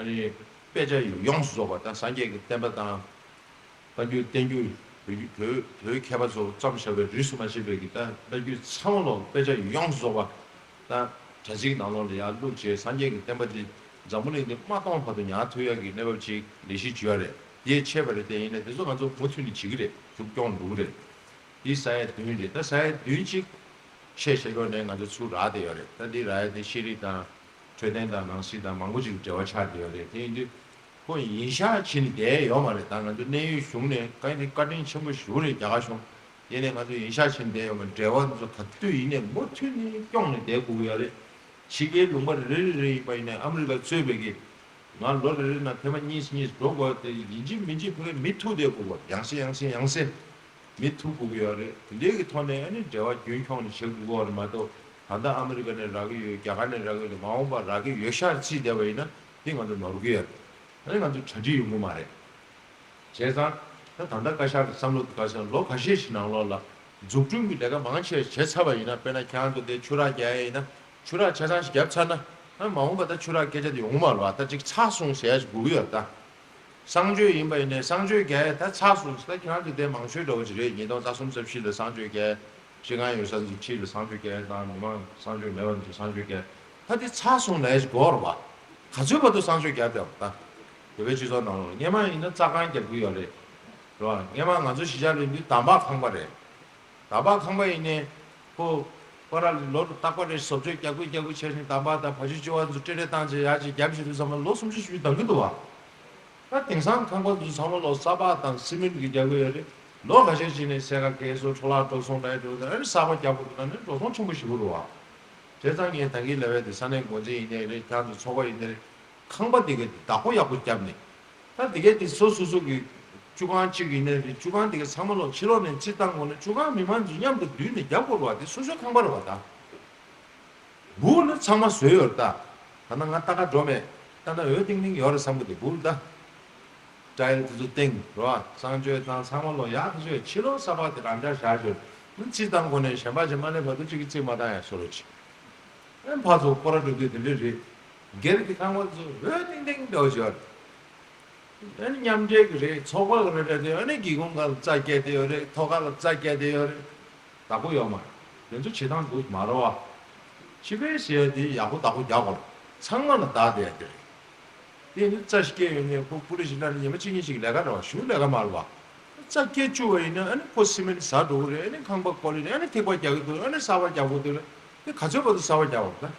ནི་དཔེ་ཆ་ཡོངས་སུ་རྫོགས་པ་དང་སངས་རྒྱས་ཀྱི་བསྟན་པ་དང་། བཀའ་འགྱུར་བསྟན་འགྱུར། བོད་བོད་བོད་མཁས་པ་ཚོ་བརྩམས་བཞག་པའི་རིས་སུ་མ་ཆད་པའི་གི་ད་བཀའ་འགྱུར་ཚང་མ་ལོ་དཔེ་ཆ་ཡོངས་སུ་རྫོགས་པ་ད་དྲ་ཚིགས་ནང་ལོགས་ལ་ཡར་བླུགས་བྱས་སངས་རྒྱས་ཀྱི་བསྟན་པ་འདི་འཛམ་བུ་གླིང་འདི་མ་སྟོངས་བར་དུ་ཉར་ཐུབ་ཡག་གི་གནས་བབ་ཅིག་ལས་གཞི་བྱས་ཡོད་རེད། དེ་ཆད་པ་རེད། དེ་ཡིན་ནའི་དེ་ཚོ་ང་ཚོ་མུ་མཐུད་ནས་བྱེད་ཀྱི་རེད། མཇུག་སྐྱོང་འགྲོ་གི་རེད། འདི་ས་ཡ་བདུན་རེད། ད་ས་ཡ་བདུན་གཅིག་ཆད་བཞག་ཡོད་ནའི་ང་ཚོ་ཚུར་རག་བསྡད་ཡོད་རེད། ད་འདི་རག་ཡ་དེ་ཤེས་རིག་དང་འཕྲོད་བསྟེན་དང་ནང་སྲིད་དང་མང་པོ་ཅིག་འབྲེལ་བ་ཆགས་བསྡད་ཡོད་རེད། དེ་ཡིན་དུས་ཁོ་ཡིན་ཤག་ཕྱིན་བསྡད་ཡོད་མ་རེད། ད་ང་ཚོ་གནད་ཡོད་གཞུང་ནས་བཀའ་དྲིན་བཀའ་དྲིན་ཆེན་པོ་ཞུ་རེད་རྒྱ་གར་གཞུང་། དེ་ནས་ང་ཚོ་ཡིན་ཤག་ཕྱིན་བསྡད་ཡོད་མ་རེད། འབྲེལ་བ་ཚོ་ག་དུས་ཡིན་ནའི་མུ་མཐུད་ནས་སྐྱོང་ནས་བསྡད་དགོས་ཀྱི་ཡོད་རེད། ཕྱི་རྒྱལ་ལུང་པ་རེ་རེ་རེ་ཡིན་པ་ཡིན་ནའི་ཨ་མི་རི་ཀ་གཙོས་པའི་གི་ང་ལོ་རེ་རེ་ནང་ཐེངས་མ་གཉིས་གཉིས་འགྲོ་དགོས་ཏེ་ཡིན་གཅིག་མིན་གཅིག་ཕ་གིར་མི་ཐུག་བསྡད་དགོས་པ་ཡང་སེ་ཡང་སེ་ཡང་སེ་མི་ཐུག་དགོས་ཀྱི་ཡོད་རེད། དེ་འདྲའི་གི་ཐོག་ནས་ཨ་ནི་འབྲེལ་བ་རྒྱུན་འཁྱོངས་ནས་བྱེད་དགོས་ཀྱི་ཡོད་རེད་མ་གཏོགས། ད་ལྟ་ཨ་མི་རི་ཀ་ནས་རག་གི་ཡོད། རྒྱ་གར་ནས་རག་གི་ཡོད། མ་འོངས་པར་རག་གི་ཡོད་ཤག་རྩིས་བསྡད་པ་ཡིན་ན་དེ་ང་ཚོ་ནོར་གི་ཡོད་རེད། ཨ་ནི་ང་ཚོ་གྲ་སྒྲིག་ཡོང་གི་མ་རེད། བྱས་ཙང་ད་ད་ལྟ་བཀའ་ཤག་གི་བསམ་བློ་དེ་ག་ཟེར་ན་ལོ་ཁ་ཤས་ཤིག་ནང་ལོགས་ལ་འཛུགས་སྐྲུན་གྱི་ལས་ཀ་མང་ཆེ་བ་བྱས་ཚར་བ་ཡིན་ན། དཔེར་ན་ཁྱེད་རང་ཚོ་དེ་ཆུ་རགས་རྒྱག་ཡ་ཡིན་ན་ཆུ་རགས་ཆ་ཚང་ཞིག་བརྒྱབ་ཚར་ན། ཨ་མ་འོངས་པ་ད་ཆུ་རགས་སྐད་ཆ་དེ་ཡོང་གི་མ་རེད་བ། ད་ཅིག་ཚར་སོང་ཟེར་ཡ་ཞིག་དགོས་ཀྱི་ཡོད་རེད་ད། གསང་སྤྱོད་ཡིན་པ་ཡིན་ནའི་གསང་སྤྱོད་རྒྱག་ཡ་ད་ཚར་སོང་ཟེར། ད་ཁྱེད་རང་ཚོ་དེ་མང་ཤོས་འདྲ་བོ་ཅིག་རེད། ཉིས་སྟོང་རྩ་གསུམ་རྩ་བཞི་ལ་གསང་སྤྱོད་རྒྱག་ཡ། སྤྱི་ཁང་ཡོད་ས་ཚོ་ཁྲིད་ལ་གསང་སྤྱོད་རྒྱག་ཡ་དང་མི་མང་གསང་སྤྱོད་མེད་པ་ཚོ་གསང་སྤྱོད་རྒྱག་ཡ། ད་དེ་ཚར་སོང་ལབ་ཡ་ཞིག་དགོས་རེད་བ། ག་ཚོད་བར་དུ་གསང་སྤྱོད་རྒྱག་བསྡད་པ་ད། བོད་པའི་སྤྱི་ཚོགས་ནང་ལ་སྔས་མ་ཡིན་ན་རྩྭ་ཁང་རྒྱག་གི་ཡོད་རེད། རེད་བ། སྔས་མ་ང་ཚོ་གཞིས་ཆགས་རེད་འདི་འདམ་བག་ཁང་པ་རེད། འདམ་བག་ཁང་པ་ཡིན་ནའི་ཁོ་པ་ར་ལོ་རྟག་པ་རེ་བཟོ་བཅོས་རྒྱག་དགོས་རྒྱག་དགོས་བྱས་ནས་འདམ་བག་དང་བ་ཕྱུགས་ཅི་བ་ཚོ་སྤྲེལ་རེ་བཏང་བྱས་ཡར་ཅིག་རྒྱབ་བྱེད་དུས་ཙམ་པ་ལོ་སུམ་ཅུ་བཞི་བཅུ་འདང་གི་འདུག་བ། ད་དེང་སང་ཁང་པ་ཚོ་ཚང་མ་ལོ་ས་ཕག་དང་སི་མེན་གྱིས་རྒྱག་གི་ཡོད་རེད། ལོ་ཁ་ཤས་ཤིག་ནས་སེ་ཁ་གས་སོ་འཕྲོ་བརླག་འགྲོ་སོང་འདྲ་འགྲོ་དང་ཨ་ནི་གསར་པ་རྒྱག་དགོས་འདུག་ན་ནི་འགྲོ་སོང་ཆེན་པོ་ཞིག་རུ་བ། བྱས་ཙང་ངས་ད་གིན་ལབ་པའི་དེ་ས་གནས་འགོ་འཛིན་ཡིན་ནའི་རེད། ཁྱེད་ཚོ་ཚོགས་པ་ཡིན་ནའི་རེད། ཁང་པ་དེ་གའི་བདག་པོ་ཡག་པོ་བརྒྱབ་ནས། ད་དེ་གའི་དེ་སོ་སོ་སོ་གི་བཅུ་ཁང་གཅིག་ཡིན་ནའི་རེད། བཅུ་ཁང་དེ་གའི་ཚང་མ་ལོ་ཕྱི་ལོགས་ནས་རྩིས་བཏང་དགོས་ན་བཅུ་ཁང་མི་མང་ཚོ་མཉམ་དུ་བསྡུས་ནས་རྒྱབ་དགོས་རེད་བ། དེ་སོ་སོའི་ཁང་པ་རེད་བ་ད། འབུ་ནི་ཚང་མ་བཟོས་ཡོད་རེད་ད། ད་ལྟ་ང་ལྟ་ག་འགྲོ་མེད། ད་ལྟ་འོད་ཏིང་ཏིང་ཡོད་རེད་བསམ་གི་འདུག་འབུ་ད། ཊའིལ་དེ་ཚོ་སྟེང་རོ། གསང་སྤྱོད་དང་ཚང་མ་ལོ་ཡག་ཐག་ཆོད། ཕྱི་ལོགས་ས་ཕག་དེ་རང་འཇགས་བཞག་ཤོད། ནི་རྩིས་བཏང་དགོས་ནས་གཞན་པ་ཅིག་མ་སླེབས་བར་དུ་གཅིག་གིས་རྩིས་མ་བཏང་ཡ་བཟོ་རོགས་གྱིས། ཨེ་ཕར་ཚུར་སྐོར་ར་འགྲོ་དུས་དེ་འདྲ་རེད། སྒེར་གྱི་ཁང་པ་ཚོ་འོད་ཏིང་ཏིང་འདྲ་བོ་ཅིག་ཡོད་རེད། ཨ་ནི་མཉམ་འབྲེལ་གྱི་རེད། ཚོགས་པ་གི་རེད་འདྲ་དེ་ཨ་ནི་སྒེའུ་ཁུང་སྒང་ལ་རྩྭ་བཀལ་བསྡད་ཡོད་རེད། ཐོག་ཁ་ལ་རྩྭ་བཀལ་བསྡད་ཡོད་རེད། བདག་པོ་ཡོད་མ་རེད། དེ་ཚོ་བྱེད་སྟངས་འདུག་མ་རེད་བ། སྤྱི་པའི་ཟེར་ཡ་དེ་ཡག་པོ་བདག་པོ་རྒྱག་དགོས་རེད། ཚང་མ་ལ་བདག་བསྡད་ཡ་དེ་རེད། དེ་ནི་རྩྭ་ཞིག་སྐྱེས་ཡོད་ནས་ཁོ་ཀུ་རེ་ཞིག་ལ་ནི་ཉི་མ་གཅིག་གཉིས་ཤིག་ལས་ཀ་རེད་བ། གཞུང་ལས་ཀ་མ་རེད་བ། རྩྭ་སྐྱེས་བཅུག་པ་ཡིན་ན་ཨ་ནི་ཁོ་སི་མེན་ཟ་འགྲོ་གི་རེད། ཨ་ནི་ཁང་པ་བཀོལ་ལེ་རེད། ཨ་ནི་ཐིགས་པ་རྒྱག་གི་འདུག་ཨ་ནི་གསར་པ་རྒྱག་དགོས་འདུག་ལ། དེ་ག་ཚོད་བར་དུ་གསར་པ་རྒྱག་དགོས་རེད་ད།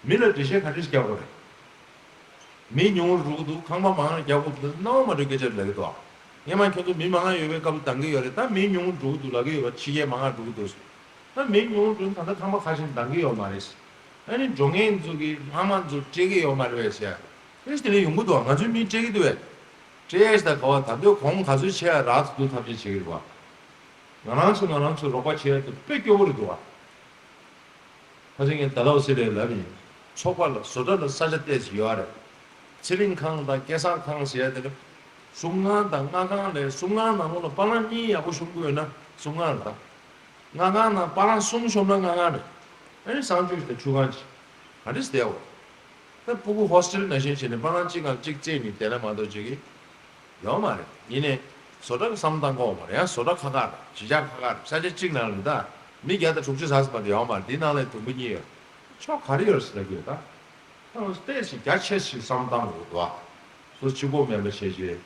མི་ལ་འགྲེལ་བཤད་ག་འདྲ་ཞིག་རྒྱག་དགོས་རེད། མི་ཉུང་རུ་འགྲོ་གི་འདུག་ཁང་པ་མང་རུ་རྒྱག་དགོས་འདུག་སྣང་བ་མ་འགྲོ་སྐད་ཆ་ལབ་ཀྱི་འདུག་སྔོན་མ་ཁྱོད་ཚོ་མི་མང་ང་ཡོད་པའི་སྐབས་ལ་འདང་གི་ཡོད་རེད། ད་མི་ཉུང་རུ་འགྲོ་གི་འདུག་ལབ་ཀྱི་ཡོད་པ། ཕྱི་རྒྱལ་མང་ང་འགྲོ་གི་འདུག་ད་མི་ཉུང་རུ་འགྲོ་ད་ལྟ་ཁང་པ་ཁ་ཤས་འདང་གི་ཡོད་མ་རེད། ཨ་ནི་འགྲོ་མཁན་ཚོ་གི་ལྷག་མ་ཚོ་སྤྲད་ཀྱི་ཡོད་མ་རེད་པས་ཟེར། ཨེ་དེ་ལས་ཡོང་གི་འདུག་ང་ཚོའི་མི་སྤྲད་ཀྱི་འདུག་བས། སྤྲད་ཡས་ད་ག་བ་ད་འདོད་གོང་ག་ཚོད་ཆེ་ཡ་རག་ཏུ་ཐབས་ཤེས་བྱེད་ཀྱི་རེད་བ། ང་རང་ཚོ་ང་རང་ཚོ་རོགས་པ་བྱེད་ཡ་དེ་དཔེ་སྐྱོ་བོ་རེད་འདུག་བ། ཁ་སང་ངས་ད་ལའོ་སི་ལས་ལབ་ཡིན། ཚོགས་པ་ལ་བཟོ་གྲྭ་ལ་ས་ཆ་ཏོག་ཙམ་ཡོད་རེད། ཚེ་རིང་ཁང་དང་སྐལ་བཟང་ཁང་ཟེར་ཡ་དེ་ལ། གསུམ་ལྔ་དང་ལྔ་ཁང་ལས་གསུམ་ལྔ་ནང་ལོགས་ལ་པ་ལང་གཉིས་ཡག་པོ་ཤོང་གི་ཡོད་ན་གསུམ་ལྔ་རེད་ད། ལྔ་ཁང་ནང་པ་ལང་གསུམ་ཤོང་ན་ལྔ་ཁང་རེད། ཨ་ནི་གསང་སྤྱོད་དང་ཆུ་ཁང་ཅིག་ག་འདྲས་བསྡད་འོ། ད་ཕྲུ་གུ་ཧོ་སི་ཊེལ་ནང་བཞིན་བྱས་ནས་པ་ལང་གཅིག་གམ་གཅིག་རྩེས་ནས་བསྡད་ན་མ་གཏོགས་བྱེད་ཀྱི་ཡོད་མ་རེད། ཡིན་ནའི་བཟོ་གྲྭ་གི་བསམ་བློ་བཏང་དགོས་མ་རེད། ཡང་བཟོ་གྲྭ་ཁག་ཁག་རེད། གཞིས་ཆགས་ཁག་ཁག་རེད། ས་ཆ་གཅིག་ནང་ལ་ད་མི་བརྒྱ་དང་དྲུག་ཅུ་ཙམ་ཙམ་མ་གཏོགས་ཡོད་མ་རེད། འདི་ནང་ལ་དུམ་བུ་གཉིས་ཡོད། ཕྱོགས་ག་རེ་ཡོད་ཟེར་གྱི་ཡོད་ད། ད་ལྟ་ཞིག་རྒྱ་ཆེ་ཞིག་བསམ་བློ་བཏང་དགོས་འདུག་ཨ། སོ་གཅིག་པོ་མེད་པ་བྱས་བྱས།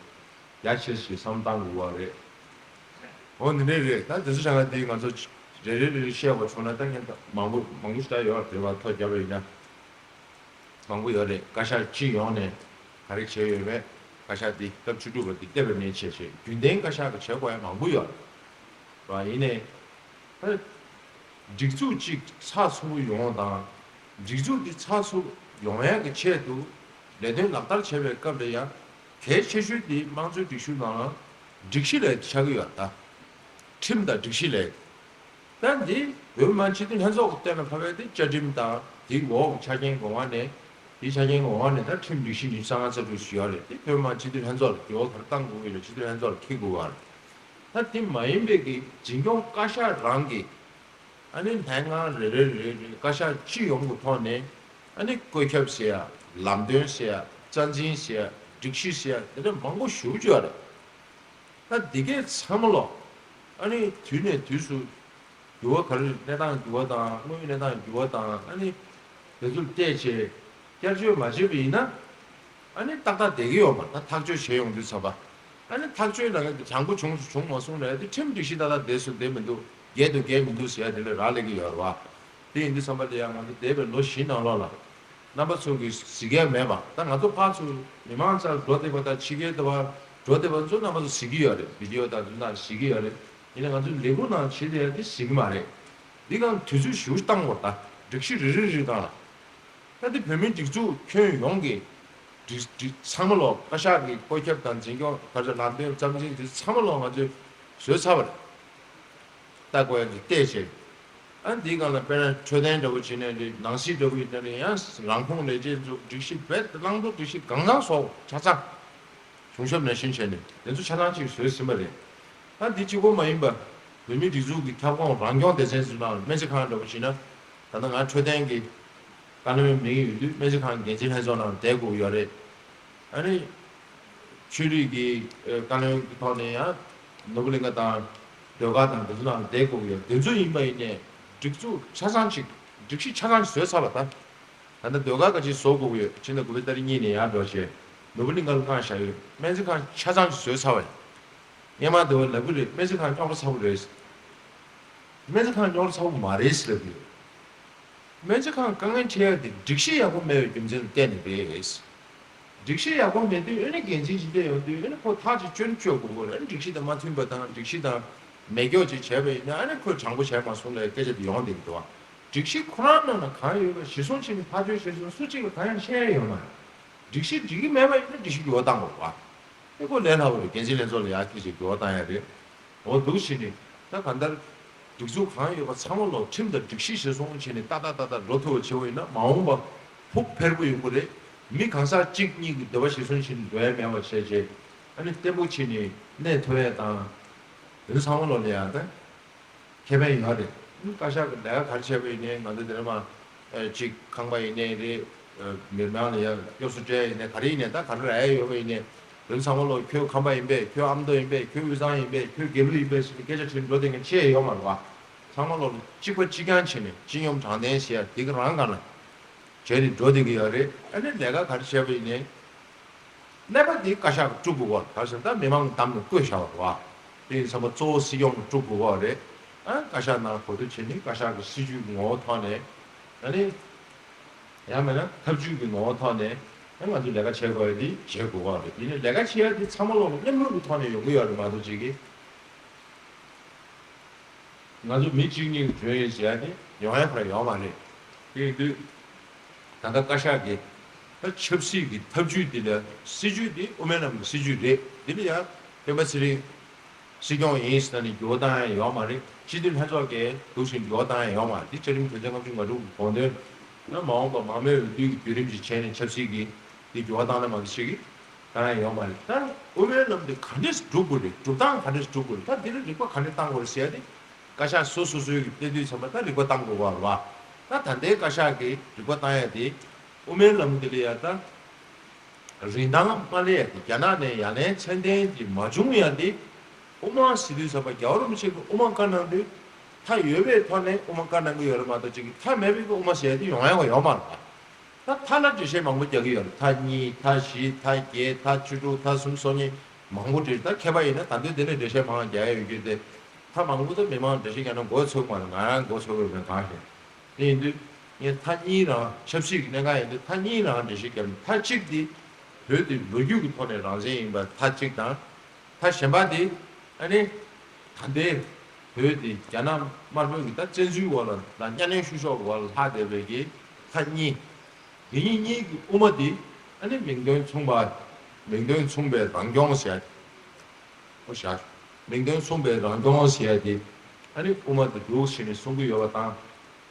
རྒྱ་ཆེ་ཞིག་བསམ་བློ་བཏང་དགོས་པ་རེད། འོ་འདི་འདྲས་རེད། ད་དེ་ཚོ་བྱ་ང་དེ་ང་ཚོ་རེ་རེ་རེ་རེ་བཤད་པ་བྱུང་ན་ད་ངས་ད་མང་པོ་མང་པོ་ཞིག་ད་ཡོད་རེད་བ། ཐོ་རྒྱབ་པ་ཡིན་ན། མང་པོ་ཡོད་རེད། བཀའ་ཤག་སྤྱི་ཡོངས་ནས་ག་རེ་བྱས་ཡོད་མེད། བཀའ་ཤག་འདི་སྐབས་བཅུ་དྲུག་པ་འདི་བལྟས་པ་ནས་བྱས་བྱས་རྒྱུན་ལྡན་བཀའ་ཤག་གི་བྱེད་དགོས་ཡ་མང་པོ་ཡོད་རེད་བ། ཡིན་ནའི་ད་སྒྲིག་འཛུགས་གཅིག་ཚགས་ཚུད་པོ་ཡོང་དང་། སྒྲིག་འཛུགས་འདི་ཚགས་ཚུད་ཡོང་ཡ་གི་ཆེད་དུ་ལས་དོན་ལག་བསྟར་བྱེད་པའི་སྐབས་ལ་ཡང་གལ་ཆེ་ཤོས་འདི་དམངས་གཙོའི་སྒྲིག་གཞི་ནང་ལ་སྒྲིག་གཞི་ལས་ཆགས་ཀྱི་ཡོད་རེད་ད། ཁྲིམས་དང་སྒྲིག་གཞི་ལས། ད་འདི་བོད་མི་མང་སྤྱི་འཐུས་ལྷན་ཚོགས་ཀྱི་སྟེང་ལ་ཕབ་པའི་དེ་བཅའ་ཁྲིམས་དང་དེའི་འོག་གི་ཆ་རྐྱེན་གྱི་འོག་ནས། དེའི་ཆ་རྐྱེན་གྱི་འོག་ནས་ད་ཁྲིམས་སྒྲིག་གཞི་ཉི་ཤུ་རྩ་ལྔ་རྩ་དྲུག་ཞུ་ཡ་རེད། དེ་བོད་མི་མང་སྤྱི་འཐུས་ལྷན་ཚོགས་ལ་འགྱུར་བ་ག་རེ་བཏང་དགོས་ཀྱི་རེད། སྤྱི་འཐུས་ལྷན་ཚོགས་ལ་འཁྱེར་དགོས་པ་རེད། ད་དེ་མ་ཡིན་པའི་གི་འཛིན་སྐྱོང་བཀའ་ཤག་རང་གི་ཨ་ནི་ལྷན་ཁང་རེ་རེ་རེ་རེ་བཀའ་ཤག་སྤྱི་ཡོངས་ཀྱི་ཐོག་ནས་ཨ་ནི་བཀོད་ཁྱབ་ཟེར་ཡ། ལམ་སྟོན་ཟེར་ཡ། རྩ་འཛིན་ཟེར་ཡ། སྒྲིག་གཞི་ཟེར་ཡ། དེ་འདྲ་མང་པོ་ཞེ་པོ་ཅིག་ཡོད་རེད། ད་འདི་གས་ཚང་མ་ལོ། ཨ་ནི་དུས་ནས་དུས་སུ་འགྱུར་བ་ག་རེ། གནས་སྟངས་འགྱུར་བ་དང་། དངོས་ཡོད་གནས་སྟངས་འགྱུར་བ་དང་། ཨ་ནི་དེ་ཚོར་བལྟས་བྱས་བསྐྱར་བཅོས་མ་བྱས་པ་ཡིན་ན། ཨ་ནི་ཏག་ཏག་བསྡད་ཀྱི་ཡོད་མ་རེད། ད་ཐག་གཅོད་བྱས་ཡོང་དུས་ཙམ་པ། ཨ་ནི་ཐག་གཅོད་ལ་དྲང་པོ་བྱུང་སོང་བྱུང་མ་སོང་ལབ་ཡ་དེ་ཁྲིམས་སྒྲིག་གཞི་ཏག་ཏག་བསྡད་སོང་བསྡད་མི་འདུག་རྒྱས་འདུག་རྒྱས་མི་འདུག་ཟེར་ཡ་དེ་ལ་རག་ལས་ཀྱི་ཡོད་རེད་བ། དེ་ཡིན་དུས་ཙམ་པ་དེ་ཡང་ང་ཚོ་འདས་པའི་ལོ་བཞི་ནང་ལོགས་ལ། རྣམ་པ་ཚོ་གིས་གཟིགས་ཡ་མེད་པ། ད་ང་ཚོ་ཕར་ཚུར་མི་མང་རྩར་འགྲོ་བསྡད་པ་དང་ཕྱི་རྒྱལ་དུ་བ་འགྲོ་བསྡད་པ་ཚོ་རྣམ་པ་ཚོ་གཟིགས་ཀྱི་ཡོད་རེད། བི་ཌི་ཨོ་དང་དེ་ཚོ་ནང་གཟིགས་ཀྱི་ཡོད་རེད། ཡིན་ན་ང་ཚོ་ལས་ཁུངས་ནང་བྱེད་བསྡད་ཡ་དེ་གཟིགས་ཀྱི་མ་རེད། འདི་གང་དུས་ཚོད་ཞེ་པོ་བཏང་དགོས་རེད། ད་སྒྲིག་གཞི་རེ་རེ་རེ་སྒང་ལ། ད་འདི་བོད་མིའི་སྒྲིག་འཛུགས་ཁྱོན་ཡོངས་ཀྱི་སྒྲིག་སྒྲིག་ཚང་མ་ལོ་བཀའ་ཤག་གི་བཀོད་ཁྱབ་དང་འཛིན་སྐྱོང་བཀའ་ཤག་ལམ་སྟོན་རྩ་འཛིན་འདི་ཚང་མ་ལོ་ང་ཚོས་བཟོས་ཚར་བ་རེད། ལྟ་དགོས་ཡ་གི་བལྟས་བྱས། ཨ་འདིའི་སྒང་ལ་དཔེར་ན་འཕྲོད་བསྟེན་འདྲ་པོ་བྱས་ནས་རེད། ནང་སྲིད་འདྲ་པོ་ཡིན་ན་རེད། ཡང་རང་ཁོངས་ལས་བྱེད་ཚོ་སྒྲིག་གཞི་རྦད་བླང་དོར་སྒྲིག་གཞི་གང་གང་བཟོ་ཆ་ཚང་། གཞུང་ཞབས་ནང་བཞིན་བྱས་ནས་དེ་ཚོ་ཆ་ཚང་གཅིག་བཟོས་ཟིན་པ་རེད། ད་འདི་གཅིག་པོ་མ་ཡིན་པ། བོད་མིའི་སྒྲིག་འཛུགས་ཀྱི་ཁྱབ་ཁོངས་རང་སྐྱོང་སྡེ་ཚན་ཚོའི་ནང་སྨན་རྩིས་ཁང་འདྲ་པོ་བྱས་ན། ད་ལྟ་ང་འཕྲོད་བསྟེན་གྱི་བཀའ་བློན་མིང་ཡོད་དུས་སྨན་རྩིས་ཁང་འགན་འཛིན་ལྷན་ཚོགས་ནང་བསྡད་དགོས་ཀྱི་ཡོད་རེད། ཨ་ནི། ཆོས་རིག་གི་ཨ་བཀའ་བློན་གྱི་ཐོག་ནས་ཡང་ནོར་བུ་གླིང་ག་དང་ཟློས་གར་དང་དེ་ཚོ་ནང་བསྡད་དགོས་ཀྱི་ཡོད། དེ་ཚོ་ཡིན་པ་ཡིན་ནའི་སྒྲིག་འཛུགས་ཆ་ཚང་ཞིག་སྒྲིག་གཞི་ཆ་ཚང་ཞིག་བཟོས་ཚར་བ་དང་། ད་ལྟ་ཟློས་གར་ག་ཅིག་བཟོ་དགོས་ཀྱི་ཡོད། ཕྱི་ཟླ་དགུ་པའི་ཏ་རིག་གཉིས་ནས་ཡར་འགྲོ་བྱས་ནོར་བུ་གླིང་ག་ལ་བཏང་བཞག་ཡོད། སྨན་རྩིས་ཁང་ཆ་ཚང་ཞིག་བཟོས་ཚར་བ་ཡིན། སྔོན་མ་དེ་བ་ལབ་གི་རེད། སྨན་རྩིས་ཁང་རྙོག་དྲ་ཚ་པོ་རེད། སྨན་རྩིས་ཁང་རྙོག་དྲ་ཚ་པོ་མ་རེད་ཟེར་ལབ་གི་ཡོད། སྨན་རྩིས་ཁང་དཀའ་ངལ་འཕྲད་ཡ་དེ་སྒྲིག་གཞི་ཡག་པོ་མེད་པའི་རྒྱུ་མཚན་ལ་བརྟེན་ནས་རེད། སྒྲིག་གཞི་ཡག་པོ་མེད་དུས་ཨ་ནི་འགན་འཛིན་ཅིག་བསྡད་ཡོང་དུས་ཨ་ནི་ཁོ་ཐག་ཅིག་གཅོད་གཅོད་དགོས་ཀྱི་རེད། སྒྲིག་གཞི་དང་མ་མཐུན་པ་དང་སྒྲིག་གཞི་དང་མེད་སྐྱོག་ཅིག་བྱས་པ་ཡིན་ན་ཨ་ནི་ཁོས་དྲང་པོ་བྱས་མ་སོང་ལབ་སྐད་ཆ་དེ་ཡོང་བསྡད་ཀྱི་འདུག་བ། སྒྲིག་གཞི་ཁོ་རང་ནང་ལ་གང་ཡོད་པ་གཞིར་བཟུང་བྱས་ནས་ཐག་གཅོད་བྱས་སོང་སུ་གཅིག་ལ་གང་ཡང་བཤད་ཡ་ཡོད་མ་རེད། སྒྲིག་གཞི་འགྲིག་གི་མེད་པ་ཡིན་ན་སྒྲིག་གཞི་འགྱུར་བ་བཏང་དགོས་རེད་བ། ཨེ་ཁོ་ལས་སླ་པོ་རེད། འགན་འཛིན་ལྷན་ཚོགས་ལ་ཡར་སྐད་ཆ་འགྱུར་བ་བཏང་ཡ་རེད། འོ་འདུག་བྱས་ནས་ད་གང་ལྟར་སྒྲིག་འཛུགས་གང་ཡོད་པ་ཚང་མ་ལོག་ཁྲིམས་དང་སྒྲིག་གཞི་གཞིར་བཟུང་བྱས་ནས་ཏག་ཏག་ཏག་ཏག་འགྲོ་ཐུབ་པ་བྱེད་པ་ཡིན་ན་མ་འོངས་པ་ཕུགས་འཕེར་པོ་ཡོང་གི་རེད། མི་གང་ཟག་གཅིག་གཉིས་ཀྱི་འདོད་པ་གཞིར་བཟུང་བྱས་ནས་འགྲོ་ཡ་མེད་པ་བྱས་བྱས་ཨ་ནི་བརྟན་པོ་བྱས་ནས་གནས་ཐུབ་ཡ་དང་། དེ་ཚང་མ་ལོག་ལ་ཡ་ད། ཁེ་ཕན་ཡོད་རེད། བཀའ་ཤག་གི་ལས་ཀ་ག་རེ་བྱས་པ་ཡིན་ནའི་ང་ཚོ་དེ་རིང་མ་ཨ་ཅིག་ཁང་པ་ཡིན་ནའི་རེད། ཨ་མི་མང་ལ་ཡ་སྐྱོབ་གསོ་སྤྲད་ཡིན་ནའི་ག་རེ་ཡིན་ནའི་ད་ག་རེ་རག་ཡ་ཡོད་པ་ཡིན་ནའི་དེ་ཚང་མ་ལོག་ཁྱོད་ཁང་པ་ཡིན་པས། ཁྱོད་ཨ་མདོ་ཡིན་པས། ཁྱོད་དབུས་གཙང་ཡིན་པས། ཁྱོད་དགེ་ལུགས་ཡིན་པས་ཟེར་ནས་སྐད་ཆ་དྲིས་འགྲོ་བསྡད་མཁན་ཅི་ཡང་ཡོད་མ་རེད་བ། ཚང་མ་ལོག་གཅིག་པ་གཅིག་རྐྱང་བྱས་ནས་སྤྱི་སྙོམས་དྲང་བདེན་ཟེར་ཡ་དེ་ག་རང་སྒང་ལ་བྱས་ནས་འགྲོ་བསྡད་ཀྱི་ཡོད་རེད། ཨ་ནི་ལས་ཀ་ག་རེ་བྱས་པ་ཡིན་ནའི། གནས་པ་འདི་བཀའ་ཤག་གིས་དཀྲུག་དགོས་ཀྱི་རེད། ག་རེ་ཟེར་ན་མི་མང་གིས་བདམས་ནས་བསྐོས་བཞག་པ་རེད་བ། དེ་ཡིན་ཙང་གཙོ་བོ་སྲིད་སྐྱོང་གིས་དཀྲུག་དགོས་ཀྱི་རེད། ཨ་བཀའ་ཤག་ནང་གོ་བསྡུར་བྱས་ནས་བཀའ་ཤག་གི་སྲིད་ཇུས་ཀྱི་ངོ་བོ་ཐོག་ནས། ཨ་ནི། ཡང་མིན་ན་ཐབས་ཇུས་ཀྱི་ངོ་བོ་ཐོག་ནས་ཨ་ང་ཚོས་ལས་ཀ་བྱེད་དགོས་ཡ་འདི་བྱེད་དགོས་ཀྱི་རེད། ཡིན་ནའི་ལས་ཀ་བྱེད་ཡ་འདི་ཚང་མ་ལོག་མཉམ་རུབ་ཀྱི་ཐོག་ནས་ཡོང་གི་ཡོད་རེད་མ་གཏོགས་ཅིག་གིས། ང་ཚོ་མི་གཅིག་གཉིས་ཀྱིས་འཇོན་ཡོད་བྱས་ཏེ་ཡོང་ཡ་ག་རེ་ཡོད་མ་རེད། དེ་ཡིན་དུས་ད་ལྟ་བཀའ་ཤག་གིས་ད་ཆབ་སྲིད་ཀྱི་ཐབས་ཇུས་འདི་ལ་སྲིད་ཇུས་འདི་དབུ་མའི་ལམ་གྱི་སྲིད་ཇུས་རེད། འདི་ལ་ཡང་སྤེན་པ་ཚེ་རིང་སྲིད་སྐྱོང་ཡིན་ཟེར་ནས་འགྱུར་བ་བཏང་ཡ་ཡོད་མ་རེད། སྤྱི་འཐུས་ལྷན་ཚོགས་ཀྱིས་འདུག་བཞིན་འགྱུར་བ་བཏང་ཡ་ཡོད་མ་རེད། འདི་བཅའ་ཁྲིམས་དོན་ཚན་ལྔ་བཅུ་ང་དྲུག་གི་དགོངས་དོན་ན་མ་འོངས་པ་མང་མོས་འོས་བསྡུ་གི་བརྒྱུད་རིམ་ཅིག་བྱས་ནས་ཆབ་སྲིད་ཀྱི་འདི་འགྱུར་བ་བཏང་ན་མ་གཏོགས་ཅིག་གིས། གང་ཡང་ཡོད་མ་རེད། ད་དབུ་མའི་ལམ་དེ་ག་འདྲས་སྒྲུབ་དགོས་རེད། སྒྲུབ་སྟངས་ག་འདྲས་སྒྲུབ་དགོས་རེད། ད་འདི་ལ་རིག་པ་ག་འདྲས་བཏང་དགོས་རེད་ཟེར་ཡ་དེ་བཀའ་ཤག་སོ་སོ་སོའི་གི་བལྟས་དུས་ཚང་མ་ད་རིག་པ་བཏང་དགོས་པ་རེད་བ། ད་ད་ལྟའི་བཀའ་ཤག་གིས་རིག་པ་བཏང་ཡ་དེ་དབུ་མའི་ལམ་དེ་ལ་ཡ་ད་རིན་ཐང་མ་སླེབས་ཡ་དེ་རྒྱ་ནག་ནས་ཡ་ལན་ཚད་ལྡན་དེ་མ་བྱུང་ཡ་དེ་དབུ་མ་ཟེར་དུས་ཚང་མ་རྒྱལ་བ་རིན་པོ་ཆེ་གིས་དབུ་མ་བཀའ་གནང་དུས་མཐའ་ཡོད་པའི་ཐོག་ནས་དབུ་མ་བཀའ་གནང་གི་ཡོད་རེད་མ་གཏོགས་ཅིག་གིས་མཐའ་མེད་པའི་དབུ་མ་ཟེར་ཡ་དེ་ཡོང་ཡ་ཡོད་མ་རེད་བ། ད་མཐའ་ལ་འགྲེལ་བཤད་མང་པོ་རྒྱག་གི་ཡོད་རེད། མཐའ་གཉིས། མཐའ་བཞི། མཐའ་བརྒྱད། མཐའ་བཅུ་དྲུག། མཐའ་སུམ་ཅུ་སོ་གཉིས། མང་པོ་འགྲེལ། ད་མཁས་པ་ཡིན་ན་ད་དུང་དེ་ལས་འགྲེལ་བཤད་མང་རྒྱག་ཡ་ཡོད་རྒྱུ་དེ། མཐའ་མང་པོ་ད་མི་མང་འགྲེལ་བཤད་རྒྱག་ན་མགོ་ཚོས་ཀྱི་མ་རེད། ང་རང་མགོ་ཚོས་ཀྱི་མེད། གང་ཤེས། དེ་ཡིན་དུས་ངས་མཐའ་གཉིས་རང་ཆབ་སྲིད་ཀྱི་གནད་འགག་ཡིན་དུས་མཐའ་གཉིས་རང་འགྲེལ་བཤད་རྒྱབ་ནས། མཐའ་གཅིག་དེ་བོད་དེ་ལོ་རྒྱུས་ཀྱི་ཐོག་ནས་རང་བཙན་ཡིན་པ་མཐའ་གཅིག་དང་། མཐའ་གཞན་པ་དེ་ཨ་ནི་ད་ལྟའི་བོད་དེ་རྒྱ་ནག་དམར་པོའི་གི་ད་བཙན་འཛུལ་འོག་ལ་དང་གཉའ་གནོན་བཤུ་གཞོག་གི་འོག་ལ་ལྷག་བསྡད་པའི་གི་མཐའ་གཉིས། དེ་གཉིས་གཉིས་ཀྱི་དབུ་མ་དེ་ཨ་ནི་མིང་དོན་མཚུངས་པ། མིང་དོན་མཚུངས་པའི་རང་སྐྱོང་ཟེར་ཡ་དེ། ཨོ་བཞག་མིང་དོན་མཚུངས་པའི་རང་སྐྱོང་ཟེར་ཡ་དེ་ཨ་ནི་དབུ་མ་དེ་འདུག་ཟེར་ནས་གསུང་གི་ཡོད་པ་དང་།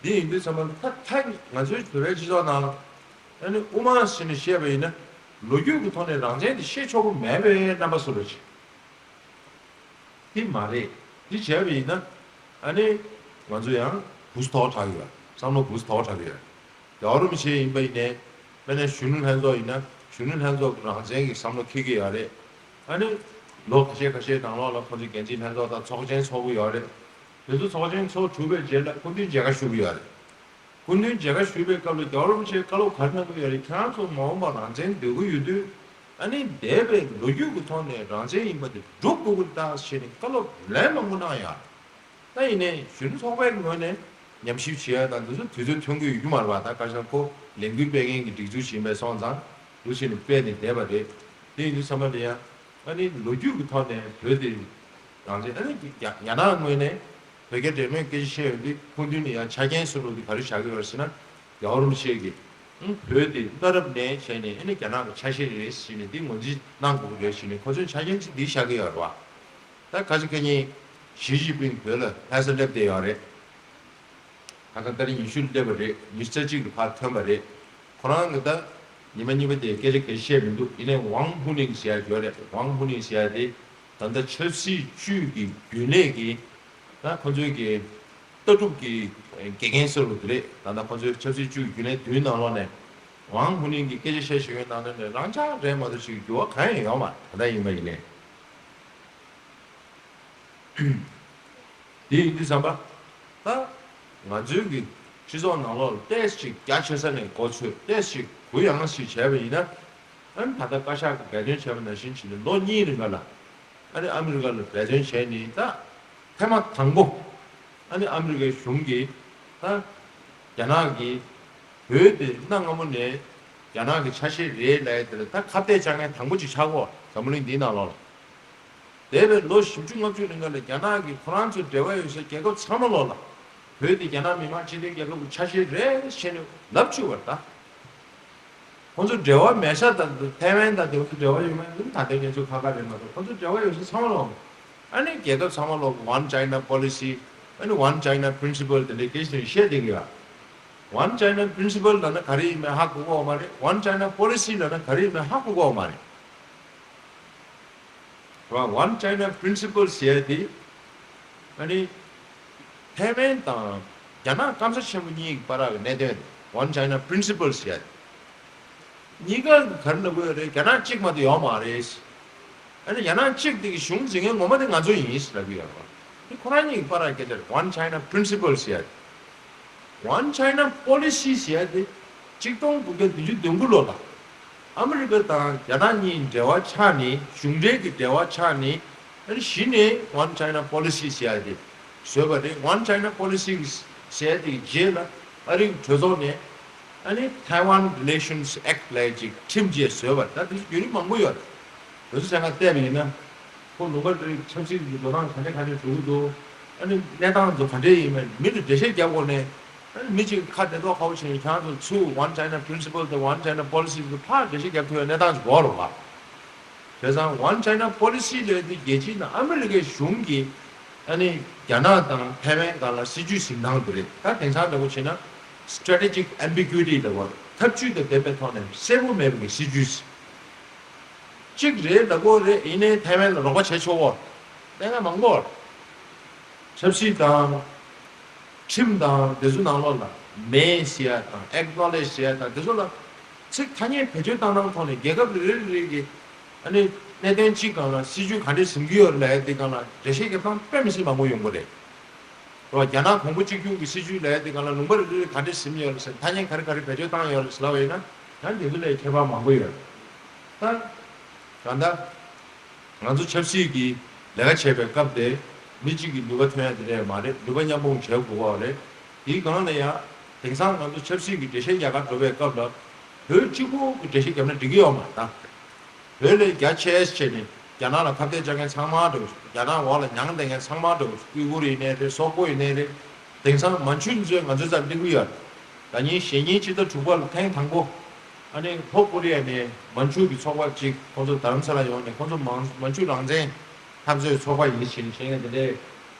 འདི་ཡིན་དུས་ཚང་མ་ད་ད་ང་ཚོའི་བོད་པའི་སྤྱི་ཚོགས་ནང་ཨ་ནི་དབུ་མ་ཟེར་ནས་བཤད་པ་ཡིན་ན་ལོ་རྒྱུས་ཀྱི་ཐོག་ནས་རང་བཙན་དེ་བཤད་ཆོག་གི་མེད་པའི་རྣམ་པ་བཟོ་འདྲ་ཅིག་དེ་མ་རེད། དེ་བྱས་པ་ཡིན་ན་ཨ་ནི་ང་ཚོ་ཡང་འུ་ཐུག་དྲགས་ཡོད། བསམ་བློ་འུ་ཐུག་དྲགས་ཡོད། རྒྱལ་བ་རིན་པོ་ཆེ་ཡིན་པ་ཡིན་ནའི་དཔེར་ན་གཞོན་ནུ་ལྷན་ཚོགས་ཡིན་ན་གཞོན་ནུ་ལྷན་ཚོགས་ཀྱི་རང་བཙན་གྱི་བསམ་བློ་འཁྱེར་གྱི་ཡོད་རེད། ཨ་ནི་ལོ་ཁ་ཤས་ཁ་ཤས་ནང་ལོགས་ལ་ཁོང་ཚོའི་འགན་འཛིན་ལྷན་ཚོགས་དང་ཚོགས་ཆེན་ཚོགས་ཀྱི་ཡོད་རེད། དེ་ཚོ་ཚོགས་ཆེན་ཚོགས་གྲུབ་པའི་རྗེས་ལ་སྐུ་མདུན་མཇལ་ཁ་ཞུ་གི་ཡོད་རེད། སྐུ་མདུན་མཇལ་ཁ་ཞུས་པའི་སྐབས་ལ་རྒྱལ་བ་རིན་པོ་ཆེས་བཀའ་སློབ་ག་རེ་གནང་གི་ཡོད་རེད། ཁྱེད་རང་ཚོ་མ་འོངས་པར་རང་བཙན་འདོད་ཀྱི་ཡོད་དུས་ཨ་ནི་འདས་པའི་ལོ་རྒྱུས་ཀྱི་ཐོག་ནས་རང་བཙན་ཡིན་པ་དེ་སྒྲུབ་དགོས་ཀྱི་རེད་ད་ཟེར་ནས་བཀའ་སློབ་ལན་མང་པོ་གནང་ཡོད་རེད། ད་ཡིན་ནའི་གཞོན་ནུ་ཚོགས་པའི་ངོས་ནས་ཉམས་ཞིབ་བྱེད་ཡ་དང་འདི་ཚོ་དུས་ཚོད་ཐོན་གྱི་ཡོད་རྒྱུ་མ་རེད་པ། ད་བཀའ་ཤག་ཁོ་ལས་འགུལ་སྤེལ་མཁན་གྱི་སྒྲིག་འཛུགས་ཤིག་ཡིན་པས་སོང་ཙང་འདུག་བྱས་ནས་སྤེལ་ནས་བསྡད་པ་རེད། དེ་ཡིན་དུས་ཚང་མ་ལ་ཡང་ཨ་ནི་ལོ་རྒྱུས་ཀྱི་ཐོག་ནས་བོད་དེ་རང་བཙན་ཨ་ནི་རྒྱ་རྒྱ་ནག་ངོས་ནས་བོད་རྒྱ་འབྲེལ་མོལ་སྐད་ཆ་བཤད་ཡོང་དུས་སྐུ་མདུན་ནས་ཡང་ཆ་རྐྱེན་བཟོ་རོགས་དེ་ག་རེ་བཞག་གི་ཡོད་རེད་ཟེར་ན། རྒྱལ་བ་རིན་པོ་ཆེ་གིས་ཨང་བོད་དེ་མཐའ་རབས་ནས་བྱས་ནས་ཨ་ནི་རྒྱ་ནག་གི་ཆ་ཤས་རེད་ཟེར་ནས་འདི་ངོས་འཛིན་གནང་དགོས་ཀྱི་རེད་ཟེར་ནས་ཁོ་ཚོས་ཆ་རྐྱེན་ཅིག་འདི་བཞག་གི་ཡོད་རེད་བ། ད་ཁ་ཅིག་ཁ་ཉིན་ཞི་ཅིན་ཕིང་བོད་ལ་ལྷ་ས་སླེབས་བསྡད་ཡོད་རེད། ད་ལྟ་ཏ་རིག་ཉི་ཤུ་སླེབས་པ་རེད། ཉི་ཤུ་རྩ་གཅིག་ལ་ཕར་ཐོན་པ་རེད། ཁོ་རང་གི་ད་ཉི་མ་གཉིས་པ་དེ་སྐད་ཆ་ག་བཤད་མི་འདུག་ཡིན་ནའི་ཝང་ཧུ་ནིང་ཟེར་ཡ་ཡོད་རེད། ཝང་ཧུ་ནིང་ཟེར་ཡ་དེ་ད་ལྟ་ཆབ་སྲིད་ཅུས་ཀྱི་རྒྱུན་ལས་ཀྱི་ད་ཁོ་ཚོའི་གི་ལྟ་གྲུབ་ཀྱི་དགེ་རྒན་ཟེར་བ་དེ་རེད། ད་ལྟ་ཁོ་ཚོའི་ཆབ་སྲིད་ཅུས་རྒྱུན་ལས་བདུན་ནང་ལོགས་ནས་ཝང་ཧུ་ནིང་གི་སྐད་ཆ་བཤད་བཞིན་ཡོད་ནང་ནས་རང་འཇགས་རེད་མ་གཏོགས་ཅིག་འགྱུར་བ་གང་ཡང་ཡོད་མ་རེད། ད་ལྟ་ཡིན་པ་ཡིན་ནའི། དེ་ཡིན་དུས་ཙམ་པ། ད་ང་ཚོའི་གི་སྤྱི་ཚོགས་ནང་ལོགས་ལ་ཏོག་ཙམ་ཅིག་རྒྱ་ཆེ་ས་ནས་མགོ་ཚོས་ཏོག་ཙམ་ཅིག་གུ་ཡངས་ཤིག་བྱས་པ་ཡིན་ན། ཨ་ནི་ད་ལྟ་བཀའ་ཤག་གིས་འབད་བརྩོན་བྱས་པ་ནང་བཞིན་བྱས་ནས་ལོ་གཉིས་རིང་ག་ལ་ཨ་ནི་ཨ་མི་རི་ཀ་ལ་འབད་བརྩོན་བྱས་ནས་ད་ཐེངས་མ་དང་པོ་ཨ་ནི་ཨ་མི་རི་ཀའི་གཞུང་གིས་ད་རྒྱ་ནག་གིས་བོད་དེ་གནའ་སྔ་མོ་ནས་ རྒྱ་ནག་གི་ཆ་ཤས་རེད་ལབ་ཡ་དེ་ལ་ད་ཁ་གཏད་བཅག་མཁན་དང་པོ་ཅིག་ཆགས་གོ་འཛམ་བུ་གླིང་འདིའི་ནང་ལོགས་ལ། འདས་པའི་ལོ་བཞི་བཅུ་ལྔ་བཅུ་རིང་ག་ལ་རྒྱ་ནག་གིས་ཁོ་རང་ཚོའི་འབྲེལ་བ་ཡོད་སའི་རྒྱལ་ཁབ་ཚང་མ་ལོགས་ལ། བོད་དེ་རྒྱ་ནག་མི་དམངས་སྤྱི་མཐུན་རྒྱལ་ཁབ་ཀྱི་ཆ་ཤས་རེད་ཟེར་ནས་ལབ་བཅུག་པ་རེད་ད། ཁོང་ཚོ་འབྲེལ་བ་མེད་ས་དང་ཐའེ་ཝན་དང་དེ་ཚོ་འབྲེལ་བ་ཡོད་མེད་ལ་ད་ལྟའི་གནས་ཚུལ་ཁག་ཁག་རེད་མ་གཏོགས་ཁོང་ཚོ་འབྲེལ་བ་ཡོད་ས་ཚང་མ་ལོགས། ཨ་ནི་རྒྱལ་ཁབ་ཚང་མ་ལོགས་One China Policy། ཨ་ནི་One China Principle དེ་འདྲའི་སྐད་ཆ་བཤད་བསྡད་ཀྱི་ཡོད། One China Principle ལབ་ན་ག་རེ་ཡིན་མིན་ཧ་གོ་གོ་མ་རེད། One China Policy ལབ་ན་ག་རེ་ཡིན་མིན་ཧ་གོ་གོ་མ་རེད། རེད་བ། One China Principle ཟེར་ཡ་དེ་ཨ་ནི་ཐའེ་ཝན་དང་རྒྱ་ནག་སྐམ་ས་ཆེན་པོ་གཉིས་ཀྱི་བར་གྱི་གནད་དོན་རེད། One China Principle ཟེར་ཡ་དེ། གཉིས་ཀ་ག་རེ་ལབ་དགོས་རེད། རྒྱ་ནག་གཅིག་མ་གཏོགས་ཡོད་མ་རེད། ཨ་ནི་རྒྱ་ནག་གཅིག་དེ་གི་གཞུང་འཛིན་མཁན་ངོ་མ་དེ་ང་ཚོ་ཡིན་ཟེར་ལབ་ཀྱི་ཡོད་རེད་བ། དེ་ཁོ་རང་གཉིས་ཀྱི་བར་གྱི་སྐད་ཆ་རེད། One China Principle ཟེར་ཡ་དེ། One China Policy ཟེར་ཡ་དེ་གཅིག་སྟོང་དགུ་བརྒྱ་བདུན་ཅུ་དོན་དགུ་ལོ་ལ་ཨ་མི་རི་ཀ་དང་རྒྱ་ནག་གཉིས་འབྲེལ་བ་ཆགས་ནས། གཞུང་འབྲེལ་གྱི་འབྲེལ་བ་ཆགས་ནས། ཨ་ནི་གཞི་ནས་One China Policy ཟེར་ཡ་དེ་བཟོས་པ་རེད། One China Policy ཟེར་ཡ་དེ་གི་རྗེས་ལ་ཨ་རིའི་གྲོས་ཚོགས་ནས་ཨ་ནི་Taiwan Relations Act ལབ་ཡ་ཅིག་ཁྲིམས་བཅས་བཟོས་པ་རེད། ད་དེ་བརྒྱུད་རིམ་མང་པོ་ཡོད་རེད། དེ་ཚོ་ཆ་ཚང་བལྟས་པ་ཡིན་ན། ཁོ་ལུང་པ་དེ་ཆབ་སྲིད་ཀྱི་འགྲོ་སྟངས་ག་འདྲ་ག་འདྲ་འགྲོ་གི་འདུག་ཨ་ནི་གནས་སྟངས་ཚོ་ག་འདྲ་ཡིན་མིན་མི་ལ་འགྲེལ་བཤད་རྒྱག་དགོས་ནས། ཨ་ནི་མི་གཅིག་ཁ་བདེ་ཏོག་ཁ་པོ་བྱས་ནས་ཁྱེད་རང་ཚོ་ཚུར་One China Principle དང་One China Policy དེ་ཕར་འགྲེལ་བཤད་རྒྱག་ཐུབ་པའི་གནས་སྟངས་ཅིག་འགོར་རོགས་པ། བྱས་ཙང་One China Policy ལབ་དེ་རྒྱལ་སྤྱིའི་ནང་ཨ་མི་རི་ཀའི་གཞུང་གིས་ཨ་ནི་རྒྱ་ནག་དང་ཐའེ་ཝན་སྒང་ལ་སྲིད་ཇུས་འཛིན་སྟངས་དེ་རེད། ད་དེང་སང་འདྲ་པོ་བྱས་ན་Strategic Ambiguity ལབ་པ། འཐབ་ཇུས་དང་ལྡན་པའི་ཐོག་ནས་གསལ་པོ་མེད་པའི་སྲིད་ཇུས། གཅིག་རེད་ལབ་དགོས་རེད། ཡིན་ནའི་ཐའེ་ཝན་ལ་རོགས་པ་བྱས་ཆོག་གོ་གནད་འགག་མང་པོ། ཆབ་སྲིད་དང་ཁྲིམས་དང་དེ་ཚོ་ནང་ལོགས་ལ་མེད་ཟེར་ཡ་དང་Acknowledge ཟེར་ཡ་དང་དེ་ཚོ་ལ་ཚིག་ཐ་སྙད་བེད་སྤྱོད་བཏང་སྟངས་ཐོག་ནས་རྒྱལ་ཁབ་རེ་རེ་རེ་གི་ཨ་ནི་གནད་དོན་གཅིག་སྒང་ལ་སྲིད་ཇུས་ག་འདྲས་འཛིན་གྱི་ཡོད་རེད་ལབ་ཡ་དེ་སྒང་ལ་འགྲེལ་བཤད་རྒྱབ་སྟངས་དཔེ་མི་སྲིད་མང་པོ་ཡོང་གི་རེད། རོ། རྒྱ་ནག་གོང་བུ་གཅིག་གྱུར་གྱི་སྲིད་ཇུས་ལབ་ཡ་དེ་སྒང་ལ་ལུང་པ་རེ་རེ་ག་འདྲས་ཟིན་ཡོད་རེད་ཟེར། ཐ་སྙད་ག་རེ་ག་རེ་བེད་སྤྱོད་བཏང་ཡོད་རེད་ཟེར་ལབ་པ་ཡིན་ན་ཡང་དེ་ཚོ་ལས་ཁྱད་པར་མང་པོ་ཡོད་རེད། ད་གང་ལྟར་ང་ཚོ་ཆབ་སྲིད་ཀྱི་ལས་ཀ་བྱེད་པའི་སྐབས་དེ་མི་གཅིག་གི་ནུས་པ་ཐོན་ཡ་དེ་འདྲས་མ་རེད། ནུས་པ་མཉམ་སྤུངས་བྱེད་དགོས་པ་རེད། དེའི་སྒང་ལ་ཡང་དེང་སང་ང་ཚོ་ཆབ་སྲིད་ཀྱི་འགྲེལ་བཤད་རྒྱག་གར་འགྲོ་བའི་སྐབས་ལ་བོད་གཅིག་པུ་གི་འགྲེལ་བཤད་བརྒྱབ་ན་འགྲིག་གི་ཡོད་མ་རེད་ད། བོད་ལས་རྒྱ་ཆེ་ཆེ་ནས་རྒྱ་ནག་ལ་ཁ་གཏད་བཅག་མཁན་ཚང་མ་འགྲོ། རྒྱ་ནག་འོག་ལ་མྱངས་བསྡད་མཁན་ཚང་མ་འགྲོ། ཀུའི་ཀུར་ཡིན་ནའི་རེད། སོག་པོ་ཡིན་ནའི་རེད། དེང་སང་མན་ཆུ་ཚོས་ང་ཚོའི་རྩར་སླེབས་ཀྱི་ཡོད། ད་ཉིན་ཞེ་ཉིན་སྤྱི་ཟླ་དྲུག་པ་ལ་ཐེངས་དང་པོ་ཨ་ནི་ལྷོ་ཀོ་རི་ཡ་ནས་མན་ཆུ་གི་ཚོགས་པ་གཅིག་ཁོང་ཚོ་རྡ་རམ་ས་ལ་ཡོང་ནས་ཁོང་ཚོ་མང་མན་ཆུ་རང་བཙན་འཐབ་རྩོད་ཚོགས་པ་ཡིན་ཞེས་བཤད་མཁན་དེ་འདྲས་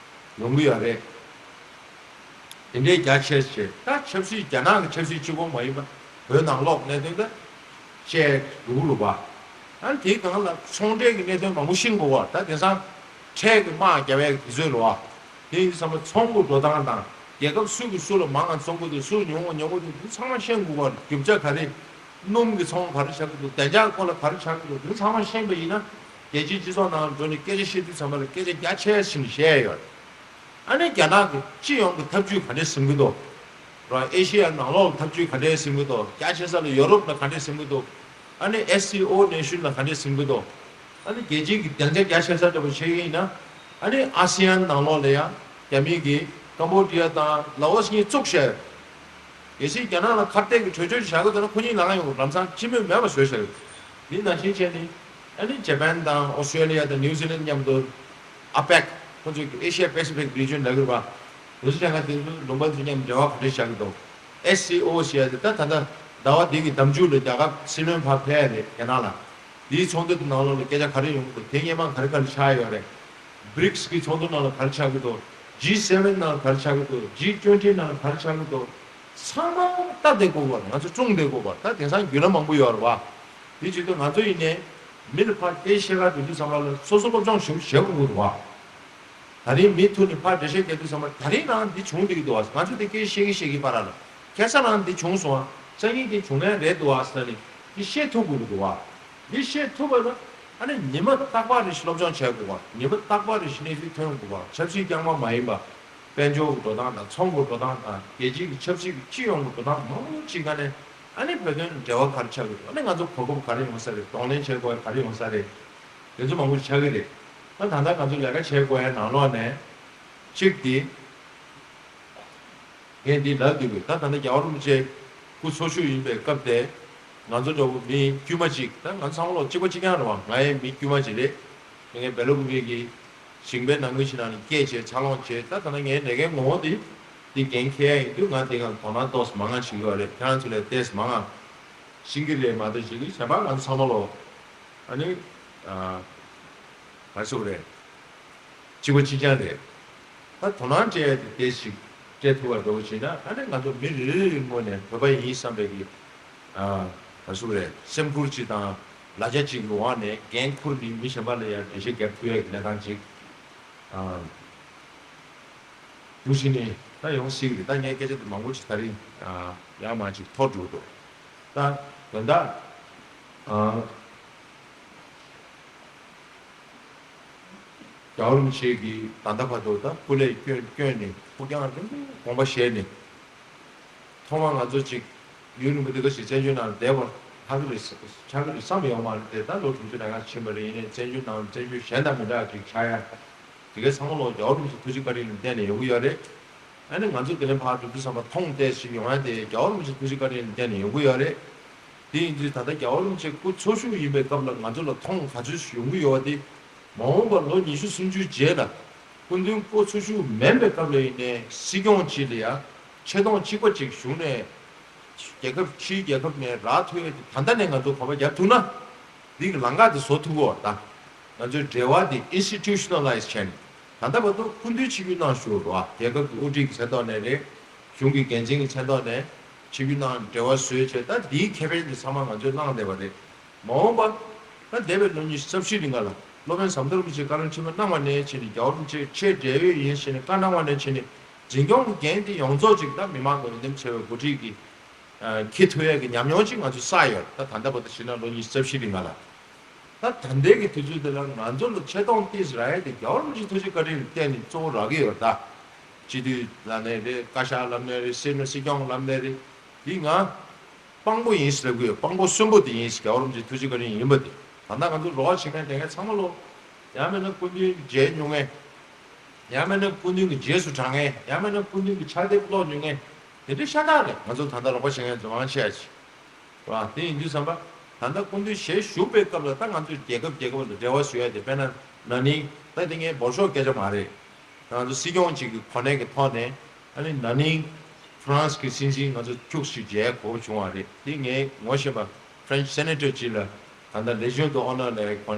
ཡོང་གི་ཡོད་རེད། དེ་འདྲའི་རྒྱ་ཆེ་ཆེ་ད་ཆབ་སྲིད་རྒྱ་ནག་གི་ཆབ་སྲིད་གཅིག་པོ་མ་ཡིན་པ་བོད་ནང་ལོགས་གནད་དོན་ད་བཤད་འདུག་ལོ་བ། ཨ་ནི་དེའི་སྒང་ལ་ཚོང་འབྲེལ་གྱི་གནད་དོན་མང་པོ་ཤེས་དགོས་པ། ད་དེང་སང་ཁྲལ་གྱི་དམག་རྒྱབ་ཡག་གི་དུས་ཚོད་ལོ་བ། དེ་ཡིན་དུས་ཙམ་པ་ཚོང་གི་འགྲོ་སྟངས་དང་རྒྱལ་ཁབ་སུ་གིས་སུ་ལ་མང་ང་བཙོང་གི་འདུག་སུ་ཉུང་ང་ཉོ་གི་འདུག་དེ་ཚང་མ་ཤེས་དགོས་པ། རྒྱུ་ཆ་ག་རེ། སྣུམ་གྱི་ཚོང་ག་རེ་ཆགས་ཀྱི་འདུག་བདེ་འཇགས་སྐོར་ལ་ག་རེ་ཆགས་ཀྱི་འདུག་དེ་ཚང་མ་ཤེས་པ་ཡིན་ན་རྒྱལ་སྤྱིའི་སྤྱི་ཚོགས་ནང་འགྲོ་ནས་སྐད་ཆ་བཤད་དུས་ཙམ་པ་ལ་སྐད་ཆ་རྒྱ་ཆེ་ཞིག་བཤད་ཡོད། ཨ་ནི་རྒྱ་ནག་གི་སྤྱི་ཡོངས་ཀྱི་འཐབ་ཇུས་ག་འདྲས་ཟིན་གྱི་འདུག་ར། ཨེ་ཤི་ཡ་ནང་ལོགས་ལ་འཐབ་ཇུས་ག་འདྲས་ཟིན་གྱི་འདུག་རྒྱ་ཆེ་ས་ལ་ཡོ་རོབ་ལ་ག་འདྲས་ཟིན་གྱི་འདུག་ཨ་ནི་ཨེ་སི་ཨོ་ནེ་ཤན་ལ་ག་འདྲས་ཟིན་གྱི་འདུག་ཨ་ནི་རྒྱལ་སྤྱིའི་གི་སྡིངས་ཆ་རྒྱ་ཆེ་ས་འདྲ་པོ་བྱེད་ཀྱི་ཡིན་ན། ཨ་ནི་ཨ་སི་ཡན་ནང་ལོགས་ལ་ཡང་རྒྱ་མི་གི་ཀམ་བོ་ཌི་ཡ་དང་ལ་ཨོ་སི་གཉིས་བཙུགས་བཞག་ཡོད། གལ་སྲིད་རྒྱ་ནག་ལ་ཁ་གཏད་ཀྱི་གྲོས་ཆོད་ཅིག་བཞག་གི་འདུག་ན་ཁོ་གཉིས་ལངས་ཡོང་ལམ་སང་སྤྱི་མོས་མེད་པ་བཟོས་བཞག་ཡོད། འདི་ནང་བཞིན་བྱས་ནས་ཨ་ནི་ཇ་པན་དང་ཨོ་སི་ཀྲེ་ལི་ཡ་དང་ནིའུ་ཛི་ལན་མཉམ་དུ་ཨ་པེག་ཁོ་ཚོས་ཨེ་ཤི་ཡ་པེ་སི་ཕིག་རི་ཇན་ལབ་ཀྱི་རེད་པ། འདི་ཚོ་ཆ་ཚང་དེ་ཚོ་ལུང་པ་ཚོ་མཉམ་འབྲེལ་བ་ག་འདྲ་བཞག་གི་འདུག་ཨེ་སི་ཨོ་ཟེར་ཡ་དེ་ད་ད་ལྟ་ཟླ་བ་འདི་གི་ཟླ་མཇུག་ལ་རྒྱ་གར་སྲིད་བློན་ཕར་ཕེབས་ཡ་རེད་རྒྱ་ནག་ལ། འདིའི་ཚོགས་འདུ་དེ་ནང་ལོགས་ལ་སྐད་ཆ་ག་རེ་ཡོང་གི་འདུག་དེ་སྔོན་མ་ག་རེ་ག་རེ་ཆགས་ཡོད་རེད། བྷི་རིགས་ཀྱི་ཚོགས་འདུ་ནང་ལ་ག་རེ་ཆགས་ཀྱི་འདུག་ཇི་སེ་ཝེན་ནང་ལ་ག་རེ་ཆགས་ཀྱི་འདུག་ཇི་ཊུ་ཝེན་ཊི་ནང་ལ་ག་རེ་ཆགས་ཀྱི་འདུག་ཚང་མ་ལྟ་བསྡད་དགོས་པ། ང་ཚོ་སྲུང་བསྡད་དགོས་པ། ད་དེང་སང་བརྒྱུད་ལམ་མང་པོ་ཡོད་རེད་པ། དེ་བྱེད་དུས་ང་ཚོ་ཡིན་ནའི་མི་ལ་ཕར་སྐད་བཤད་ག་འགྲོ་དུས་ཙམ་པ་ལ་སོ་སོ་སློབ་སྦྱོང་ཞིབ་བྱེད་དགོས་ཀྱི་འདུག་པ། ད་རིང་མི་ཐུག་ནས་ཕར་འགྲེལ་བཤད་རྒྱག་དུས་ཙམ་པ་ད་རིང་རང་འདི་བྱུང་བསྡད་ཀྱི་འདུག་པ། ང་ཚོ་དེ་སྐད་བཤད་ཀྱི་བཤད་ཀྱི་བར་ལ་ཁ་སང་རང་འདི་བྱུང་སོང་ཨ། སང་ཉིན་དེ་བྱུང་མཁན་རེད་འདུག་པ་ཟེར་ནས་འདི་བཤད་ཐུབ་དགོས་ཀྱི་འདུག་པ། འདི་བཤད་ཐུབ་པ་ན་ཨ་ནི་ཉི་མ་རྟག་པར་རེ་བཞིན་སློབ་སྦྱོང་བྱེད་དགོས་པ། ཉི་མ་རྟག་པར་རེ་བཞིན་གནས་ཚུལ་ཐོན་དགོས་པ། ཆབ་སྲིད་རྐྱང་པ་མ་ཡིན་པ། དཔལ་འབྱོར་གྱི་འགྲོ་སྟངས་དང་ཚོང་གི་འགྲོ་སྟངས་དང་རྒྱལ་སྤྱིའི་གི་ཆབ་སྲིད་ཀྱི་སྤྱི་ཡོངས་ཀྱི་འགྲོ་སྟངས་མང་པོ་ཅིག་སྒང་ནས་ཨ་ནི་བོད་དོན་འབྲེལ་བ་ག་རེ་ཆགས་ཀྱི་འདུག་ཨ་ནི་ང་ཚོ་གོ་སྐབས་ག་རེ་ཡོང་ས་རེད། གདོང་ལེན་བྱེད་དགོས་ཡ་ག་རེ་ཡོང་ས་རེད། དེ་ཚོ་མང་པོ་ཆགས་ཀྱི་རེད། ད་ད་ལྟ་ང་ཚོ་ལས་ཀ་བྱེད་དགོས་ཡ་ནང་ལོགས་ནས་གཅིག་དེ་ངས་འདི་ལབ་འདུག་གི་ད་ད་ལྟ་རྒྱལ་བ་རིན་པོ་ཆེ་སྐུ་འཚོ་བཞུགས་ཡིན་པའི་སྐབས་དེ། ང་ཚོ་འདྲ་བོ་མི་དཀྱུས་མ་གཅིག་ད་ང་ཚང་མ་ལོ་གཅིག་པ་གཅིག་རྐྱང་རེད་བ། ང་ཡང་མི་དཀྱུས་མ་གཅིག་རེད། ངས་སྦེ་ལ་ཀུ་པེ་གི་ཞིང་པའི་ནང་ཁུལ་ཞིག་ནང་ནས་སྐྱེས་བྱས་འཚར་ལོངས་བྱས། ད་ད་ལྟ་ངའི་ལས་ཀའི་ངོ་བོ་དེ་དེ་འགན་འཁྱེར་ཡ་ཡིན་དུས། ང་དེ་ག་དོ་སྣང་ཏོག་ཙམ་མང་ང་བྱེད་ཀྱི་ཡོད་རེད། ཁྱེད་རང་ཚོ་ལས་ཏོག་ཙམ་མང་ང་ཤེས་ཀྱི་རེད་མ་གཏོགས། ཞིག་གི་གཞན་པ་ང་ཚང་མ་ལོ་ཨ་ནི་ཨ་ག་རེ་ཟེར་དགོས་རེད། གཅིག་པ་གཅིག་རྐྱང་རེད། ད་དོ་སྣང་སྤྲད་ཡ་དེ་དེ་ཞིག་སྤྲད་ཐུབ་པ་འདྲ་བོ་བྱས་ན། ཨ་ནི་ང་ཚོ་མི་རེ་རེ་རེའི་ངོས་ནས་བོད་པ་ཡིན་བསམ་པའི་གི་ཨ་ག་རེ་ཟེར་དགོས་རེད། སེམས་ཁུར་གཅིག་དང་ལ་རྒྱ་གཅིག་གི་འོག་ནས་འགན་འཁུར་ནས་མི་གཞན་པ་ལ་ཡང་འགྲེལ་བཤད་རྒྱབ་ཐུབ་ཡ་གི་གནས་སྟངས་ཅིག་ཨ་འདུག་བཞིན་ནས་ད་ཡོང་སྲིད་གི་རེད། ད་ངས་སྐད་ཆ་དེ་མང་པོ་ཅིག་ད་རིང་ཨ་ཡར་མར་ཅིག་འཐོར་འགྲོ་འདུག་ད་དོན་དག་ཨ། རྒྱལ་བ་རིན་པོ་ཆེ་གིས་ད་ལྟ་བར་དུ་ད་སྐུ་ལས་བསྐྱོན་བསྐྱོན་ནས་ཕུགས་རྒྱང་རིང་པོའི་དགོངས་པ་བཞེས་ནས། ཐོག་མར་ང་ཚོ་ཅིག་ཡུན་རིང་པོ་འདི་ག་ཞིག་བཙན་བྱོལ་ནང་ལ་བསྡད་པ་ཧ་གི་རེད་ཆགས་ཀྱི་རེད་བསམ་ཡོད་མ་རེད་དེ། ད་ལོ་དྲུག་ཅུ་རེ་ལྔ་ཕྱིན་པ་རེད། ཡིན་ནའི་བཙན་བྱོལ་ནང་བཙན་བྱོལ་གཞན་དང་མི་འདྲ་བ་ཅིག་ཆགས་ཡ་དེ་གའི་ཚང་མ་ལོ་རྒྱལ་བ་རིན་པོ་ཆེ་ཐུགས་རྗེ་བཀའ་དྲིན་ལ་བརྟེན་ནས་ཡོང་གི་ཡོད་རེད། ཨ་ནི་ང་ཚོ་དེ་ལན་ཕར་འགྲོ་དུས་ཙམ་པ་མཐོང་བལྟས་ཤིག་ཡོང་ཡ་དེ་རྒྱལ་བ་རིན་པོ་ཆེ་ཐུགས་རྗེ་བཀའ་དྲིན་ལ་བརྟེན་ནས་ཡོང་གི་ཡོད་རེད། དེ་ཡིན་དུས་ད་ལྟ་རྒྱལ་བ་རིན་པོ་ཆེ་སྐུ་འཚོ་བཞུགས་ཡིན་པའི་སྐབས་ལ་ང་ཚོ་ལ་མཐོང་ག་ཚོད་ཞིག་ཡོང་གི་ཡོད་པ་དེ། མ་འོངས་པར་ལོ་ཉི་ཤུ་སུམ་ཅུའི་རྗེས་ལ་སྐུ་མདུན་སྐུ་འཚོ་བཞུགས་མིན་པའི་སྐབས་ལ་ཡིན་ནའི་སྲིད་སྐྱོང་གཅིག་ལ་ཡ་ཆེ་མཐོང་གཅིག་པ་གཅིག་གཞུང་ནས་རྒྱལ་ཁབ་ཕྱིའི་རྒྱལ་ཁབ་ནས་རག་ཐུབ་ཡས་དེ་ད་ལྟ་ནས་ང་ཚོ་གོམ་པ་རྒྱབ་ཐུབ་ན། འདི་གི་ལམ་ཁ་དེ་བཟོ་ཐུབ་ཀྱི་ཡོད་རེད་ད། ང་ཚོའི་འབྲེལ་བ་དེ་ཨིན་སི་ཊི་ཊུ་ཤ་ནལ་ལའི་ཛི་བྱས་ནས་ད་ལྟ་བར་དུ་སྐུ་མདུན་ཆིབས་བསྒྱུར་གནང་བཞུགས་རེད་བ། རྒྱལ་ཁབ་ཀྱི་དབུ་ཁྲིད་ཀྱི་མཚན་ཐོག་ནས་རེད། གཞུང་གི་འགན་འཛིན་གྱི་མཚན་ཐོག་ནས་ཆིབས་བསྒྱུར་གནང་འབྲེལ་བ་བཟོས་བྱས། ད་འདིའི་ཁེ་ཕན་དེ་ཚང་མ་ང་ཚོས་བླངས་བསྡད་པ་རེད། མ་འོངས་པ་ད་འདས་པའི་ལོ་ཉི་ཤུ་རྩ་བཞིའི་རིང་ག་ལ་སློབ་དཔོན་ཟམ་གདོང་རིན་པོ་ཆེས་བཀའ་དྲིན་ཆེན་པོ་གནང་བ་ནས་བྱས་ནས། རྒྱལ་བ་རིན་པོ་ཆེ་ཆེས་འབྲེལ་ཡོད་ཡིན་ཟེར་ནས་བཀའ་གནང་བ་ནས་བྱས་ནས། འཛིན་སྐྱོང་གི་འགན་དེ་ཡོངས་རྫོགས་ཅིག་ད་མི་མང་གི་འོས་འདེམས་བྱས་པའི་འགོ་ཁྲིད་ཀྱིས་འཁྱེར་ཐུབ་ཡས་ཀྱི་ཉམས་མྱོང་ཅིག་ང་ཚོས་བསགས་ཡོད། ད་ད་ལྟ་བར་དུ་བྱས་ན་ལོ་ཉི་ཤུ་རྩ་བཞིའི་རིང་ག་ལ། ད་ད་ལྟའི་གི་དུས་ཚོད་འདི་ལ་ང་ཚོ་ལ་ཆེ་མཐོང་ཏོག་ཙམ་རག་ཡས་དེ་རྒྱལ་བ་རིན་པོ་ཆེའི་ཐུགས་རྗེ་བཀའ་དྲིན་ལ་བརྟེན་ནས་གཙོ་བོ་རག་གི་ཡོད་རེད་ད། སྤྱི་འཐུས་ལབ་ནའི་རེད། བཀའ་ཤག་ལབ་ནའི་རེད། སྲིད་བློན་སྲིད་སྐྱོང་ལབ་ནའི་རེད། འདི་ང་དཔང་པོ་ཡིན་ཟེར་ལབ་གི་ཡོད། དཔང་པོ་གསོན་པོ་དེ་ཡིན་ཟེར། རྒྱལ་བ་རིན་པོ་ཆེའི་ཐུགས་རྗེ་བཀའ་དྲིན་ཡིན་པ་དེ། ད་ལྟ་ང་ཚོ་རོགས་པ་བྱེད་མཁན་དེ་གའི་ཚང་མ་ལོ། ཡང་མིན་ན་སྐུ་མདུན་མཇལ་མྱོང་མཁན། ཡང་མིན་ན་སྐུ་མདུན་གྱི་རྗེས་སུ་འབྲང་མཁན། ཡང་མིན་ན་སྐུ་མདུན་གྱི་ཕྱག་དེབ་ཀློག་མྱོང་མཁན་དེ་འདྲ་ཤ་སྟག་རེད། ང་ཚོ་ད་ལྟ་རོགས་པ་བྱེད་མཁན་ཚོ་མང་ཆེ་བ་ཅིག་རེད་བ། དེ་ཡིན་དུས་ཙམ་པ་ད་ལྟ་སྐུ་མདུན་ཞལ་བཞུགས་པའི་སྐབས་ལ་ད་ང་ཚོས་རྒྱལ་ཁབ་རྒྱལ་ཁབ་ལ་འབྲེལ་བ་བཟོ་ཡ་དེ། དཔེར་ན་ན་ནིང་། ད་དེ་ངས་འབོར་ཤོག་སྐད་ཆ་མ་རེད། ང་ཚོ་སྲིད་སྐྱོང་གཅིག་གི་གོ་གནས་ཀྱི་ཐོག་ནས་ཨ་ནི་ན་ནིང་ཧྥ་རན་སི་གི་སྲིད་འཛིན་ང་ཚོ་ཁྱུག་ཞིག་མཇལ་དགོས་བྱུང་བ་རེད། དེ་ངས་ངོ་ཤེས་པ་ཧྥ་རན་སི་སེ་ནེ་ཊར་གཅིག་ལ་ད་ལྟ་ལེ་ཇོན་དུ་ཨོ་ནར་ལབ་ཡའི་གོ་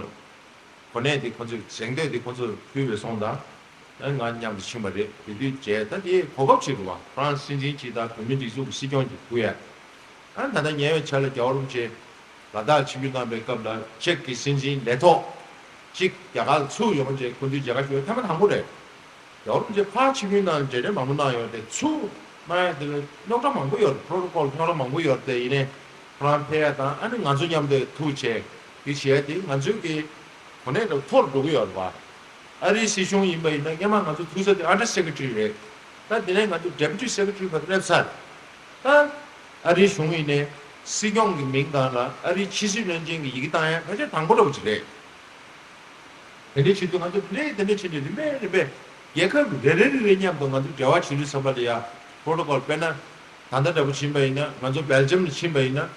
གོ་གནས་དེ་ཁོ་ཚོས་གཟེངས་བསྟོད་དེ་ཁོ་ཚོས་ཕུལ་བའི་སོང་དང་། ཨ་ང་མཉམ་དུ་ཕྱིན་པ་རེད། དེ་དུས་མཇལ། ད་དེ་གོ་སྐབས་ཅིག་རེད་བ། ཧྥ་རན་སི་སྲིད་འཛིན་གཅིག་དང་བོད་མིའི་སྒྲིག་འཛུགས་ཀྱི་སྲིད་སྐྱོང་གཅིག་ཕུལ་ཡ། ཨ་ད་ལྟ་ཉེ་བའི་ཆར་ལ་རྒྱལ་བ་རིན་པོ་ཆེ་ལ་དྭགས་ཆིབས་བསྒྱུར་གནང་པའི་སྐབས་ལ་ཅེཀ་གི་སྲིད་འཛིན་ལས་ཐོག་གཅིག་རྒྱ་གར་ལ་ཚུར་ཡོང་རྗེས་སྐུ་མདུན་མཇལ་ཁ་ཞུ་བ་ཐེངས་མ་དང་པོ་རེད། རྒྱལ་བ་རིན་པོ་ཆེ་ཕར་ཆིབས་བསྒྱུར་གནང་མཇལ་འཕྲད་མང་པོ་གནང་ཡོད་རེད། ཚུར་གནང་ཡ་དེ་ལ་རྙོག་དྲ་མང་པོ་ཡོད་རེད། པོ་རོ་ཊོ་ཀོལ་རྙོག་དྲ་མང་པོ་ཡོད་རེད་དེ། ཡིན་ནའི་ཁོ་རང་ཕེབས་ཡ་དང་། ཨ་ནི་ང་ཚོ་མཉམ་དུ་ཐུག་བྱས་དེ་བྱས་ཏེ་ང་ཚོའི་གི་གོ་གནས་དེ་མཐོ་རུ་འགྲོ་གི་ཡོད་རེད་བ། ཨ་རིའི་སྲིད་གཞུང་ཡིན་པ་ཡིན་ན་སྔོན་མ་ང་ཚོ་ཐུག་ས་དེ་ཨན་ཌར་སེ་ཀེ་ཊ་རི་རེད། ད་དེ་ནས་ང་ཚོ་ཌེ་པུ་ཊི་སེ་ཀེ་ཊ་རི་བར་དུ་སླེབས་ཚར། ད་ཨ་རིའི་གཞུང་ཡིན་ནའི་སྲིད་སྐྱོང་གི་མིང་སྒང་ལ་ཨ་རིའི་ཕྱི་སྲིད་བློན་ཆེན་གྱི་ཡི་གེ་བཏང་ཡ་ཕལ་ཆེར་དང་པོ་འདྲ་བོ་ཅིག་རེད། དེ་འདྲའི་ཆེད་དུ་ང་ཚོ་དེ་འདྲའི་དེ་འདྲའི་ཆེད་དུ་རིམ་པས་རིམ་པས་རྒྱལ་ཁབ་རེ་རེ་རེ་རེ་མཉམ་དུ་ང་ཚོ་འབྲེལ་བ་བྱེད་དུས་ཙམ་པ་ལ་ཡ་པོ་རོ་ཊོ་ཀོལ། དཔེར་ན་ད་ལྟ་འདྲ་པོ་ཕྱིན་པ་ཡིན་ན། ང་ཚོ་སྦེལ་ཇམ་ལ་ཕྱིན་པ་ཡིན་ན་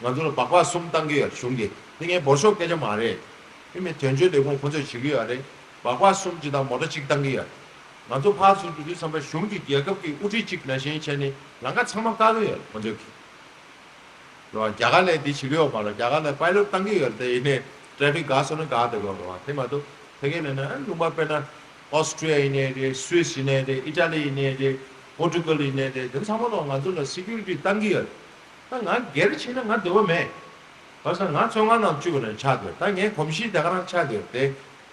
ང་ཚོ་ལ་སྦག་སྦག་གསུམ་བཏང་གི་ཡོད་གཞུང་གིས། དེ་ངས་འབོར་ཤོག་སྐད་ཆ་མ་རེད། དེ་མིན་དོན་གཅོད་ལས་ཁུངས་ཁོ་ཚོས་བྱེད་ཀྱི་ཡོད་རེད། སྦག་སྦག་གསུམ་གཅིག་དང་མོ་ཊ་གཅིག་བཏང་གི་ཡོད། ང་ཚོ་ཕར་ཚུར་འགྲོ་དུས་ཙམ་པ་གཞུང་གི་རྒྱལ་ཁབ་ཀྱི་དབུ་ཁྲིད་གཅིག་ནང་བཞིན་བྱས་ནས་ལམ་ཁ་ཚང་མ་བཀག་གི་ཡོད་ཁོ་ཚོས་གི། རེད་བ། རྒྱ་གར་ལ་འདི་བྱེད་ཀྱི་ཡོད་མ་རེད། རྒྱ་གར་ལ་པའི་ལོཊ་བཏང་གི་ཡོད་རེད་དེ། ཡིན་ནའི་ཊེ་ཕིག་འགག་སོང་ན་འགག་བསྡད་ཡོད་རེད་བ། དེ་མ་གཏོགས་ཕ་གི་ལ་ཡིན་ན་ཨ་ལུང་པ་དཔེར་ན་ཨོ་སི་ཊི་ཡ་ཡིན་ནའི་རེད། སུད་སི་ཡིན་ནའི་རེད། ཨི་ཊ་ལི་ཡིན་ནའི་རེད། པོར་ཊུ་གལ་ཡིན་ནའི་རེད། དེ་ཚང་མ་ལ་ང་ཚོ་ལ་སི་ཀུ་རི་ཊི་བཏང་གི་ཡོད་རེད། ད་ང་སྒེར་བྱས་ན་ང་འདོད་པ་མེད། བར་སང་ང་ཚོ་ང་ནང་བཅུག་ནས་ཆགས་འདུག་ད་ངའི་གོམས་གཤིས་དེ་ག་རང་ཆགས་འདུག་དེ་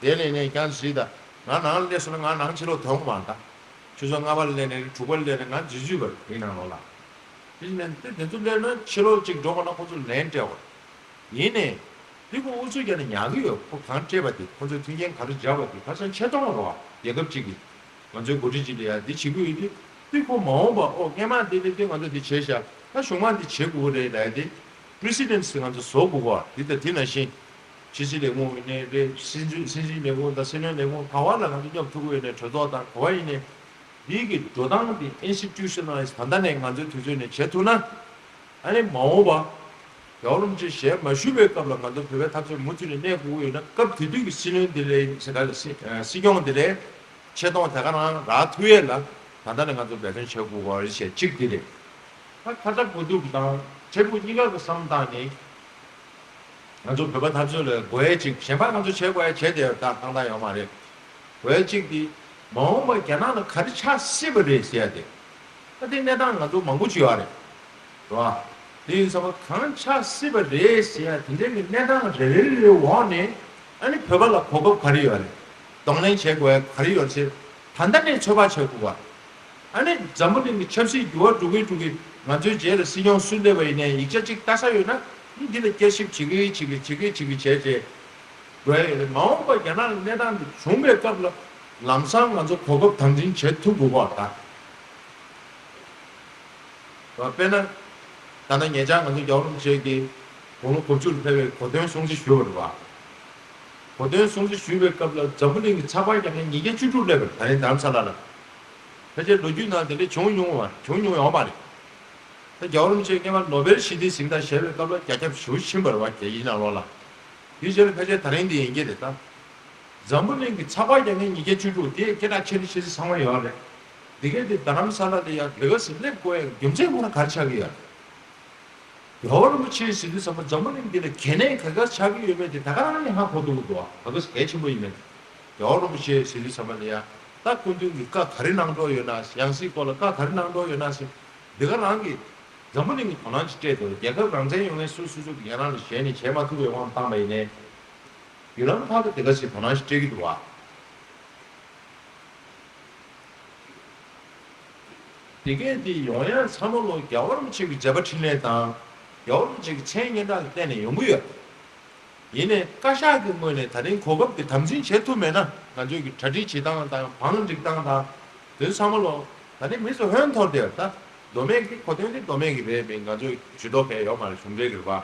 དེ་ལས་ནས་ཀྱང་ཟིག་ད་ང་ནང་སླེབས་སོང་ན་ང་ནང་ཕྱི་ལོགས་ཐོན་གི་མ་རེད། ད་ཆུ་ཚོད་ལྔ་པ་ལ་སླེབས་ནས་དྲུག་པ་ལ་སླེབས་ནས་ང་འཛུལ་འཛུལ་བར་མི་ནང་ལོགས་ལ། དེ་ནས་དེ་དེ་ཚོ་སླེབས་ན་ཕྱི་ལོགས་གཅིག་འགྲོ་དགོས་ན་ཁོ་ཚོ་ལན་སྤྲད་དགོས། ཡིན་ནའི་དེ་ཁོ་ཨུ་ཚུགས་རྒྱག་ནས་ཉར་གི་ཡོད། ཁོ་གང་སྤྲད་པ་དེ་ཁོ་ཚོས་མཐུན་རྐྱེན་ག་རེ་སྦྱར་བ་དེ་ཁ་སང་ཆེ་མཐོང་རེད་བ། རྒྱལ་ཁབ་གཅིག་གིས། ང་ཚོའི་འགོ་ཁྲིད་ཅིག་ལ་ཡ་འདི་བྱེད་དགོས་ཡོད་དུས། དུས་ཁོ་མ་འོངས་པ་ཨོ་སྔས་མ་འདི་འདི་འདི་ང་ཚོ་འདི་བྱས་ཤག་ད་གཞུག་མ་འདི་བྱེད་དགོས་ཀྱི་རེད་ལབ་ཡ་འདི་པི་རེ་སི་ཌེན་སི་ང་ཚོ་བཟོ་དགོས་པ་འདི། ད་དེ་ནང་བཞིན་ཕྱི་སྲིད་ལས་ཁུངས་ཡིན་ནའི་རེད། སྲིད་འཛིན་སྲིད་འཛིན་ལས་ཁུངས་དང་སྲིད་བློན་ལས་ཁུངས་ག་བ་ལ་ང་ཚོ་མཉམ་ཐུག་གི་ཡོད་ནའི་གྲོས་ཚོགས་དང་ག་བ་ཡིན་ནའི་འདི་གི་འགྲོ་སྟངས་འདི་ཨིན་སི་ཊི་ཊུ་ཤ་ནལ་ལའི་ཛི་ད་ལྟ་ནས་ང་ཚོའི་དུས་ཚོད་ནས་བྱེད་ཐུབ་ན། ཨ་ནི་མ་འོངས་པ། རྒྱལ་བ་རིན་པོ་ཆེ་ཞལ་མ་བཞུགས་པའི་སྐབས་ལ་ང་ཚོ་བོད་པའི་འཐབ་རྩོད་མུ་མཐུད་ནས་གནས་དགོས་ཀྱི་ཡོད་ན། སྐབས་དེ་དུས་ཀྱི་སྲིད་བློན་འདི་ལས་ཟེར་ག་ལ་སྲིད་ཨ་སྲིད་སྐྱོང་འདི་ལས་ཆེ་མཐོང་དེ་ག་རང་རག་ཐུབ་ཡས་ལ་ད་ལྟ་ནས་ང་ཚོ་འབད་བརྩོན་བྱེད་དགོས་པ་རེད་ཅེས་གཅིག་དེ་རེད། ད་ཁ་ཚ་དགོས་གཏུག་དང་འཕྲལ་ཕུགས་གཉིས་ཀ་གི་བསམ་སྟངས་ནི། ང་ཚོ་བོད་པ་འཐབ་རྩོད་ལ་དགོས་ཡས་ཅིག་གཞན་པ་ང་ཚོ་བྱེད་དགོས་ཡས་བྱས་ཏེ་ད་ཏག་ཏག་ཡོད་མ་རེད། དགོས་ཡས་ཅིག་དེ་མ་འོངས་པ་རྒྱ་ནག་ལ་ག་རེ་ཆགས་སྲིད་པ་རེད་ཟེར་ཡ་དེ། ད་དེ་གནས་སྟངས་ང་ཚོ་མང་པོ་ཅིག་ཡོད་རེད། རེད་བ། དེ་ཡིན་ཙང་གང་ཆགས་སྲིད་པ་རེད་ཟེར་ཡ་དེ་འདྲའི་གི་གནས་སྟངས་རེ་རེ་རེ་འོག་ནས་ཨ་ནི་བོད་པ་ལ་གོ་སྐབས་ག་རེ་ཡོད་རེད། གདོང་ལེན་བྱེད་དགོས་ཡ་ག་རེ་ཡོད་རེད་ཟེར་ད་ལྟ་ནས་ཚོད་དཔག་བྱེད་དགོས་པ། ཨ་ནི་འཛམ་བུ་གླིང་གི་ཆབ་སྲིད་འགྱུར་བ་འགྲོ་གི་འགྲོ་གི། ང་ཚོའི་རྗེས་ལ་སྲིད་སྐྱོང་སུ་སླེབས་པ་ཡིན་ནའི་ཡིག་ཆ་གཅིག་ལྟ་ས་ཡོད་ན་འདི་ལ་བསྐྱར་ཞིབ་བྱེད་གི་བྱེད་གི་བྱེད་གི་བྱེད་གི་བྱས་རྗེས་འགྲོ་ཡ་ཡོད་རེད། མ་འོངས་པ་རྒྱ་ནག་ལ་གནས་སྟངས་འདི་བྱུང་བའི་སྐབས་ལ་ལམ་སང་ང་ཚོ་གོ་སྐབས་དམ་འཛིན་བྱེད་ཐུབ་དགོས་པ་ད། དཔེར་ན། ད་ལྟ་ཉེ་ཆར་ང་ཚོ་རྒྱལ་བ་རིན་པོ་ཆེ་གིས་དགུང་ལོ་དགུ་བཅུ་ལ་ཕེབས་པའི་གོ་སྟོན་སྲུང་བརྩི་ཞུས་པ་རེད་བ། གོ་སྟོན་སྲུང་བརྩི་ཞུས་པའི་སྐབས་ལ་འཛམ་བུ་གླིང་གི་ཚགས་པར་རྒྱག་མཁན་ཉིས་བརྒྱ་བཅུ་དྲུག་སླེབས་པ་རེད། ད་རིང་རྡ་རམ་ས་ལ་ལ། ཕལ་ཆེར་ལོ་རྒྱུས་ནང་དེ་འདྲ་བྱུང་མྱོང་བ་བྱུང་མྱོང་ཡོད་མ་རེད། ད་རྒྱལ་བ་རིན་པོ་ཆེ་སྔོན་མ་ནོ་བེལ་ཞི་བདེའི་གཟེངས་རྟགས་བཞེས་པའི་སྐབས་ལ་རྒྱ་ཁྱབ་ཞེ་པོ་ཕྱིན་པ་རེད་བ། རྒྱལ་སྤྱིའི་ནང་ལོགས་ལ། དེའི་རྗེས་ལ་ཕལ་ཆེར་ད་རིང་འདི་ཡིན་གྱི་རེད་ད། འཛམ་བུ་གླིང་གི་ཚགས་པར་རྒྱག་མཁན་ཉིས་བརྒྱ་བཅུ་དྲུག་དེ་སྐད་གྲགས་ཆེ་ནི་ཆེ་ཚེ་ཚང་མ་ཡོད་རེད། འདི་གས་དེ་རྡ་རམ་ས་ལ་ལ་ཡ་འདི་ག་སེ་སླེབས་དགོས་ཡ་རྒྱུ་མཚན་ཁོ་ན་ག་རེ་ཆགས་ཀྱི་ཡོད་རེད། རྒྱལ་བ་རིན་པོ་ཆེའི་ཟེར་དུས་ཙམ་པ་འཛམ་བུ་གླིང་འདི་ལ་གལ་གནད་ག་ག་ཆགས་ཀྱི་ཡོད་མེད་དེ་ད་ག་རང་ནས་ཧ་གོ་ཐུབ་ཀྱི་འདུག་ཨ། ག་ག་གལ་ཆེན་པོ་ཡིན་མེད། རྒྱལ་བ་རིན་པོ་ཆེའི་ཟེར་དུས་ཙམ་པ་ལ་ཡ་ད་སྐུ་མདུན་གྱི་བཀའ་ག་རེ་གནང་གྲོགས་ཡོད་ན། ཡང་སྲིད་སྐོར་ལ་བཀའ་ག་རེ་གནང་གྲོགས་ཡོད་ན་ཟེར། འདི་ག་རང་གིས་འཛམ་བུ་གླིང་གི་དོ་སྣང་ཅིག་སྤྲད་འདུག་རྒྱལ་ཁབ་རང་བཙན་ཡོང་མཁན་སུ་སུ་སུ་གིས་ཡ་རང་ལ་ཞལ་ནས་བྱས་མ་ཐུབ་པའི་དབང་བཏང་པ་ཡིན་ནའི། བརྒྱུད་ལམ་ཁག་ཏུ་དེ་ག་ཞིག་དོ་སྣང་ཞིག་སྤྲད་ཀྱི་འདུག་བ། དེ་གས་དེ་ཡོང་ཡ་ཚང་མ་ལོ་རྒྱལ་བ་རིན་པོ་ཆེ་གི་མཛད་པ་འཕྲིན་ལས་དང་། རྒྱལ་བ་རིན་པོ་ཆེ་གི་མཚན་སྙན་གྲགས་ལ་བརྟེན་ནས་ཡོང་གི་ཡོད། ཡིན་ནའི་བཀའ་ཤག་གི་ངོས་ནས་ད་རིང་གོ་སྐབས་དེ་དམ་འཛིན་བྱེད་ཐུབ་མེད་ན། ང་ཚོས་ཀྱི་གྲ་སྒྲིག་བྱེད་སྟངས་དང་བང་སྒྲིག་སྟངས་དང་དེ་ཚང་མ་ལོ་ད་རིང་མི་ཚོ་ཧོན་འཐོར་དེ་ད་མདོ་སྨད་ཀྱི་གོ་དོན་དེ་མདོ་སྨད་ཀྱི་རེད། མི་ང་ཚོས་ཇུས་གཏོགས་གལ་ཡོད་མ་རེད། གཞུང་འབྲེལ་གྱི་རེད་པ།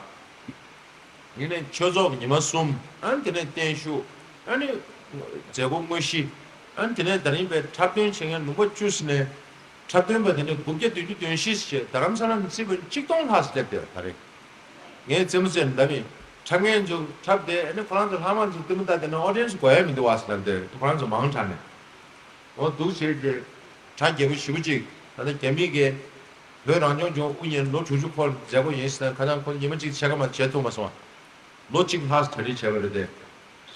ཡིན་ནའི་ཆོས་ཚོགས་ཉི་མ་གསུམ། ཨ་ནི་དེ་ནས་བརྟན་བཞུགས། ཨ་ནི་མཛད་སྒོ་དངོས་གཞི། ཨ་ནི་དེ་ནས་ད་རིང་བའི་འཁྲབ་སྟོན་བྱེད་མཁན་ལུང་པ་བཅུ་ཟིན་ནས་འཁྲབ་སྟོན་པ་དེ་ནས་དགུ་བརྒྱ་བདུན་ཅུ་དོན་བཞི་ཞེས་རྡ་རམ་ས་ལ་ནས་རྩིས་པ་གཅིག་སྟོང་ལྷག་ཙམ་སླེབས་བསྡད་ད་རེད། ངས་རྩེད་མོ་རྩེ་ནས་འདབ་མི་འཁྲབ་མཁན་ཚོ་འཁྲབ་བསྡད། ཨ་ནི་ཁོ་རང་ཚོ་ལྷག་མ་ཚོ་ལྟད་མོ་ལྟ་བསྡད་ན་ཨོ་ཌི་ཡན་སི་དགོས་ཡ་མི་འདུག་བ་ཟེར་ལབ་བསྡད། ཁོ་རང་ཚོ་མང་དྲགས་ནས། འོ་འདུག་བྱས་རྗེས་གྲ་རྒྱས་པོ་ཞེ་པོ་ཅིག་ད་ལྟ་རྒྱ་མི་གིས་བོད་རང་སྐྱོང་ལྗོངས་དབུ་བརྙེས་ལོ་དྲུག་ཅུ་འཁོར་མཛད་སྒོ་ཡིན་ཟེར་ན། ཁ་སང་ཁོ་ཉི་མ་གཅིག་ཕྱེད་ཀ་མ་བྱས་ཐུབ་མ་སོང་། ལོ་གཅིག་ལྷག་གྲ་སྒྲིག་བྱས་པ་རེད་དེ།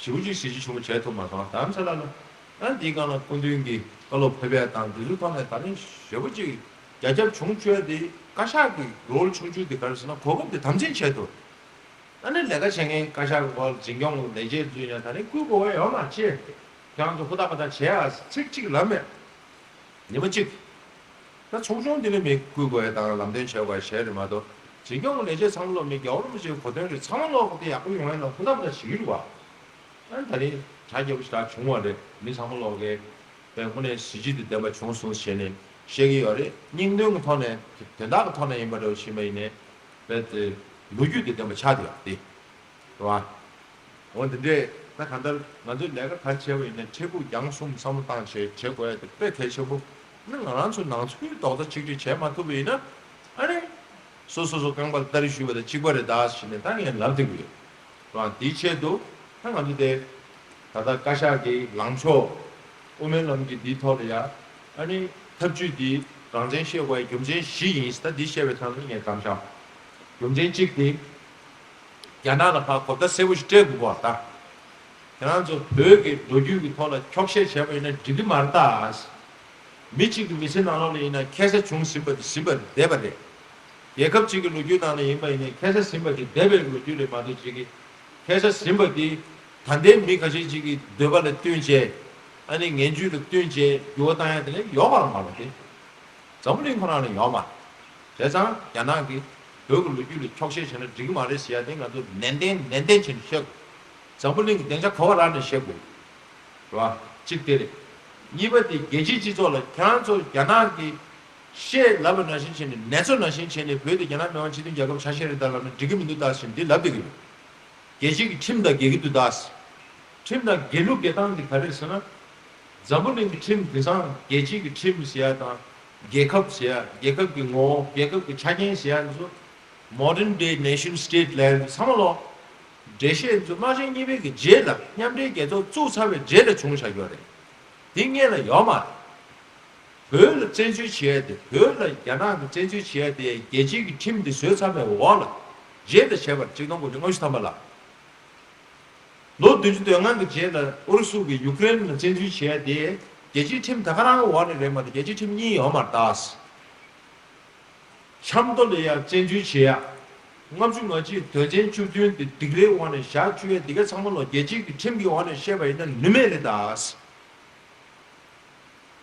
ཞེ་པོ་ཅིག་གཟི་བརྗིད་ཆེན་པོ་བྱས་ཐུབ་མ་སོང་། རྡ་རམ་ས་ལ་ལ་ཨ་འདིའི་སྒང་ལ་སྐུ་མདུན་གྱི་བཀའ་སློབ་ཕེབས་ཡ་དང་འདི་ཚོའི་ཐོག་ནས་ད་རིང་ཞེ་པོ་ཅིག་རྒྱ་ཁྱབ་བྱུང་བཅུག་ཡ་དེ་བཀའ་ཤག་གི་རོལ་ཆུང་ཆུང་དེ་ག་རེ་ཟེར་ན་གོ་སྐབས་དེ་དམ་འཛིན་བྱས་ཐུབ། ཨ་ནི་ལས་ཀ་བྱེད་མཁན་བཀའ་ཤག་གི་འཛིན་སྐྱོང་ལས་བྱེད་ཚོས་ཡང་ད་རིང་བསྐུལ་དགོས་པ་ཡོད་མ་རེད། ཁྱེད་རང་ཚོ་ཧུར་ཐག་པ་ཐག་བྱེད་ཨ་ཚིག་གཅིག་ལབ་མེད། ཉི་མ་གཅིག་ད་ཚོགས་ཆུང་འདི་ནས་མི་བསྐུལ་དགོས་ཡ་དང་ལམ་སྟོན་བྱེད་དགོས་ཡ་བྱས་རེད་མ་གཏོགས་འཛིན་སྐྱོང་གི་ལས་བྱེད་ཚང་མ་ལོག་མི་རྒྱལ་བ་རིན་པོ་ཆེའི་གོ་སྟོན་རེད། ཚང་མ་ལོག་གི་དེ་ཡག་པོ་ཡོང་ཡ་ལ་ཧུར་ཐག་པ་ཐག་བྱེད་ཀྱི་རེད་བ། ཨ་ནི་ད་རིང་གྲ་རྒྱས་པོ་ཞེ་དྲག་བྱུང་བ་རེད། མི་ཚང་མ་ལོག་གི་དཔེ་དངོས་གནས་གཟི་བརྗིད་དེ་ལྡན་པ་བྱུང་སོང་ཞེས་ནས་བཤད་ཀྱི་ཡོད་རེད། སྙིང་དོན་གྱི་ཐོག་ནས་དོན་དག་གི་ཐོག་ནས་ཡིན་པ་འདྲ་བོ་ཞིག་མ་ཡིན་ནས་དཔེ་དེ་ལོ་རྒྱུས་དེ་ལྡན་པ་ཆགས་བསྡད་ཡོད་རེད། རེད་བ། འོ་འདི་འདྲས་ད་གང་ལྟར་ང་ཚོས་ལས་ཀ་ག་རེ་བྱས་པ་ཡིན་ན་འཕྲལ་ཕུགས་རྒྱང་གསུམ་བསམ་བློ་བཏང་བྱས་བྱེད་དགོས་ཡ་དེ་དཔེ་གལ་ཆེན་པོ། ནི་ང་རང་ཚོ་ནང་ཚོའི་རྡོག་རྩ་གཅིག་སྒྲིལ་བྱས་མ་ཐུབ་པ་ཡིན་ན་ཨ་ནི། སོ་སོ་སོ་རྐང་པར་སྟ་རེ་གཞུས་པ་དང་གཅིག་པ་རེད་ད་ཞེས་ནས་ད་ངས་ལབ་བསྡད་ཀྱི་ཡོད། རང་དེའི་ཆེད་དུ་ད་ང་ཚོ་དེ་ད་ལྟ་བཀའ་ཤག་གི་ལངས་ཕྱོགས་དབུ་མའི་ལམ་གྱི་འདིའི་ཐོག་ལ་ཡ་ཨ་ནི་ཐབས་ཇུས་འདི་རང་བཙན་བཤད་དགོས་རྒྱུ་མཚན་བཞི་ཡིན། ད་འདི་བཤད་པའི་ཐང་ལ་ངས་གཏམ་བཤད་རྒྱུ་མཚན་གཅིག་དེ། རྒྱ་ནག་ལ་ཕར་གོ་བརྡ་གསལ་པོ་ཞིག་སྤྲད་དགོས་པ་ད། ཁྱེད་རང་ཚོ་བོད་ཀྱི་ལོ་རྒྱུས་ཀྱི་ཐོག་ལ་འཁྱོག་བཤད་བྱས་པ་ཡིན་ན་འགྲིག་གི་མ་རེད་ད། མི་གཅིག་གི་མི་ཚེ་ནང་ལོགས་ལ་ཡིན་ན་ཁ་སང་བྱུང་ཟིན་པ་དེ་ཟིན་པ་བསྡད་པ་རེད། རྒྱལ་ཁབ་གཅིག་གི་ལོ་རྒྱུས་ནང་ལ་ཡིན་པ་ཡིན་ན་ཁ་སང་ཟིན་པ་དེ་འདས་པའི་ལོ་རྒྱུས་རེད་མ་གཏོགས་གཅིག་གི་ཁ་སང་ཟིན་པ་དེ་ད་ལྟའི་མི་ཁ་ཤས་གཅིག་གི་འདོད་པ་ལ་བསྟུན་བྱས་ཨ་ནི་ངན་ཇུས་ལ་བསྟུན་བྱས་འགྱུར་བ་བཏང་ཡ་དེ་ལས་ཡོད་པ་རང་མ་རེད་དེ། འཛམ་བུ་གླིང་ཁོ་རང་ལ་ཡོད་མ་རེད། བྱས་ཙང་རྒྱ་ནག་གིས་བོད་ཀྱི་ལོ་རྒྱུས་ལ་འཁྱོག་བཤད་བྱས་ན་འགྲིག་གི་མ་རེད་ཟེར་ཡ་དེ་ང་ཚོ་ནན་ཏན་ནན་ཏན་བྱས་ནས་བཤད་དགོས། འཛམ་བུ་གླིང་གི་སྡིངས་ཆ་ག་པར་རག་ནས་བཤད་དགོས། རེད་བ། གཅིག་དེ་རེད། གཉིས་པ་དེ་རྒྱལ་སྤྱིའི་སྤྱི་ཚོགས་ལ་ཁྱེད་རང་ཚོ་རྒྱ་ནག་གིས་བཤད་ལབ་པ་ནང་བཞིན་བྱས་ནས་ནེ་ཙོ་ནང་བཞིན་བྱས་ནས་བོད་དེ་རྒྱ་ནག་མི་དབང་སྤྱི་མཐུན་རྒྱལ་ཁབ་ཆ་ཤས་རེད་ད་ལབ་ན་འགྲིག་གི་མི་འདུག་ད་ཟེར་འདི་ལབ་བསྡད་ཀྱི་ཡོད། རྒྱལ་སྤྱི་གི་ཁྲིམས་དང་འགལ་གྱི་འདུག་ད། ཁྲིམས་དང་འགལ་ལུགས་འགལ་སྟངས་དེ་ག་རེ་རེད་ཟེར་ན། འཛམ་བུ་གླིང་གི་ཁྲིམས་དེང་སང་རྒྱལ་སྤྱི་གི་ཁྲིམས་ཟེར་ཡ་དང་། རྒྱལ་ཁབ་ཟེར་ཡ། རྒྱལ་ཁབ་ཀྱི་ངོ་བོ། རྒྱལ་ཁབ་ཀྱི་ཆ་རྐྱེན་ཟེར་ཡ་འདི་ཚོ། Modern day nation state ལབ་ཚང་མ་ལོ། འགྲེལ་བཤད་ཚོ་དམག་ཆེན་གཉིས་པའི་གི་རྗེས་ལ་མཉམ་འབྲེལ་རྒྱལ་ཚོགས་བཙུགས་ཚར་བའི་རྗེས་ལ་བྱུང་བཞག་ཡོད་རེད། དེ་སྔོན་ལ་ཡོད་མ་རེད། བོད་ལ་བཙན་འཛུལ་བྱས་ཏེ་བོད་ལ་རྒྱ་ནག་གི་བཙན་འཛུལ་བྱས་ཏེ་རྒྱལ་སྤྱིའི་གི་ཁྲིམས་དེ་བཟོས་ཚར་བའི་འོག་ལ་རྗེས་ལ་བྱས་པར་ཆིག་སྟོང་དགུ་བརྒྱ་ལྔ་བཅུ་ཐམ་པ་ལ། ལོ་བདུན་ཅུ་དོན་ལྔ་གི་རྗེས་ལ་ཨུ་རུ་སུ་གིས་ཡུཀ་རེན་ལ་བཙན་འཛུལ་བྱས་ཏེ་རྒྱལ་སྤྱིའི་ཁྲིམས་ད་ག་རང་གི་འོག་ནས་རེད་མ་གཏོགས་རྒྱལ་སྤྱིའི་ཁྲིམས་གཉིས་ཡོད་མ་རེད་ད། ཆབ་མདོ་ལ་ཡང་བཙན་འཛུལ་བྱེད་ཡ། ལྔ་བཅུ་ང་གཅིག་དོན་ཚན་བཅུ་བདུན་དེ་སྡིགས་རའི་འོག་ནས་བཞག་བཅུག་ཡ་འདི་ག་ཚང་མ་ལོ་རྒྱལ་སྤྱིའི་གི་ཁྲིམས་ཀྱི་འོག་ནས་བཤད་པ་ཡིན་ན་ནུས་མེད་རེད་ད།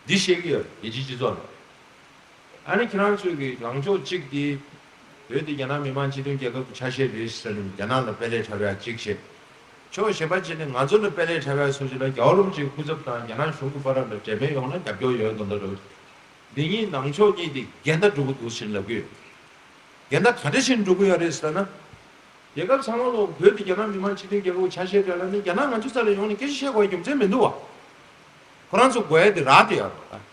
འདི་བཤད་ཀྱི་ཡོད་རྒྱལ་སྤྱིའི་སྤྱི་ཚོགས་ལ། ཨ་ནི་ཁྱེད་རང་ཚོས་ཀྱི་ལངས་ཕྱོགས་གཅིག་དེ། བོད་དེ་རྒྱ་ནག་མི་དམངས་སྤྱི་མཐུན་རྒྱལ་ཁབ་ཀྱི་ཆ་ཤས་རེད་ཟེར་ནས་རྒྱ་ནག་ལ་དཔེ་ལེགས་འཁྲབ་ཡ་གཅིག་བྱས། ཕྱོགས་གཞན་པ་གཅིག་ནས་ང་ཚོ་ལ་དཔེ་ལེགས་འཁྲབ་ཡ་སོགས་ཅིག་ལ་རྒྱལ་བ་རིན་པོ་ཆེའི་སྐུ་ཚབ་དང་རྒྱ་ནག་གཞུང་གི་བར་ལ་འབྲེལ་མེད་ཡོང་ན་རྒྱབ་སྐྱོར་ཡོད་མདོག་མདོག་འདྲ་བོ། འདི་གཉིས་ནང་ཕྱོགས་གཉིས་དེ་འགལ་ཟླ་འགྲོ་གི་འདུག་ཟེར་ལབ་ཀྱི་ཡོད། འགལ་ཟླ་ག་འདྲ་ཞིག་འགྲོ་གི་ཡོད་རེད་ཟེར་ན། རྒྱལ་ཁབ་ཚང་མ་ལོ་བོད་དེ་རྒྱ་ནག་མི་དམངས་སྤྱི་མཐུན་རྒྱལ་ཁབ་ཆ་ཤས་རེད་ལབ་ནས་རྒྱ་ནག་ང་ཚོའི་རྩ་ལ་ཡོང་ནས་སྐད་ཆ་བཤད་དགོས་རྒྱུ་མཚན་མི་འདུག་བ། ཁོ་རང་ཚོ་དགོས་ཡ་དེ་རག་བསྡད་ཡོད་རེད།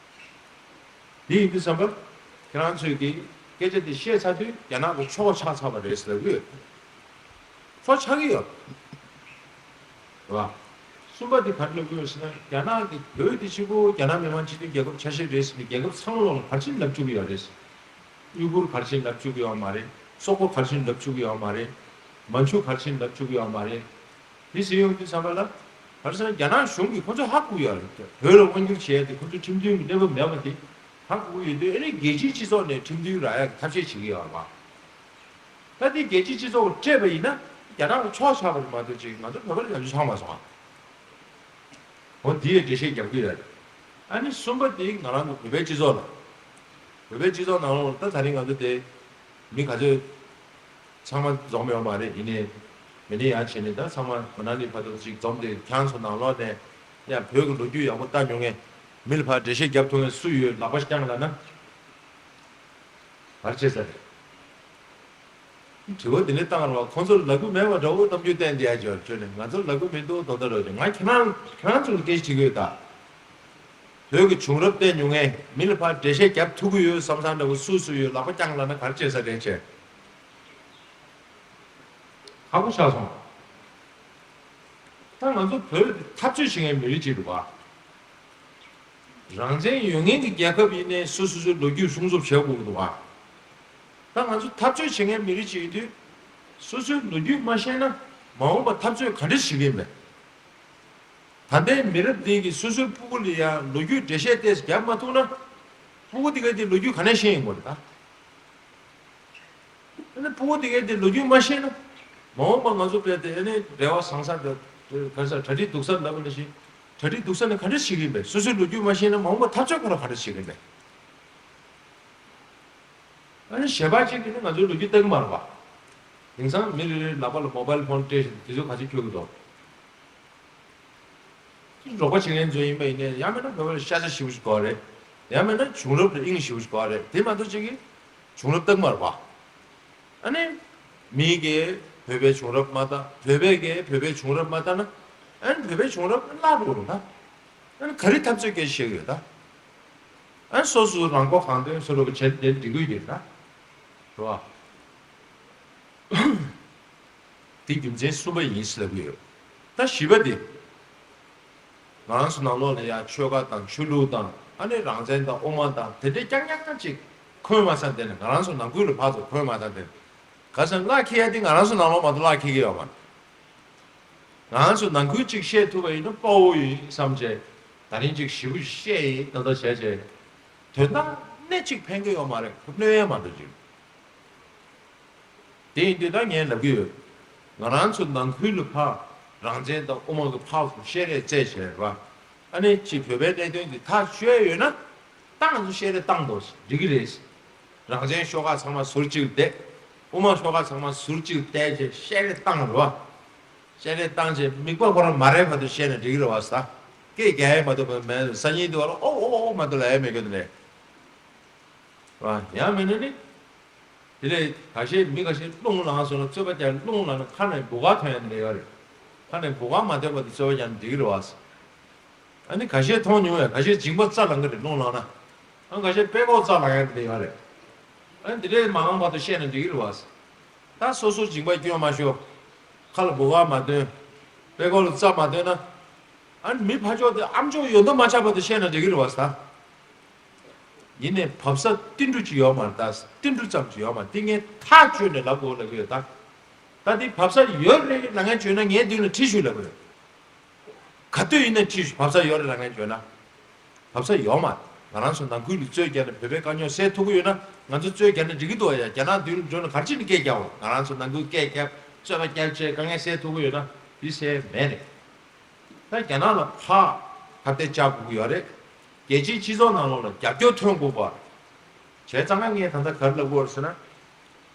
དེ་ཡིན་དུས་ཙམ་པ། ཁྱེད་རང་ཚོས་ཀྱིས་སྐད་ཆ་དེ་བཤད་ཚར་དུས་རྒྱ་ནག་གི་ཕྱོགས་ཆགས་ཚར་བ་རེད་ཟེར་གི་ཡོད། ཕྱོགས་ཆགས་ཀྱི་ཡོད། རེད་བ། གསུམ་པ་དེ་ག་རེ་ལབ་ཀྱི་ཡོད་ཟེར་ན་རྒྱ་ནག་གི་བོད་དེ་གཅིག་པོ་རྒྱ་ནག་མི་དམངས་སྤྱི་མཐུན་རྒྱལ་ཁབ་ཆ་ཤས་རེད་ཟེར་ནས་རྒྱལ་ཁབ་ཚང་མ་ལོག་ལ་ག་རེ་བྱས་ནས་ལབ་བཅུག་གི་ཡོད་རེད། གཡུ་གུར་ག་རེ་བྱས་ནས་ལབ་བཅུག་གི་ཡོད་མ་རེད། སོག་པོ་ག་རེ་བྱས་ནས་ལབ་བཅུག་གི་ཡོད་མ་རེད། མན་ཇུ་ག་རེ་བྱས་ནས་ལབ་བཅུག་གི་ཡོད་མ་རེད། དེ་ཟེར་ཡོང་དུས་ཙམ་པ་ལ། ག་རེ་ཟེར་ན་རྒྱ་ནག་གཞུང་གིས་ཁོ་ཚོས་ཧ་གོ་ཡོད་རེད། བོད་ལ་དབང་བསྒྱུར་བྱས་ཏེ་ཁོ་ཚོ་ཁྲིམས་མཐུན་གྱི་གནས་བབ་མེད་པ་དེ་ཧ་གོ་གི་ཡོད་དུས་ཨ་ནི་རྒྱལ་སྤྱིའི་སྤྱི་ཚོགས་ནས་ཁྲིམས་མཐུན་རག་ཡག་གི་ཐབས་ཤེས་བྱེད་ཀྱི་ཡོད་རེད་པ། ད་དེ་རྒྱལ་སྤྱིའི་སྤྱི་ཚོགས་སྤྲད་པ་ཡིན་ན་རྒྱ་ནག་ལ་ཕྱོགས་ཆགས་པ་རེད་མ་གཏོགས་ཅིག་ང་ཚོ་བོད་པ་ལ་ཡག་ཤོས་ཆགས་མ་སོང་ཨ། འོ་དེ་ཡི་འགྲེལ་བཤད་རྒྱབ་ཀྱི་ཡོད་རེད། ཨ་ནི་གསུམ་པ་དེ་ང་རང་ཚོ་བོད་པའི་སྤྱི་ཚོགས་ལ། བོད་པའི་སྤྱི་ཚོགས་ནང་ལོགས་ལ་ད་ད་རིང་ང་ཚོ་དེ་མི་ག་ཚོད་ཚང་མ་འཛོམས་ཡོད་མ་རེད་ཡིན་ནའི། མི་ནི་ཡང་བྱས་ནས་ད་ཚང་མ་མ་ན་ལི་བར་དུ་ཅིག་འཛོམས་ཏེ་ཁྱེད་རང་ཚོ་ནང་ལོགས་ནས་ཡང་བོད་ཀྱི་ལོ་རྒྱུས་ཡག་པོ་ལྟ་མྱོང་མཁན་མི་ལ་ཕར་འགྲེལ་བཤད་རྒྱབ་ཐུབ་མཁན་སུ་ཡོད་ལག་པ་བརྐྱངས་ལབ་ན། ག་རེ་བྱས་ས་རེད། དྲི་བ་འདི་ནས་བཏང་རོགས། ཁོང་ཚོར་ལབ་ཀྱི་མེད་པ་འདྲ་བོ་གཏམ་རྒྱུད་བསྟན་བསྡད་ཡ་ཅིག་ཡོད་རེད། ང་ཚོར་ལབ་ཀྱི་མི་འདུག་མདོག་མདོག་འདྲ་བོ་ཅིག་ང་ཁྱེད་རང་ཁྱེད་རང་ཚོ་ལ་སྐད་ཆ་དྲི་གི་ཡོད་ད། བོད་ཀྱི་བྱུང་རབས་བལྟས་མྱོང་མཁན་མི་ལ་ཕར་འགྲེལ་བཤད་རྒྱབ་ཐུབ་ཀྱི་ཡོད་བསམ་བསམ་འདྲ་བོ་སུ་སུ་ཡོད་ལག་པ་བརྐྱངས་ལབ་ན་ག་རེ་བྱས་ས་རེད་ཅེས། ཁག་པོ་ཆགས་སོང་། ད་ང་ཚོ་བོད་འཐབ་རྩོད་བྱེད་མཁན་མི་རིགས་ཅིག་རེད་བ། རང་བཙན་ཡོད་མཁན་གྱི་རྒྱལ་ཁབ་ཡིན་ནའི་སོ་སོ་སོའི་ལོ་རྒྱུས་སྲུང་སྐྱོབ་བྱེད་དགོས་ཀྱི་འདུག་བ། ད་ང་ཚོ་འཐབ་རྩོད་བྱེད་མཁན་མི་རིགས་ཅིག་ཡིན་དུས། སོ་སོའི་ལོ་རྒྱུས་མ་ཤེས་ན་མ་འོངས་པ་འཐབ་རྩོད་ག་འདྲ་བྱེད་ཀྱི་ཡིན་པས། ད་ལྟའི་མི་རབས་འདི་གིས་སོ་སོའི་སྤུ་གུ་ལ་ཡང་ལོ་རྒྱུས་འགྲེལ་བཤད་ཏོག་ཙམ་རྒྱབ་མ་ཐུབ་ན། སྤུ་གུ་དེ་ག་དེ་ལོ་རྒྱུས་ག་ནས་ཤེས་ཡོང་གི་རེད་ད། ཨ་ནི་སྤུ་གུ་དེ་ག་དེ་ལོ་རྒྱུས་མ་ཤེས་ན། མ་འོངས་པ་ང་ཚོ་དཔེ་དེ་ཨ་ནི་རེ་བ་བཟང་ས་དང་། ག་ས་གྲ་སྒྲིག་སྡུག་ས་ལབ་པ་ནང་བཞིན། གྲ་སྒྲིག་སྡུག་ས་ནི་ག་འདྲ་བྱེད་ཀྱི་ཡིན་པས། སོ་སོའི་ལོ་རྒྱུས་མ་ཤེས་ན་མ་འོངས་པ་འཐབ་རྩོད་ཁོ་རང་ག་འདྲ་བྱེད་ཀྱི་ཡིན་པས། ཨ་ནི་གཞན་པ་གཅིག་གིས་ནི་ང་ཚོའི་ལོ་རྒྱུས་ལྟ་གི་མ་རེད་པ། དེང་སང་མི་རེ་རེའི་ལག་པ་ལ་མོ་བྷལ་ཕོན་སྤྲད་བཞིན་དུས་ཚོད་ག་ཚོད་འཁྱོལ་གི་འདུག་རོགས་པ་བྱེད་མཁན་ཚོ་ཡིན་པ་ཡིན་ནའི་ཡང་མིན་ན་བོད་པ་ལ་ཤ་ཚ་ཞེ་པོ་ཞིག་དགོས་རེད། ཡང་མིན་ན་བྱུང་རབས་ལ་དབྱིངས་ཞེ་པོ་ཞིག་དགོས་རེད། དེ་མ་གཏོགས་གཅིག་གིས་བྱུང་རབས་ལྟ་གི་མ་རེད་པ། ཨ་ནི། མི་གིས་བོད་པའི་བྱུང་རབས་མ་ལྟ། བོད་པས་ཀྱིས་བོད་པའི་བྱུང་རབས་མ་ལྟ་ན། ཨ་ནི་བོད་པའི་བྱུང་རབས་བརླག་འགྲོ་རེད་ད། ཨ་ནི་ག་རེ་འཐབ་རྩོད་སྐད་ཆ་བཤད་ཀྱི་ཡོད་ད། ཨ་ནི་སོ་སོ་རང་མགོ་གང་ཐོན་སོ་སོ་གི་བྱས་ཏེ་འགྲིག་གི་ཡོད་ད། རེད་བ། དེ་རྒྱུ་མཚན་གསུམ་པ་ཡིན་ཟེར་ལབ་ཀྱི་ཡོད། ད་བཞི་པ་དེ། ང་རང་ཚོ་ནང་ལོགས་ལ་ཡང་ཆོལ་ཁ་དང་ཆོས་ལུགས་དང་ཨ་ནི་རང་བཙན་དང་དབུ་མ་དང་དེ་འདྲའི་རྐྱང་རྐྱང་ཅིག་འཁོན་མ་ཚར་དེ་ནས་ང་རང་ཚོ་ནང་ཁུལ་ལ་ཕར་ཚུར་འཁོན་མ་ཚར་དེ་ནས། ག་ས་བརླག་འཁེལ་ཡ་དེ་ང་རང་ཚོ་ནང་ལོགས་མ་གཏོགས་བརླག་འཁེལ་གི་ཡོད་མ་རེད། ང་རང་ཚོ་ནང་ཁུལ་ཅིག་བཤད་ཐུབ་པ་ཡིན་ན་དཔའ་བོ་ཡིན་བསམ་བྱས། ད་རིང་ཅིག་ཞེ་པོ་བཤད་ཡིན་ད་ལྟ་བྱས་བྱས། དོན་དག་སྣེ་གཅིག་ཕན་གི་ཡོད་མ་རེད། གནོད་ཡ་མ་གཏོགས་ཅིག་དེ་ཡིན་དུས་ད་ངས་ལབ་ཀྱི་ཡོད། ང་རང་ཚོ་ནང་ཁུལ་ལ་ཕར་རང་བཙན་དང་དབུ་མ་གི་ཕར་ཚུར་བཤད་རེས་རྩེད་བྱས་རེད་བ། ཨ་ནི་ཅིག་བོད་པའི་གནད་དོན་འདི་ཐག་ཆོད་ཡོད་ན། ད་ང་ཚོ་བཤད་རེས་བཏང་དོ་འགྲིག་གི་རེད། རང་བཙན་ཤོག་ཁག་ཚང་མ་ཟུར་གཅིག་བསྡད། དབུ་མ་ཤོག་ཁག་ཚང་མ་ཟུར་གཅིག་བསྡད་བྱས་བཤད་རེས་བཏང་རེད་བ། བཤད་རེས་བཏང་བྱས་མིག་པ་ཁོ་རང་མ་རེད་བར་དུ་བཤད་ན་འགྲིག་གི་རེད་བ་ས། སྐད་རྒྱག་ཡས་མ་གཏོགས་མེད། སང་ཉིན་དུ་བ་ལ་ཨོ་ཨོ་ཨོ་མ་གཏོགས་ལབ་ཡས་མེད་གི་འདུག་ནས། ཡང་མིན་ན་ནི། དེ་ལས་ཁ་ཤས་མི་ཁ་ཤས་རླུང་ལངས་སོང་ན་རྩོད་པ་རྒྱག་རླུང་ལངས་ན་ཁ་ནས་འབུ་ག་ཐོན་ཡ་དེ་འདྲ་ཡོད་རེད། ཁ་ནས་འབུ་ག་མ་ཐོན་པ་དེ་རྩོད་པ་རྒྱག་ན་འགྲིག་གི་རེད་བ། ཨ་ནི་ཁ་ཤས་མཐོང་མྱོང་བས་ཁ་ཤས་མཇིང་པ་རྩ་ལངས་གི་རེད་རླུང་ལངས་ན། ཨ་ཁ་ཤས་དཔྲལ་ཀོག་རྩ་ལངས་ཡ་དེ་འདྲ་ཡོད་རེད། ཨ་ནི་དེ་འདྲའི་མ་ལངས་བར་དུ་བཤད་ན་འགྲིག་གི་རེད་བ། ད་སོ་སོ་མཇིང་པ་སྐྱོན་མ་ཤོར། ཁ་ལ་འབོ་ག་མ་འདོན། པད་ཀོ་ལ་རྩ་མ་འདོན་ན། ཨ་ནི་མི་ཕར་ཕྱོགས་དེ་ཨམ་ཅོག་ཡོད་མདོག་མ་ཆགས་པ་དེ་བཤད་ན་འགྲིག་གི་རེད་བ་ས། ཡིན་ནའི་བབས་ས་ཏིལ་འབྲུ་ཅིག་ཡོད་མ་རེད། ད་ཏིལ་འབྲུ་ཙམ་ཅིག་ཡོད་མ་རེད། དེ་ངས་ཐག་གཅོད་ནས་ལབ་དགོས་ལབ་ཀྱི་ཡོད་ད། ད་དེ་བབས་ས་ཡོད་རེད་ལབ་མཁན་བྱུང་ན་ངའི་མདུན་ལ་ཁྲིད་ཤོག་ལབ་ཀྱི་ཡོད། ག་དུས་ཡིན་ན་ཁྲིད་ཤོག་བབས་ས་ཡོད་རེད་ལབ་མཁན་བྱུང་ན། བབས་ས་ཡོད་མ་རེད། ང་རང་ཚོ་ནང་ཁུལ་ལ་རྩོད་རྒྱག་ནས་བོད་པའི་དཀའ་རྙོག་སེལ་ཐུབ་ཀྱི་ཡོད་ན་ང་ཚོ་རྩོད་རྒྱག་ན་འགྲིག་གི་འདུག་ཡ། རྒྱ་ནག་མདུན་ལ་འགྲོ་ན་ག་རེ་བྱས་ནས་སྐད་རྒྱག་འོང་། ང་རང་ཚོ་ནང་ཁུལ་སྐད་རྒྱབ་རྩོད་པ་རྒྱབ་བྱས་དཀའ་ངལ་སེལ་ཐུབ་ཀྱི་ཡོད་ན་དེ་སེལ་མེད་རེད། ད་རྒྱ་ནག་ལ་ཕར་ཁ་གཏད་བཅག་དགོས་ཀྱི་ཡོད་རེད། རྒྱལ་སྤྱིའི་སྤྱི་ཚོགས་ནང་ལོགས་ལ་རྒྱབ་སྐྱོར་ཐོན་དགོས་པ། བྱས་ཙང་ང་ངས་ད་ལྟ་ག་རེ་ལབ་དགོས་རེད་ཟེར་ན།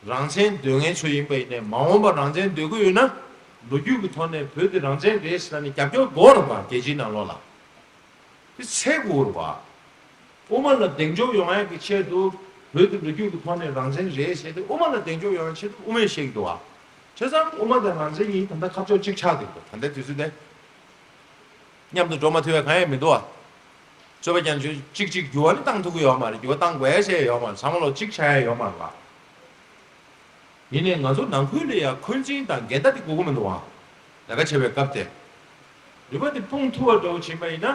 རང་བཙན་འདོད་མཁན་ཚོ་ཡིན་པ་ཡིན་ནའི་མ་འོངས་པར་རང་བཙན་འདོད་ཀྱི་ཡོད་ན། ལོ་རྒྱུས་ཀྱི་ཐོག་ནས་བོད་དེ་རང་བཙན་རེད་ཟེར་ནས་རྒྱབ་སྐྱོར་དགོས་རེད་པ། རྒྱལ་སྤྱིའི་ནང་ལོགས་ལ། དེ་འཚོལ་དགོས་རེད་པ། དབུ་མ་ལ་གདེང་འཇོག་ཡོང་ཡག་གི་ཆེད་དུ་བོད་དེ་ལོ་རྒྱུས་ཀྱི་ཐོག་ནས་རང་བཙན་རེད་ཟེར་ཏེ་དབུ་མ་ལ་གདེང་འཇོག་ཡོང་ཡག་ཆེད་དུ་དབུ་མས་བཤད་ཀྱི་འདུག་བ། བྱས་ཙང་དབུ་མ་དང་རང་བཙན་གཉིས་ད་ལྟ་ཁ་ཕྱོགས་གཅིག་ཆགས་བསྡད་ཀྱི་འདུག་ད་ལྟའི་དུས་ཚོད་དེ། མཉམ་དུ་འགྲོ་མ་ཐུབ་ཡ་གང་ཡང་མི་འདུག་ཨ། རྩོད་པ་རྐྱང་ཆུ་གཅིག་གཅིག་འགྱུར་བ་ནི་བཏང་ཐུབ་ཀྱི་ཡོད་མ་རེད། འགྱུར་བ་བཏང་དགོས་ཡ་ཟེར་ཡ་ཡོད་མ་རེད། ཚང་མ་ལོ་གཅིག་ཆགས་ཡ་ཡོད་མ་རེད་བ། ཡིན་ནའི་ང་ཚོ་ནང་ཁུལ་ལ་ཡ་འཁོན་འཛིན་དང་འགལ་ཟླ་དེ་དགོས་ཀྱི་མི་འདུག་ཨ། ལས་ཀ་བྱེད་པའི་སྐབས་དེ། ནུས་པ་དེ་སྤུངས་ཐུབ་པ་འདྲ་བོ་བྱེད་པ་ཡིན་ན།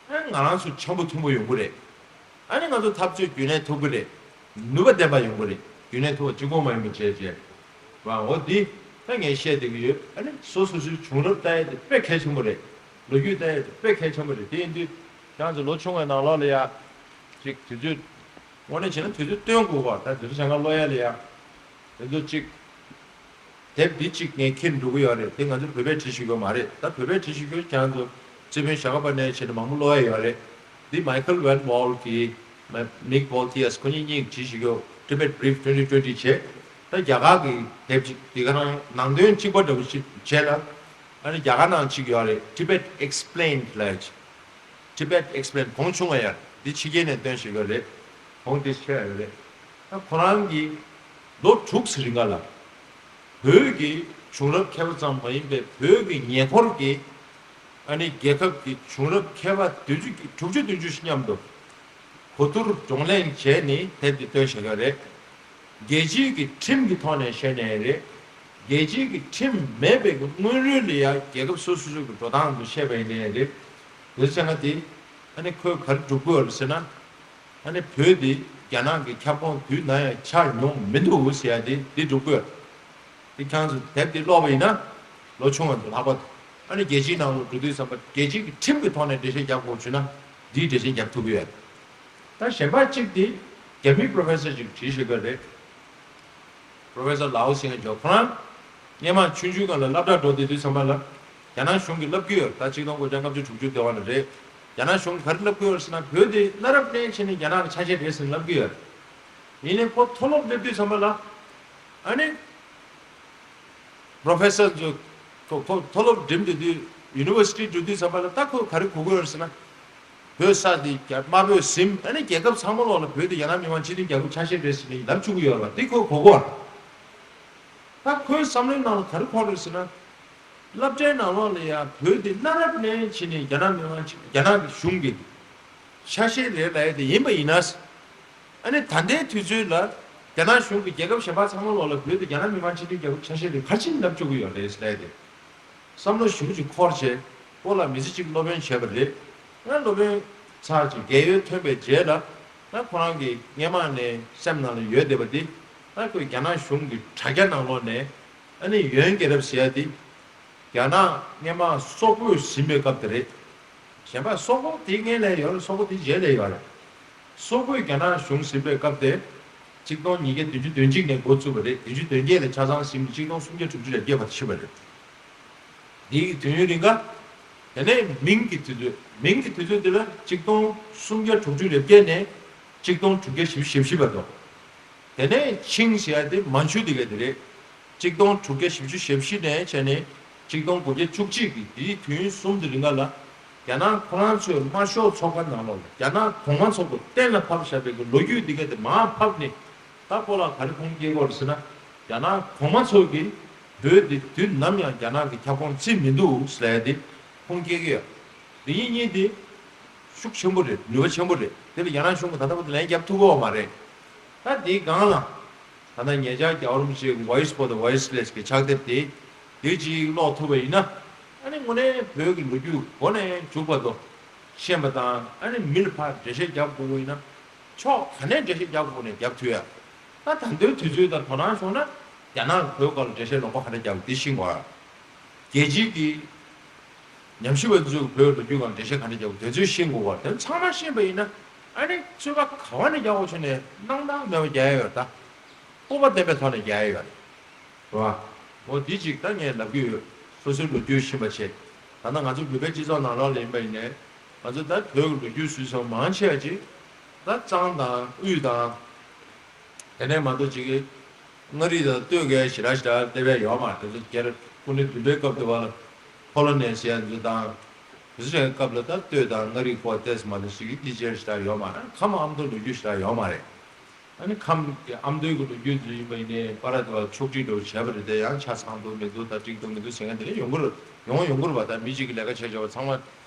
ཨ་ང་རང་ཚོ་འཆམ་པོ་མཐུན་པོ་ཡོང་གི་རེད། ཨ་ནི་ང་ཚོ་འཐབ་རྩོད་རྒྱུན་གནས་ཐུབ་ཀྱི་རེད། ནུས་པ་ལྡན་པ་ཡོང་གི་རེད། རྒྱུན་གནས་ཐུབ་པ་གཅིག་པོ་མ་ཡིན་པ་བྱས་བྱས། བ་འོ་འདི་ད་ངས་བཤད་བསྡད་ཀྱི་ཡོད། ཨ་ནི་སོ་སོ་སོའི་བྱུང་རབས་ལྟ་ཡས་དེ་དཔེ་གལ་ཆེན་པོ་རེད། ལོ་རྒྱུས་ལྟ་ཡས་དེ་དཔེ་གལ་ཆེན་པོ་རེད། དེ་ཡིན་དུས་ཁྱེད་རང་ཚོ་ལོ་ཆུང་བའི་ནང་ལོགས་ལ་ཡ། ཅིག་དུས་ཚོད། དངོས་གནས་བྱས་ན་དུས་ཚོད་སྟོན་དགོས་པ། ད་དུས་ཚོད་བྱ་ངན་ཀློག་ཡ་ལ་ཡ། དེ་ཚོ་ཅིག་དེབ་འདི་གཅིག་ངས་ཁྱེར་འགྲོ་གི་ཡོད་རེད། དེ་ང་ཚོས་བོད་པས་བྲིས་ཞུ་གི་ཡོད་མ་རེད། ད་བོད་པས་བྲིས་ཞུ་གི་ཡོད། ཁྱེད་རང་ཚོ་རྩེ་ཕུན་ཞྭ་སྒབ་པ་ནས་བྱས་ནས་མང་པོ་ཀློག་ཡ་ཡོད་རེད། འདི་Michael Van Wall གིས་Nick Volthius ཁོ་གཉིས་གཉིས་བྲིས་ཞུ་གི་ཡོད། Tibet Brief twenty twenty བྱས། ད་རྒྱ་གར་གི་དེབ་ཅིག་འདི་ག་རང་ནང་དོན་གཅིག་པ་འདྲ་པོ་ཞིག་བྱས་ལ། ཨ་ནི་རྒྱ་གར་ནང་གཅིག་ཡོད་རེད། Tibet Explained ལབ་ཡ་ཅིག Tibet Explained གོང་ཆུང་བ་ཡ་འདི་ཕྱི་རྒྱལ་ནས་བཏོན་བཞག་ཡོད་རེད། གོང་འདི་ཆེ་ཡོད་རེད། ད་ཁོ་རང་གིས་ལོ་དྲུག་ཙམ་རིང་ག་ལ་བོད་ཀྱི་བྱུང་རབས་མཁས་པ་ཙམ་མ་ཡིན་པའི་བོད་ཀྱི་ཉེ་འཁོར་གྱི་ཨ་ནི་རྒྱལ་ཁབ་ཀྱི་བྱུང་རབས་མཁས་པ་བདུན་ཅུ་དྲུག་ཅུ་བདུན་ཅུ་ཞིག་མཉམ་དུ་གོ་བསྡུར་བགྲོ་གླེང་བྱས་ནས་དེབ་འདི་བཏོན་བཞག་ཡོད་རེད། རྒྱལ་སྤྱིའི་གི་ཁྲིམས་ཀྱི་ཐོག་ནས་བཤད་ནའི་རེད། རྒྱལ་སྤྱིའི་གི་ཁྲིམས་མེད་པའི་གི་སྔོན་རོལ་ལ་ཡ་རྒྱལ་ཁབ་སོ་སོ་སོ་གི་འགྲོ་སྟངས་དུ་བཤད་པ་ཡིན་ནའི་རེད། དེ་ཚོ་ཚང་མ་དེ་ཨ་ནི་ཁོས་ག་རེ་སྒྲུབ་དགོས་རེད་ཟེར་ན། ཨ་ནི་བོད་འདི་རྒྱ་ནག་གི་ཁྱབ་ཁོངས་དུས་ནམ་ཡང་ཆགས་མྱོང་མི་འདུག་ཟེར་ཡ་དེ་འདི་སྒྲུབ་དགོས། དེ་ཁྱེད་ཚོ་དེབ་འདི་ཀློག་པ་ཡིན་ན་ལོ་ཆུང་བ་ཚོ་ལྷག་པར་དུ་ཨ་ནི་རྒྱལ་སྤྱིའི་ནང་ལ་འགྲོ་དུས་ཙམ་པ་རྒྱལ་སྤྱིའི་གི་ཁྲིམས་ཀྱི་ཐོག་ནས་འགྲེལ་བཤད་རྒྱག་དགོས་བྱུང་ན་འདིའི་འགྲེལ་བཤད་རྒྱག་ཐུབ་ཀྱི་ཡོད། ད་གཞན་པ་གཅིག་དེ་རྒྱ་མི་པྲོ་ཕེ་སར་ཅིག་བྲིས་ཞུ་གི་རེད། པྲོ་ཕེ་སར་ལའོ་སིང་ཇོ་ཁོ་རང་སྔོན་མ་ཆུང་ཆུང་སྒང་ལ་སློབ་གྲྭ་འགྲོ་བསྡད་དུས་ཙམ་པ་ལ་རྒྱ་ནག་གཞུང་གིས་བསླབ་ཀྱི་ཡོད། ད་ཆིག་སྟོང་དགུ་བརྒྱ་ལྔ་བཅུ་དྲུག་ཅུ་དེ་བ་ལ་རེད། རྒྱ་ནག་གཞུང་གིས་ག་རེ་བསླབ་ཀྱི་ཡོད་ཟེར་ན་བོད་དེ་གནའ་རབས་ནས་བྱས་ནས་རྒྱ་ནག་གི་ཆ་ཤས་རེད་ཟེར་ནས་བསླབ་ཀྱི་ཡོད། ཡིན་ནའི་ཁོ་མཐོ་སློབ་སླེབས་དུས་ཙམ་པ་ལ་ཨ་ནི། པྲོ་ཕེ་སར་ཚོ་ཁོ་ཁོ་མཐོ་སློབ་འགྲིམ་བསྡད་དུས་ཡུ་ནི་ཝར་སི་ཊི་འགྲོ་དུས་ཙམ་པ་ལ་ད་ཁོས་ག་རེ་གོ་གི་ཡོད་ཟེར་ན། བོད་ས་འདི་རྒྱ་དམར་པོས་ཟིན། ཨ་ནི་རྒྱལ་ཁབ་ཚང་མ་ལོག་ལ་བོད་དེ་རྒྱ་ནག་མི་དམངས་སྤྱི་མཐུན་རྒྱལ་ཁབ་ཆ་ཤས་རེད་ཟེར་ནས་ལབ་བཅུག་གི་ཡོད་རེད་པ། འདི་ཁོས་གོ་གི་ཡོད་རེད། ད་ཁོའི་བསམ་བློའི་ནང་ལ་ག་རེ་འཁོར་རེད་ཟེར་ན། སློབ་གྲྭའི་ནང་ལོགས་ལ་ཡང་བོད་དེ་གནའ་རབས་ནས་བྱས་ནས་རྒྱ་ནག་མི་དམངས་རྒྱ་ནག་གི་གཞུང་གི་ཆ་ཤས་རེད་ལབ་ཡ་དེ་ཡིན་པ་ཡིན་ན། ཨ་ནི་ད་ལྟའི་དུས་ཚོད་ལ་རྒྱ་ནག་གཞུང་གིས་རྒྱལ་ཁབ་གཞན་པ་ཚང་མ་ལོག་ལ་བོད་དེ་རྒྱ་ནག་མི་དམངས་སྤྱི་མཐུན་རྒྱལ་ཁབ་ཆ་ཤས་རེད་ག་རེ་བྱས་ནས་ལབ་བཅུག་གི་ཡོད་རེད་ཟེར་ཡ་དེ། བསམ་བློ་ཞེ་པོ་ཅིག་འཁོར་བྱས་སྤོ་ལགས་མི་ཚེ་གཅིག་སློབ་དཔོན་བྱས་པ་རེད། ང་སློབ་དཔོན་ཚར་ཅིག་རྒས་ཡོལ་ཐོན་པའི་རྗེས་ལ་ང་ཁོ་རང་གི་སྔས་མ་ནས་སེམས་ནང་ལ་ཡོད་བསྡད་པ་འདི་ང་ཁོས་རྒྱ་ནག་གཞུང་གི་དྲ་རྒྱ་ནང་ལོགས་ནས་ཨ་ནི་ཡོན་རྒྱལ་རབས་ཟེར་ཡ་འདི་རྒྱ་ནག་སྔས་མ་སོག་པོས་ཟིན་པའི་སྐབས་དེ་རེད། གཞན་པ་སོག་པོ་དེ་སྔས་ལས་ཡོད་རེད། སོག་པོ་དེ་རྗེས་ལས་ཡོད་རེད། སོག་པོས་རྒྱ་ནག་གཞུང་ཟིན་པའི་སྐབས་དེ། ཆིག་སྟོང་ཉིས་བརྒྱ་བདུན་ཅུ་དོན་གཅིག་ནས་འགོ་བཙུགས་པ་རེད། བདུན་ཅུ་དོན་བརྒྱད་ལ་ཆ་ཚང་ཟིན་ནས་ཆིག་སྟོང་སུམ་བརྒྱ་དྲུག་ཅུ་ལས་བརྒལ་བར་ཕྱིན་པ་རེད། འདིའི་དུས་ཡུན་རིང་ག་དེ་ནས་མིང་གི་དུས་ཚོད། མིང་གི་དུས་ཚོད་དེ་ལ་ཆིག་སྟོང་སུམ་བརྒྱ་དྲུག་ཅུ་ལས་བརྒལ་ནས་ཆིག་སྟོང་དྲུག་བརྒྱ་བཞི་བཅུ་ཞེ་བཞི་བར་དུ། དེ་ནས་ཆིང་ཟེར་ཡ་དེ་མན་ཇུ་དེ་ག་དེ་རེད། ཆིག་སྟོང་དྲུག་བརྒྱ་བཞི་བཅུ་ཞེ་བཞི་ནས་བྱས་ནས་ཆིག་སྟོང་དགུ་བརྒྱ་བཅུ་གཅིག་གི་དེའི་དུས་ཡུན་གསུམ་དེ་རིང་ག་ལ། རྒྱ་ནག་ཁོ་རང་ཚོའི་དམར་ཤོག་ཚོགས་པ་ནང་ལོགས་ལ་རྒྱ་ནག་གོང་མ་ཚོ་གི་གཏན་ལ་ཕབ་བཞག་པའི་གི་ལོ་རྒྱུས་འདི་ག་དེ་མར་ཕབ་ནས། ད་ཁོ་ལ་ག་རེ་ཁུངས་སྐྱེལ་དགོས་རེད་ཟེར་ན། རྒྱ་ནག་གོང་མ་ཚོ་གིས་བོད་འདི་དུས་ནམ་ཡང་རྒྱ་ནག་གི་ཁྱབ་ཁོངས་བརྩི་མི་འདུག་ཟེར་ཡ་དེ་ཁུངས་སྐྱེལ་གི་ཡོད། འདི་གཉིས་གཉིས་དེ་ཤུགས་ཆེན་པོ་རེད། ནུས་པ་ཆེན་པོ་རེད། དེ་ལ་རྒྱ་ནག་གཞུང་གིས་ད་ལྟ་བར་དུ་ལན་རྒྱབ་ཐུབ་ཀྱི་ཡོད་མ་རེད། ད་འདིའི་སྒང་ལ། ད་ལྟ་ཉེ་ཆར་རྒྱལ་བ་རིན་པོ་ཆེའི་Voice for the Voiceless་གི་ཕྱག་དེབ་དེ་དེ་གཅིག་ཀློག་ཐུབ་པ་ཡིན་ན། ཨ་ནི་དངོས་གནས་བོད་ཀྱི་ལོ་རྒྱུས་འགོ་ནས་མཇུག་བར་དུ་ཤེས་པ་དང་། ཨ་ནི་མི་ལ་ཕར་འགྲེལ་བཤད་རྒྱབ་དགོས་ཀྱི་ཡིན་ན། ཕྱོགས་ག་ནས་འགྲེལ་བཤད་རྒྱབ་དགོས་ནས་རྒྱབ་ཐུབ་ཡ། ད་ད་ལྟའི་དུས་ཚོད་དང་དོ་སྣང་བྱུང་ན། རྒྱ་ནག་བོད་སྐོར་ལ་འགྲེལ་བཤད་ལོག་པ་ག་འདྲ་རྒྱབ་དེ་ཤེས་དགོས་ཡ། རྒྱལ་སྤྱིའི་གི་ཉམས་ཞིབ་པ་ཚོས་བོད་ལོ་རྒྱུས་སྒང་འགྲེལ་བཤད་ག་འདྲ་རྒྱབ་དེ་ཚོས་ཤེས་དགོས་པ། དེ་ཚང་མ་ཤེས་པ་ཡིན་ན། ཨ་ནི་རྩོད་པ་ག་བ་ནས་རྒྱག་དགོས་བྱུང་ནས་སྣང་དག་མེད་པ་རྒྱག་ཡ་ཡོད་ད། སྤོབས་པ་ལྡན་པའི་ཐོག་ནས་རྒྱག་ཡ་ཡོད་རེད། རེད་བ། འོ་འདི་ཅིག་ད་ངས་ལབ་ཀྱི་ཡོད། སོ་སོའི་ལོ་རྒྱུས་ཤེས་པ་བྱེད། ད་ལྟ་ང་ཚོ་བོད་པའི་སྤྱི་ཚོགས་ནང་ལོགས་ལ་ཡིན་པ་ཡིན་ནའི། ང་ཚོ་ད་བོད་ཀྱི་ལོ་རྒྱུས་ཟེར་སོང་མང་ཆེ་བ་ཅིག་ད་གཙང་དང་དབུས་དང་། དེ་ནས་མ་གཏོགས་ཅིག་གི་མངའ་རིས་དང་སྟོད་ཀྱི་ཞེ་དྲག་ཞེ་དྲག་སླེབས་ཡ་ཡོད་མ་རེད། དེ་ཚོ་སྒེར་སྐུ་ཕྲེང་བདུན་པའི་སྐབས་དེ་བ་ལ་ཁོ་ལོ་ནེལ་ཟེར་ཡ་ཚོ་དང་། དེ་ཚོ་གི་སྐབས་ལ་ད་སྟོད་དང་མངའ་རིས་སྐོར་ཏོག་ཙམ་མ་གཏོགས་ཅིག་གི་འདི་ཅེར་ཞེ་དྲག་ཡོད་མ་རེད། ཁམས་ཨ་མདོ་ལོ་རྒྱུས་ཞེ་དྲག་ཡོད་མ་རེད། ཨ་ནི་ཁམས་ཀྱི་ཨ་མདོའི་གི་ལོ་རྒྱུས་ཚོ་ཡིན་པ་ཡིན་ནའི་པ་ར་དེ་བ་ཕྱོགས་སྒྲིག་འདྲ་བོ་བྱས་པ་རེད་དེ། ཡང་ཆ་ཚང་འདུག་མི་འདུག་ད་འགྲིག་འདུག་མི་འདུག་ཟེར་མཁན་དེ་འདྲ་ཡོང་གི་རེད། ཡོང་ཡོང་གི་རེད་པ། ད་མི་གཅིག་གིས་ལས་ཀ་བྱས་བྱས་པ་ཚང་མ་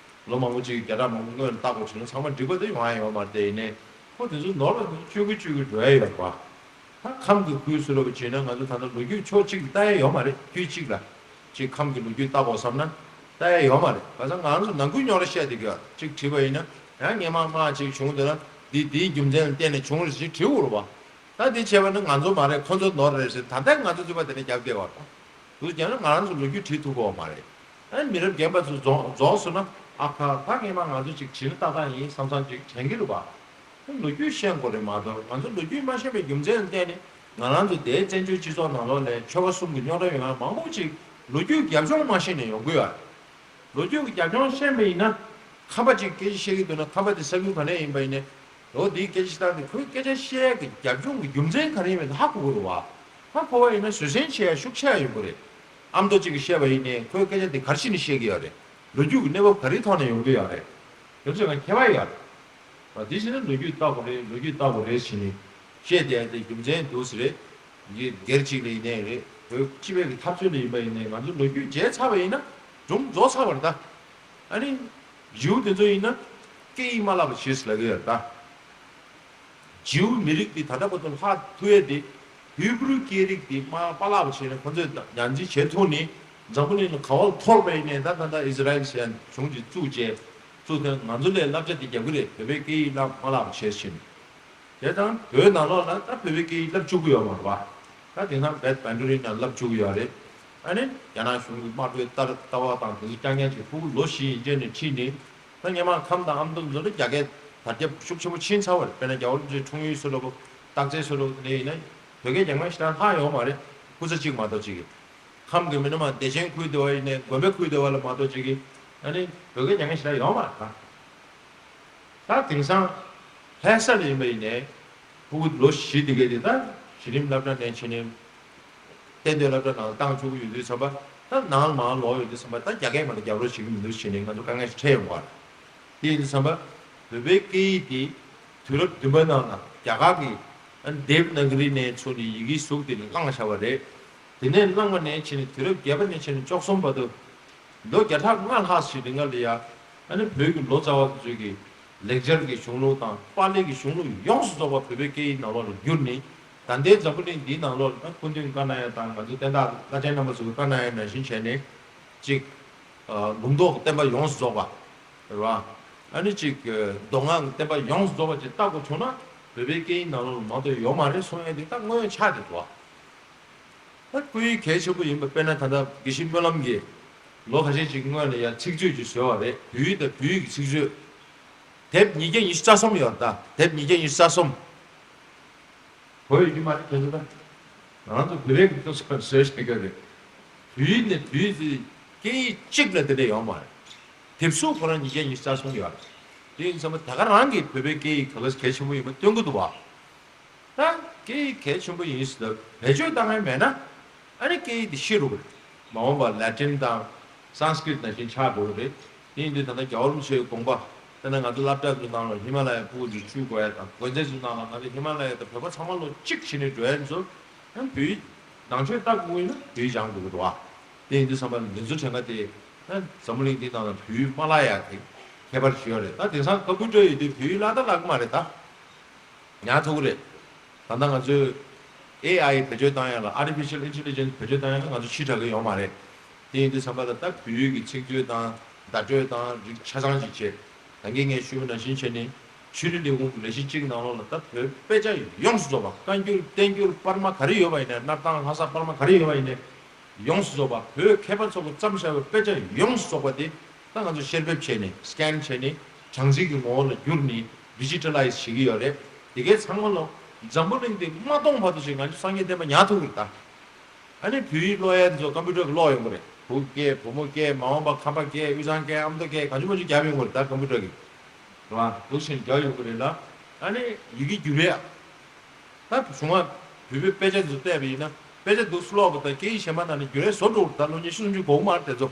ལོ་མང་པོ་ཅིག་གིས་བརྒྱ་ཕྲག་མང་པོ་སྔོན་ལ་བལྟ་དགོས་བྱུང་ན་ཚང་མ་འགྲིག་པ་དེ་ཡོང་ཡ་ཡོད་མ་རེད་དེ། ཡིན་ནའི་ཁོ་དེ་ཚོ་ནོར་བ་དེ་ཚོ་བཅོས་ཀྱི་བཅོས་ཀྱི་འགྲོ་ཡ་ཡོད་རེད་པ། ད་ཁམས་ཀྱི་ཁུལ་སུ་ལ་བྱས་ན་ང་ཚོ་ད་ལྟ་ལོ་རྒྱུས་ཕྱོགས་གཅིག་ལ་ལྟ་ཡ་ཡོད་མ་རེད། དུས་གཅིག་ལ་ཅིག་ཁམས་ཀྱི་ལོ་རྒྱུས་ལྟ་དགོས་བསམ་ན་ལྟ་ཡ་ཡོད་མ་རེད། ག་ས་ང་ཚོ་ནང་ཁུལ་རྙོག་དྲ་བཤད་བསྡད་ཀྱི་ཡོད། ཅིག་དྲིས་པ་ཡིན་ན་ཡང་སྔོན་མ་དམག་ཅིག་བྱུང་འདུག་ན་འདི་འདིའི་རྒྱུ་མཚན་ལ་བརྟེན་ནས་བྱུང་རེད་ཅེས་དྲི་དགོས་རེད་པ། ད་འདི་བྱས་པ་ན་ང་ཚོ་མ་རེད། ཁོ་ཚོ་ནོར་རེད་ཟེར་ད་ལྟ་ང་ཚོ་རྩོད་པ་དེ་འདྲ་རྒྱབ་བསྡད་པ་རེད། དུ་བྱས་ན་ང་རང་ཚོ་ལོ་རྒྱུས་བྲིས་ཐུབ་ཀྱི་ཡོད་མ་རེད། ཨ་ནི་མི་རབས་རྒན་པ་ཚོ་རྫོགས་རྫོགས་སོང་ན། ཨ་ཁ་ད་སྔོན་མ་ང་ཚོ་ཅིག་བྱིས་ན་ཏག་ཏག་ཡིན་བསམ་བསམ་ཅིག་དྲན་གྱི་རེད་པ། ཨ་ལོ་རྒྱུས་ཤེས་དགོས་རེད་མ་གཏོགས། ང་ཚོ་ལོ་རྒྱུས་མ་ཤེས་པའི་རྒྱུ་མཚན་ལ་བརྟེན་ནས་ང་རང་ཚོ་དེའི་བཙན་བྱོལ་སྤྱི་ཚོགས་ནང་ལོགས་ལ་ཆོལ་ཁ་གསུམ་གྱི་རྙོག་དྲ་ཡོང་ཡ་མང་པོ་ཅིག་ལོ་རྒྱུས་རྒྱབ་ལྗོངས་མ་ཤེས་ནས་ཡོང་གི་ཡོད་རེད། ལོ་རྒྱུས་ཀྱི་རྒྱབ་ལྗོངས་ཤེས་པ་ཡིན་ན། ཁམས་པ་ཅིག་སྐད་ཆ་བཤད་ཀྱི་འདུག་ན་ཁམས་པ་དེ་ས་ཁུལ་ག་ནས་ཡིན་པ་ཡིན་ནའི། ལོ་འདིའི་སྐད་ཆ་བཏང་སྟེ་ཁོའི་སྐད་ཆ་བཤད་ཀྱི་རྒྱབ་ལྗོངས་ཀྱི་རྒྱུ་མཚན་ག་རེ་ཡིན་མིན་ཧ་གོ་གི་རེད་པ། ཧ་གོ་བ་ཡིན་ན་བཟོད་བསྲན་བྱེད་ཡ་ཤུགས་ཆེ་བ་ཡོང་གི་རེད། ཨ་མདོ་གཅིག་གིས་བཤད་པ་ཡིན་ནའི་ཁོའི་སྐད་ཆ་དེ་ག་རེ་བྱས་ནས་བཤད་ཀྱི་ཡོད་རེད། ལོ་རྒྱུས་ཀྱི་གནས་བབ་ག་རེའི་ཐོག་ནས་ཡོང་གི་ཡོད་རེད། དེ་ཚོ་ཡང་ཁྱད་པར་ཡོད་རེད། འདི་བྱས་ན་ལོ་རྒྱུས་ལྟ་དགོས་རེད། ལོ་རྒྱུས་ལྟ་དགོས་རེད་ཟེར་ནས་བཤད་བསྡད་ཡ་དེ་རྒྱུ་མཚན་འདུག་ཟེར་རེད། ཡིན་སྒེར་གཅིག་ལ་ཡིན་ནའི་རེད། བོད་སྤྱི་པའི་གི་འཐབ་རྩོད་ལ་ཡིན་པ་ཡིན་ནའི་ང་ཚོ་ལོ་རྒྱུས་བརྗེད་ཚར་བ་ཡིན་ན་སྒྲུང་རྫོགས་ཚར་བ་རེད་ད། ཨ་ནི་ཇིའུ་དེ་ཚོ་ཡིན་ན་སྐད་ཡིག་མ་བརླག་པ་བྱས་ཟེར་ལབ་ཀྱི་ཡོད་རེད་ད། ཇིའུ་མི་རིགས་འདི་ད་ལྟ་བར་དུ་ལྷག་ཐུབ་ཡས་དེ། ཧི་བྷུ་རུ་སྐད་རིགས་འདི་མ་པ་ལགས་པ་བྱས་ནས་ཁོ་ཚོས་ཉར་འཛིན་བྱེད་ཐུབ་ནས་འཛམ་བུ་གླིང་ལ་ག་བ་ལ་འཐོར་བ་ཡིན་ནའི་ད་ད་ལྟ་ཨི་ཟི་རལ་ཟེར་ཡ་གཞུང་ཅིག་བཙུགས་བྱས་བཙུགས་ཏེ་ང་ཚོ་ལ་བསླབ་བྱ་དེ་རྒྱབ་ཀྱི་རེད། བོད་པའི་སྐད་ཡིག་བསླབ་མ་བསླབ་བྱས་ཕྱིན། དེ་དང་བོད་ནང་ལོགས་ལ་ད་བོད་པའི་སྐད་ཡིག་བསླབ་བཅུག་གི་ཡོད་མ་རེད་པ། ད་དེང་སང་བེད་བན་ཌུ་རིན་ནང་བསླབ་བཅུག་གི་ཡོད་རེད། ཨ་ནི་རྒྱ་ནག་གཞུང་གི་དམར་པོའི་ལྟ་ལྟ་བ་དང་དེ་ཚོ་རྐྱང་རྐྱང་བྱས་ཕྲུ་གུ་ལོ་བཞི་ཡན་ཆད་ནས་ཁྲིད་ནས། ད་སྔོན་མ་ཁམས་དང་ཨ་མདོ་ཚོ་ལ་རྒྱ་སྐད་དར་ཁྱབ་ཤུགས་ཆེན་པོ་ཕྱིན་ཚར་བ་རེད། དཔེར་ན་རྒྱལ་བ་རིན་པོ་ཆེའི་འཁྲུངས་ཡུལ་སུ་ལ་བོ་སྟག་རྩེ་སུ་ལ་བོ་དེ་ཡིན་ན་བོད་སྐད་རྒྱག་མཁན་ཞེ་དྲག་ལྷག་ཡོད་མ་རེད། སྐུ་ཚེ་གཅིག་མ་གཏོགས་གཅིག་གི། ཁམས་ཀྱི་མི་སྣ་མ་བདེ་ཆེན་ཁུལ་དེ་བ་ཡིན་ནའི་དགོན་པའི་ཁུལ་དེ་བ་ལ་མ་གཏོགས་གཅིག་གི། ཨ་ནི་བོད་སྐད་རྒྱག་མཁན་ཞེ་དྲག་ཡོད་མ་རེད་ད། ད་དེང་སང་ལྷ་ས་ལ་ཡིན་པ་ཡིན་ནའི་ཕྲུ་གུ་ལོ་བཞི་དེ་གས་དེ་ད་གཞི་རིམ་སློབ་གྲྭ་ནས་བྱས་ནས་གཏན་སྡོད་སློབ་གྲྭ་ནང་བཏང་ཆོག་གི་ཡོད་དུས་ཙམ་པ། ད་ནང་ལ་མར་ལོག་ཡོད་དུས་ཙམ་པ་ད་རྒྱ་སྐད་མ་གཏོགས་རྒྱབ་རོགས་བྱེད་ཀྱི་མི་འདུག་བྱས་ནས་ང་ཚོ་དཀའ་ངལ་ཞིག་འཕྲད་ཡོང་བ་རེད། དེ་ཡིན་དུས་ཙམ་པ་བོད་པའི་སྐད་ཡིག་དེ་དུས་རབས་བདུན་པ་ནང་ལ་རྒྱ་གར་གྱི་ཨ་ནི་དེབ་ན་ག་རི་ནས་ཚུར་ནས་ཡི་གེའི་གཟུགས་དེ་ནས་བླངས་བཞག་པ་རེད། དེ་ནས་བླངས་པ་ནས་བྱས་ནས་དུས་རབས་བརྒྱད་པ་ནས་བྱས་ནས་བཅུ་གསུམ་བར་དུ། ལོ་བརྒྱ་ཕྲག་ལྔ་ལྷག་ཞིག་རིང་ལ་ཡ། ཨ་ནི་བོད་ཀྱི་ལོ་ཙཱ་བ་དེ་ཚོས་ཀྱི་ལེགས་སྦྱར་གྱི་གཞུང་ལུགས་དང་པཱ་ལི་གི་གཞུང་ལུགས་ཡོངས་སུ་རྫོགས་པ་བོད་པའི་སྐད་ཡིག་ནང་ལོགས་ལ་བསྒྱུར་ནས། ད་ལྟའི་འཛམ་བུ་གླིང་འདིའི་ནང་ལོགས་ལ་སྐུ་མདུན་བཀའ་གནང་ཡ་དང་ང་ཚོ་བསྟན་བདག་བླ་ཆེན་རྣམ་པ་ཚོས་བཀའ་གནང་ཡ་ནང་བཞིན་བྱས་ནས་ཅིག་ལུང་རྟོགས་བསྟན་པ་ཡོངས་སུ་རྫོགས་པ་རེད་བ། ཨ་ནི་ཅིག་མདོ་སྔགས་བསྟན་པ་ཡོངས་སུ་རྫོགས་པ་ཅིག་བལྟ་དགོས་བྱུང་ན་བོད་པའི་སྐད་ཡིག་ནང་ལོགས་ལ་མ་གཏོགས་ཡོད་མ་རེད་གསུང་ཡ་འདི་ད་དངོས་ཡོད་ཆགས་བསྡད་འདུག་བ། ད་སྐུ་ཡིག་གལ་ཆེན་པོ་ཡིན་པ་དཔེར་ན་ད་ལྟ་དགེ་བཤེས་སྨོན་ལམ་གྱིས་ལོ་ཁ་ཤས་ཅིག་སྔོན་ལ་ཡ་ཚིག་མཛོད་ཅིག་བཟོས་པ་རེད། བོད་ཡིག་དང་བོད་ཡིག་གི་ཚིག་མཛོད། དེབ་ཉིས་བརྒྱ་ཉི་ཤུ་རྩ་གསུམ་ཡོད་རེད་ད། དེབ་ཉིས་བརྒྱ་ཉི་ཤུ་རྩ་གསུམ། གོ་ཡོད་རྒྱུ་མ་རེད་ཁྱེད་ཚོ་ད། ང་རང་ཚོ་བོད་པའི་གི་ཐོག་སོ་བཟོས་བྱེད་དགོས་རེད། བོད་ཡིག་ནས་བོད་ཡིག་ཚིག་སྐད་ཡིག་གཅིག་ལ་དེ་འདྲ་ཡོད་མ་རེད། དེབ་གཟུགས་ཁོ་རང་ཉིས་བརྒྱ་ཉི་ཤུ་རྩ་གསུམ་ཡོད་རེད། དེ་ཡིན་ཙང་ད་ག་རང་གིས་བོད་པའི་སྐད་ཡིག་ག་ལ་གལ་ཆེན་པོ་ཡིན་པ་སྟོན་གི་འདུག་བ། ད་སྐད་ཡིག་གལ་ཆེན་པོ་ཡིན་ཟེར་ན་བེད་སྤྱོད་བཏང་ཡ་མེད་ན། ཨ་ནི་སྐད་ཡིག་དེ་ཤི་འགྲོ་གི་རེད། མ་འོངས་པར་ལ་ཏིན་དང་སཾ་སྐྲྀཏ་ནང་བཞིན་ཆགས་འགྲོ་གི་རེད། དེ་ཡིན་དུས་ད་ལྟ་རྒྱལ་བ་རིན་པོ་ཆེའི་དགོངས་པ། དེ་ནས་ང་ཚོ་སློབ་གྲྭ་ཚོའི་ནང་ལ་ཧི་མ་ལ་ཡའི་ཕྲུ་གུ་ཚོ་བཅུག་དགོས་ཡ་དང་། དགོན་སྡེ་ཚོའི་ནང་ལ་ང་ཚོ་ཧི་མ་ལ་ཡ་དང་བོད་པ་ཚང་མ་ལོ་གཅིག་བྱས་ནས་འགྲོ་ཡ་ཚོ་ཡང་བོད་ཡིག་ནང་ཆོས་ལྟ་དགོས་ཀྱི་ཡིན་ན་བོད་ཡིག་སྦྱང་དགོས་ཀྱི་འདུག་བ། དེ་ཡིན་དུས་ཙམ་པ་ལ་འདི་ཚོ་དྲན་ག་དེ་ཡང་འཛམ་བུ་གླིང་འདི་ནང་ལ་བོད་ཡིག་མ་བརླག་ཡ་དེ་ཁྱད་པར་ཞིག་ཡོད་རེད། ད་དེང་སང་ཁ་ཁུ་འགྲོ་ཡོད་དུས་བོད་ཡིག་བརླག་ད་བརླག་གི་མ་རེད་ད། ཉར་ཐུབ་ཀྱི་རེད། ད་ལྟ་ང་ཚོའི་ ཨེ་ཨའི་བེད་སྤྱོད་བཏང་ཡ་ལ། Artificial Intelligence བེད་སྤྱོད་བཏང་ཡ་ལ་ང་ཚོ་ཕྱི་དྲགས་ཀྱི་ཡོད་མ་རེད། དེ་ཡིན་དུས་ཙམ་པ་ལ་ད་བོད་ཡིག་གི་ཚིག་མཛོད་དང་བརྡ་སྤྲོད་དང་རིགས་ཆ་ཚང་ཅིག་བྱས། ད་གིན་ངས་ཞུས་པ་ནང་བཞིན་བྱས་ནས་ཤེས་རིག་ལས་ཁུངས་ཀྱི་ལས་གཞི་གཅིག་ནང་ལོགས་ལ་ད་བོད་དཔེ་ཆ་ཡོངས་སུ་རྫོགས་པ། བཀའ་འགྱུར་བསྟན་འགྱུར་པར་མ་ག་རེ་ཡོད་པ་ཡིན་ནའི། སྣར་ཐང་ལྷ་ས་པར་མ་ག་རེ་ཡོད་པ་ཡིན་ནའི་ཡོངས་སུ་རྫོགས་པ། བོད་མཁས་པ་ཚོ་གིས་བརྩམས་བཞག་པའི་དཔེ་ཆ་ཡོངས་སུ་རྫོགས་པ་དེ་ད་ང་ཚོ་བཤེར་འབེབས་བྱས་ནས་སི་ཀེན་བྱས་ནས་གྲངས་རྩིས་ཀྱི་ངོ་བོ་ལ་བསྒྱུར་ནས་ཌི་ཇི་ཊ་ལའི་ཛི་བྱེད་ཀྱི་ཡོད་རེད། དེ་གའི་ཚང་མ་ལོ་འཛམ་བུ་གླིང་འདི་མ་སྟོངས་བར་དུ་ཞིག་ང་ཚོ་སངས་རྒྱས་བསྟན་པ་ཉར་ཐུབ་ཀྱི་རེད་ད། ཨ་ནི་བོད་ཡིག་ཀློག་ཡས་ཚོ་ཀམ་པུ་ཊར་གྱིས་ཀློག་ཡོང་གི་རེད། བུ་སྐྱེས་བུ་མོ་སྐྱེས་མ་འོངས་པ་ཁམས་པ་སྐྱེས་དབུས་གཙང་སྐྱེས་ཨ་མདོ་སྐྱེས་གང་བྱུང་མང་བྱུང་རྒྱབ་ཡོང་གི་རེད་ད་ཀམ་པུ་ཊར་གྱིས། རེད་བ། འདུག་སེ་རྒྱབ་ཡོང་གི་རེད་ལ། ཨ་ནི་ཡི་གེ་འགྱུར་ཡས། ད་གཞུང་ལ་བོད་པའི་དཔེ་ཆ་ཚོ་བལྟས་པ་ཡིན་ན་དཔེ་ཆ་འདུག་སེ་ཀློག་པ་དང་སྐད་ཡིག་གཞན་པ་ནང་ནས་འགྱུར་ཡས་བཟོ་འགྲོ་གི་རེད་ད། ལོ་ཉི་ཤུ་སུམ་ཅུ་འགོར་གི་མ་རེད་དེ་ཚོ།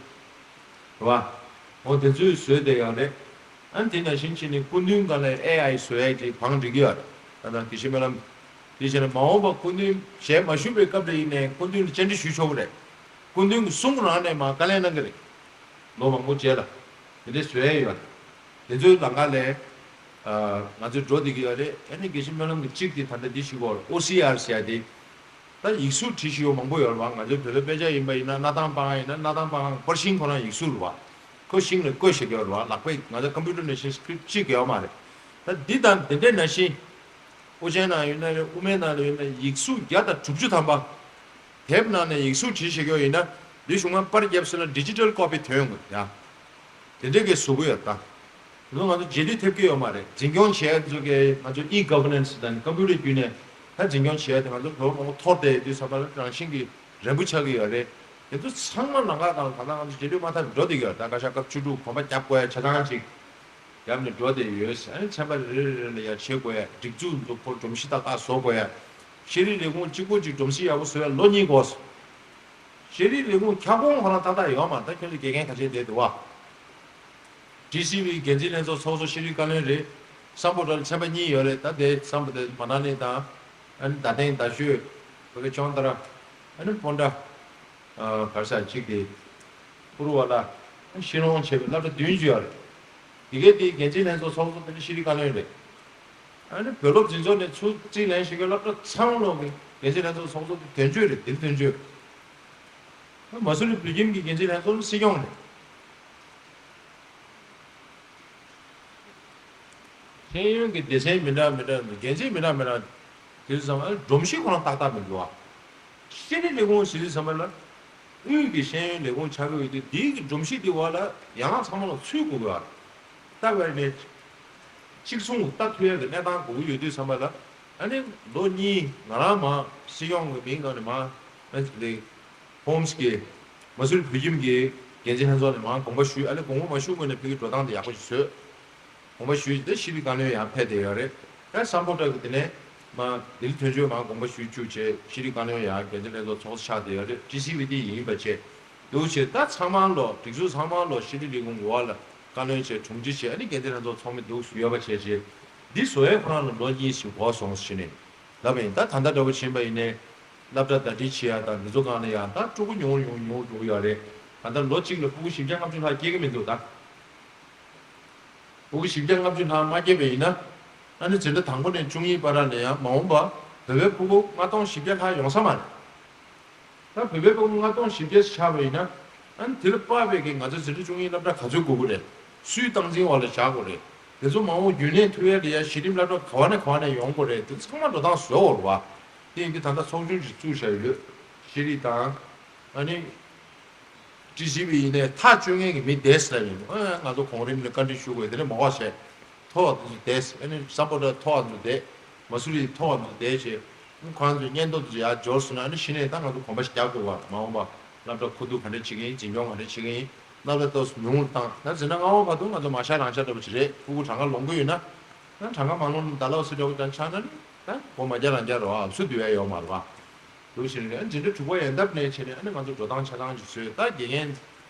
རེད་བ། འོ་དེ་ཚོས་བཟོས་བསྡད་ཡོད་རེད། ཨ་ནི་དེ་ནང་བཞིན་བྱས་ནས་སྐུ་མདུན་སྒང་ལ་ཨེ་ཨའི་བཟོ་ཡས་ཀྱི་བང་སྒྲིག་གི་ཡོད་རེད། ད་ལྟ་དགེ་བཤེས་སྨོན་ལམ། དེ་བྱས་ནས་མ་འོངས་པ་སྐུ་མདུན་ཞལ་མ་བཞུགས་པའི་སྐབས་དེ་ཡིན་ནའི་སྐུ་མདུན་ལ་བཅར་འདྲི་ཞུ་ཆོག་གི་རེད། སྐུ་མདུན་གྱི་གསུང་རང་ནས་མར་བཀའ་ལན་གནང་གི་རེད། ལོ་མང་པོ་རྗེས་ལ། དེ་འདྲའི་བཟོ་ཡས་ཡོད་རེད། དེ་ཚོའི་ལམ་ཁ་ལ་ང་ཚོས་འགྲོ་བསྡད་ཀྱི་ཡོད་རེད། ཨ་ནི་དགེ་བཤེས་སྨོན་ལམ་གྱི་གཅིག་དེ་ད་ལྟ་འདི་ཞུ་གི་ཡོད་རེད། ཨོ་སི་ཨར་ཟེར་ཡ་དེ། ད་ཡིག་གཟུགས་བྲིས་བཞག་ཡོད་མང་པོ་ཡོད་རེད་བ། ང་ཚོའི་བོད་པའི་དཔེ་ཆ་ཡིན་པ་ཡིན་ན། སྣར་ཐང་པར་ཁང་ཡིན་ན་སྣར་ཐང་པར་ཁང་པར་ཤིང་ཁོ་རང་ཡིག་གཟུགས་རེད་བ། ཁོ་ཤིང་ལ་བརྐོས་བཞག་ཡོད་རེད་བ། ལག་པས་ང་ཚོ་ཀམ་པུ་ཊར་ནང་བཞིན་སི་ཀི་རིབ་ཊི་གཅིག་ཡོད་མ་རེད། ད་འདི་དང་འདི་འདྲའི་ནང་བཞིན། དབུ་ཅན་ནང་ཡོད་ན་རེད། དབུ་མའི་ནང་ལ་ཡོད་ན། ཡིག་གཟུགས་བརྒྱ་དང་དྲུག་ཅུ་ཐམ་པ། དེབ་ནང་ནས་ཡིག་གཟུགས་བྲིས་བཞག་ཡོད་ཡིན་ན། འདི་གཞུག་མ་པར་བརྒྱབ་ཟེར་ན་ཌི་ཇི་ཊལ་ཀོ་པི་ཐོན་ཡོང་གི་ཡ། དེ་འདྲས་ཀྱི་བཟོ་གི་ཡོད་ད། དེ་ཚོ་ང་ཚོ་རྗེས་ལུས་ཐེབས་ཀྱི་ཡོད་མ་རེད། འཛིན་སྐྱོང་བྱེད་ཡ་ཚོ་གི་ང་ཚོ་ཨི་གོ་ཝར་ནན་སི་དང་ཀམ་པུ་ཊར་བརྒྱུད་ནས་ད་འཛིན་སྐྱོང་བྱེད་ཡ་དེ་ང་ཚོ་བོད་མང་པོ་འཐོར་བསྡད་ཡོད་དུས་ཙམ་པ་ལ་རང་བཞིན་གྱིས་རན་པོ་ཆགས་ཀྱི་ཡོད་རེད། དེ་ཚོ་ཚང་མ་ལམ་ཁ་དང་ད་ལྟ་ང་ཚོ་རྗེས་ལུས་མ་ཐག་འགྲོ་བསྡད་ཀྱི་ཡོད་ད། བཀའ་ཤག་སྐབས་བཅུ་དྲུག་གོམ་པ་རྒྱབ་དགོས་ཡ་ཆ་ཚང་ཅིག་རྒྱབ་ནས་འགྲོ་བསྡད་ཡོད། ཨ་ནི་ཚན་པ་རེ་རེ་རེ་ལ་ཡ་བྱེད་དགོས་ཡ། སྒྲིག་འཛུགས་འཛུགས་སྐོར་སྒྲོམ་གཞི་ཏག་ཏག་བཟོ་དགོས་ཡ། ཤེས་རིག་ལས་ཁུངས་གཅིག་པོ་གཅིག་སྒྲོམ་གཞི་ཡག་པོ་བཟོ་ཡ་ལོ་གཉིས་འགོར་སོང་། ཤེས་རིག་ལས་ཁུངས་ཁྱབ་ཁོངས་ཁོ་རང་ཏག་ཏག་ཡོད་མ་རེད། ད་ཁྱོད་ཚོ་དགེ་རྒན་ག་ཚད་བསྡད་འདུག་བ། ཌི་སི་བི་འགན་འཛིན་ལྷན་ཚོགས་ཚོགས་གཙོ་ཤེས་རིག་བཀའ་བློན་རེད། སམ་བྷོ་ཊ་ལ་ཚན་པ་གཉིས་ཡོད་རེད། ད་དེ་སམ་བྷོ་ཊ་མ་ན་ལི་དང་། ཨ་ནི་རྡ་སྟེང་རྡ་ཤོད། བོད་སྐད་ལྕང་དར། ཨ་ནི་སྤོན་ཊ། ཨ་ག་རེ་ཟེར་གཅིག་དེ། པུ་རུ་ཝ་ལ། ཨ་ནི་ཤིན་ལོང་བྱས་པའི་སློབ་གྲྭ་བདུན་ཅུ་ཡོད་རེད། དེ་གའི་དེའི་འགན་འཛིན་ལྷན་ཚོགས་ཚོགས་གཙོ་དེ་ནི་ཤེས་རིག་བཀའ་བློན་རེད། ཨ་ནི་བོད་སློབ་འཛིན་ཚོགས་ནས་ཚུར་རྩིས་ལེན་བྱེད་མཁན་སློབ་གྲྭ་ཚང་མ་ལོག་གི་འགན་འཛིན་ལྷན་ཚོགས་ཚོགས་གཙོ་དེ་དོན་གཅོད་རེད། དེ་དོན་གཅོད། མ་སུ་རི་བོད་ཁྱིམ་གྱི་འགན་འཛིན་ལྷན་ཚོགས་ནི་སྲིད་སྐྱོང་རེད། ཤེས་ཡོན་གྱི་སྡེ་ཚན་མི་འདྲ་མི་འདྲ། འགན་འཛིན་མི་འདྲ་མི་འདྲ། དེ་ཚོ་ཚང་མ་སྒྲོམ་གཞི་ཁོ་རང་ཏག་ཏག་མི་འདུག་ཨ། ཤེས་རིག་ལས་ཁུངས་ཟེར་དུས་ཚང་མ་ལ་དབུས་ཀྱི་ཤེས་ཡོན་ལས་ཁུངས་ཆགས་ཀྱི་ཡོད་དུས། དེའི་གི་སྒྲོམ་གཞི་དེ་བ་ལ་ཡང་ཚང་མ་ལ་ཚུད་དགོས་ཀྱི་ཨ། ལྟ་བས་ནས་གཅིག་མཚུངས་ལྟ་ཐུབ་ཡ་གི་གནས་སྟངས་དགོས་ཀྱི་ཡོད་དུས་ཚང་མ་ལ། ཨ་ནི་ལོ་གཉིས་ང་རང་མ་སྲིད་སྐྱོང་གི་མིང་ནང་ནས་མ་ཨ་ནི་ཧོམ་སི་གི་མ་སུ་རི་བོད་ཁྱིམ་གྱི་འགན་འཛིན་ལྷན་ཚོགས་ནས་མ་དགོངས་པ་ཞུས། ཨ་ནི་དགོངས་པ་མ་ཞུ་སྔོན་ནས་ཕ་གི་འགྲོ་སྟངས་དེ་ཡག་པོ་ཞིག་བཟོས། དགོངས་པ་ཞུས་ཏེ་ཤེས་རིག་བཀའ་བློན་ཡང་ཕེབས་བསྡད་ཡོད་རེད། ད་སམ་བྷོ་ཊ་གི་དེ་ནས་མ་ལྡི་ལི་དོན་གཅོད་མ་དགོངས་པ་ཞུས་བཅུག་བྱས། ཤེས་རིག་བཀའ་བློན་ཡང་འགན་འཛིན་ལྷན་ཚོགས་ཚོགས་ཆགས་བསྡད་ཡོད་རེད། ཊི་སི་ཝི་དེ་ཡིན་པ་བྱས། འདུག་བྱས་ད་ཚང་མ་ལོ་སྒྲིག་འཛུགས་ཚང་མ་ལོ་ཤེས་རིག་ལས་ཁུངས་འོག་ལ་བཀའ་བློན་བྱས། དྲུང་ཆེ་བྱས། ཨ་ནི་འགན་འཛིན་ལྷན་ཚོགས་ཚོགས་མི་འདུག་ཡོད་པ་བྱས་བྱས། འདི་བཟོ་ཡས་ཁོ་རང་ལ་ལོ་གཉིས་ཤིག་འགོར་སོང་ཟེར་ནས་ལབ་པ་ཡིན། ད་ད་ལྟ་འདྲ་པོ་ཕྱིན་པ་ཡིན་ནའི་སློབ་གྲྭ་ཟླ་སྒྲིལ་བྱེད་ཡ་དང་འདི་ཚོ་སྒང་ལ་ཡང་ད་ཕྲུ་གུ་ཉུང་རུ་ཉུང་རུ་ཉུང་རུ་འགྲོ་གི་ཡོད་རེད། ད་ལྟ་ལོ་གཅིག་ལ་ཕྲུ་གུ་བཞི་བརྒྱ་ལྔ་བཅུ་ལྷག་སྐྱེ་གི་མི་འདུག་ད། ཕྲུ་གུ་བཞི་བརྒྱ་ལྔ་བཅུ་ལྷག་མ་སྐྱེས་པ་ཡིན་ན། ཨ་ནི་འཛིན་གྲྭ་དང་པོ་ནས་བཅུ་གཉིས་བར་ནས་ཡང་མ་འོངས་པ་བོད་པའི་ཕྲུ་གུ་ལྔ་སྟོང་བཞི་བརྒྱ་ལྷག་ཡོང་ས་མ་རེད། ད་བོད་པའི་ཕྲུ་གུ་ལྔ་སྟོང་བཞི་བརྒྱ་ཆགས་པ་ཡིན་ན། ཨ་ནི་དེ་ལ་དཔག་པའི་གི་ང་ཚོ་འཛིན་གྲྭ་བཅུ་གཉིས་སློབ་གྲྭ་ག་ཚོད་དགོས་ཀྱི་རེད། སུས་སྟངས་འཛིན་འོག་ལ་བཞག་དགོས་རེད། དེ་ཚོ་མ་འོངས་རྒྱུན་གནས་ཐུབ་ཡ་ལ་ཡ་གཞི་རིམ་སློབ་གྲྭ་ག་བ་ནས་ག་བ་ནས་ཡོང་དགོས་རེད། དེ་ཚང་མ་འགྲོ་སྟངས་བཟོ་དགོས་རེད་བ། དེ་ཡིན་དུས་ད་ལྟ་ཚོགས་ཆུང་ཞིག་བཙུགས་བཞག་ཡོད། ཤེས་རིག་དང་། ཨ་ནི། ཊི་སི་ཝི་ཡིན་ནའི་ཐག་གཅོད་མཁན་གྱི་མི་བསྡད་ཟེར་ཡིན། ཨ་ང་ཚོ་གོང་རིམ་ནས་བཀའ་འདྲི་ཞུ་དགོས། དེ་ནས་མ་འོ་བྱས། མཐོ་བ་དེ་ཚོ་བསྡད། ཨ་ནི་སམ་བྷོ་ཊ་མཐོ་བ་ཚོ་བསྡད། མ་སུ་རི་མཐོ་བ་ཚོ་བསྡད་བྱས། ཁོང་ཚོའི་སྙན་ཐོ་དེ་ཚོ་ཡར་འབྱོར་སོང་ན། ཨ་ནི་གཞི་ནས་ད་ང་ཚོ་གོམ་པ་ཞིག་རྒྱག་དགོས་པ། མ་འོངས་པ་སློབ་གྲྭ་མཁོ་བསྡུ་ག་འདྲ་བྱེད་ཀྱི་ཡིན། འཛིན་སྐྱོང་ག་འདྲ་བྱེད་ཀྱི་ཡིན། སློབ་གྲྭ་ཏོག་ཙམ་ཉུང་རུ་བཏང་། ད་འཛིན་གྲྭ་ལྔ་པ་བར་དུ་ང་ཚོ་མ་ཤར་རང་ཤར་འདྲ་པོ་ཞིག་རེད། ཕྲུ་གུ་གྲངས་ཀ་ལོངས་ཀྱི་ཡོད་ན། ད་གྲངས་ཀ་མ་ལོངས་ན་ད་ལོ་སི་འདྲ་པོ་ཀྱང་ཆགས་ན་ནི་ད་སྒོ་མ་རྒྱག་རང་རྒྱག་རོགས་ཨ། སུ་འདུལ་ཡ་ཡོད་མ་རེད་བ། འདུག་བཞིན་རེད། འཛིན་གྲྭ་དྲུག་པ་ཡན་འདབ་ནས་བྱས་ནས་ཨ་ནི་ང་ཚོ་འགྲོ་སྟངས་ཆ་ཚང་ཞིག་བཟོས། ད་དགེ་རྒན་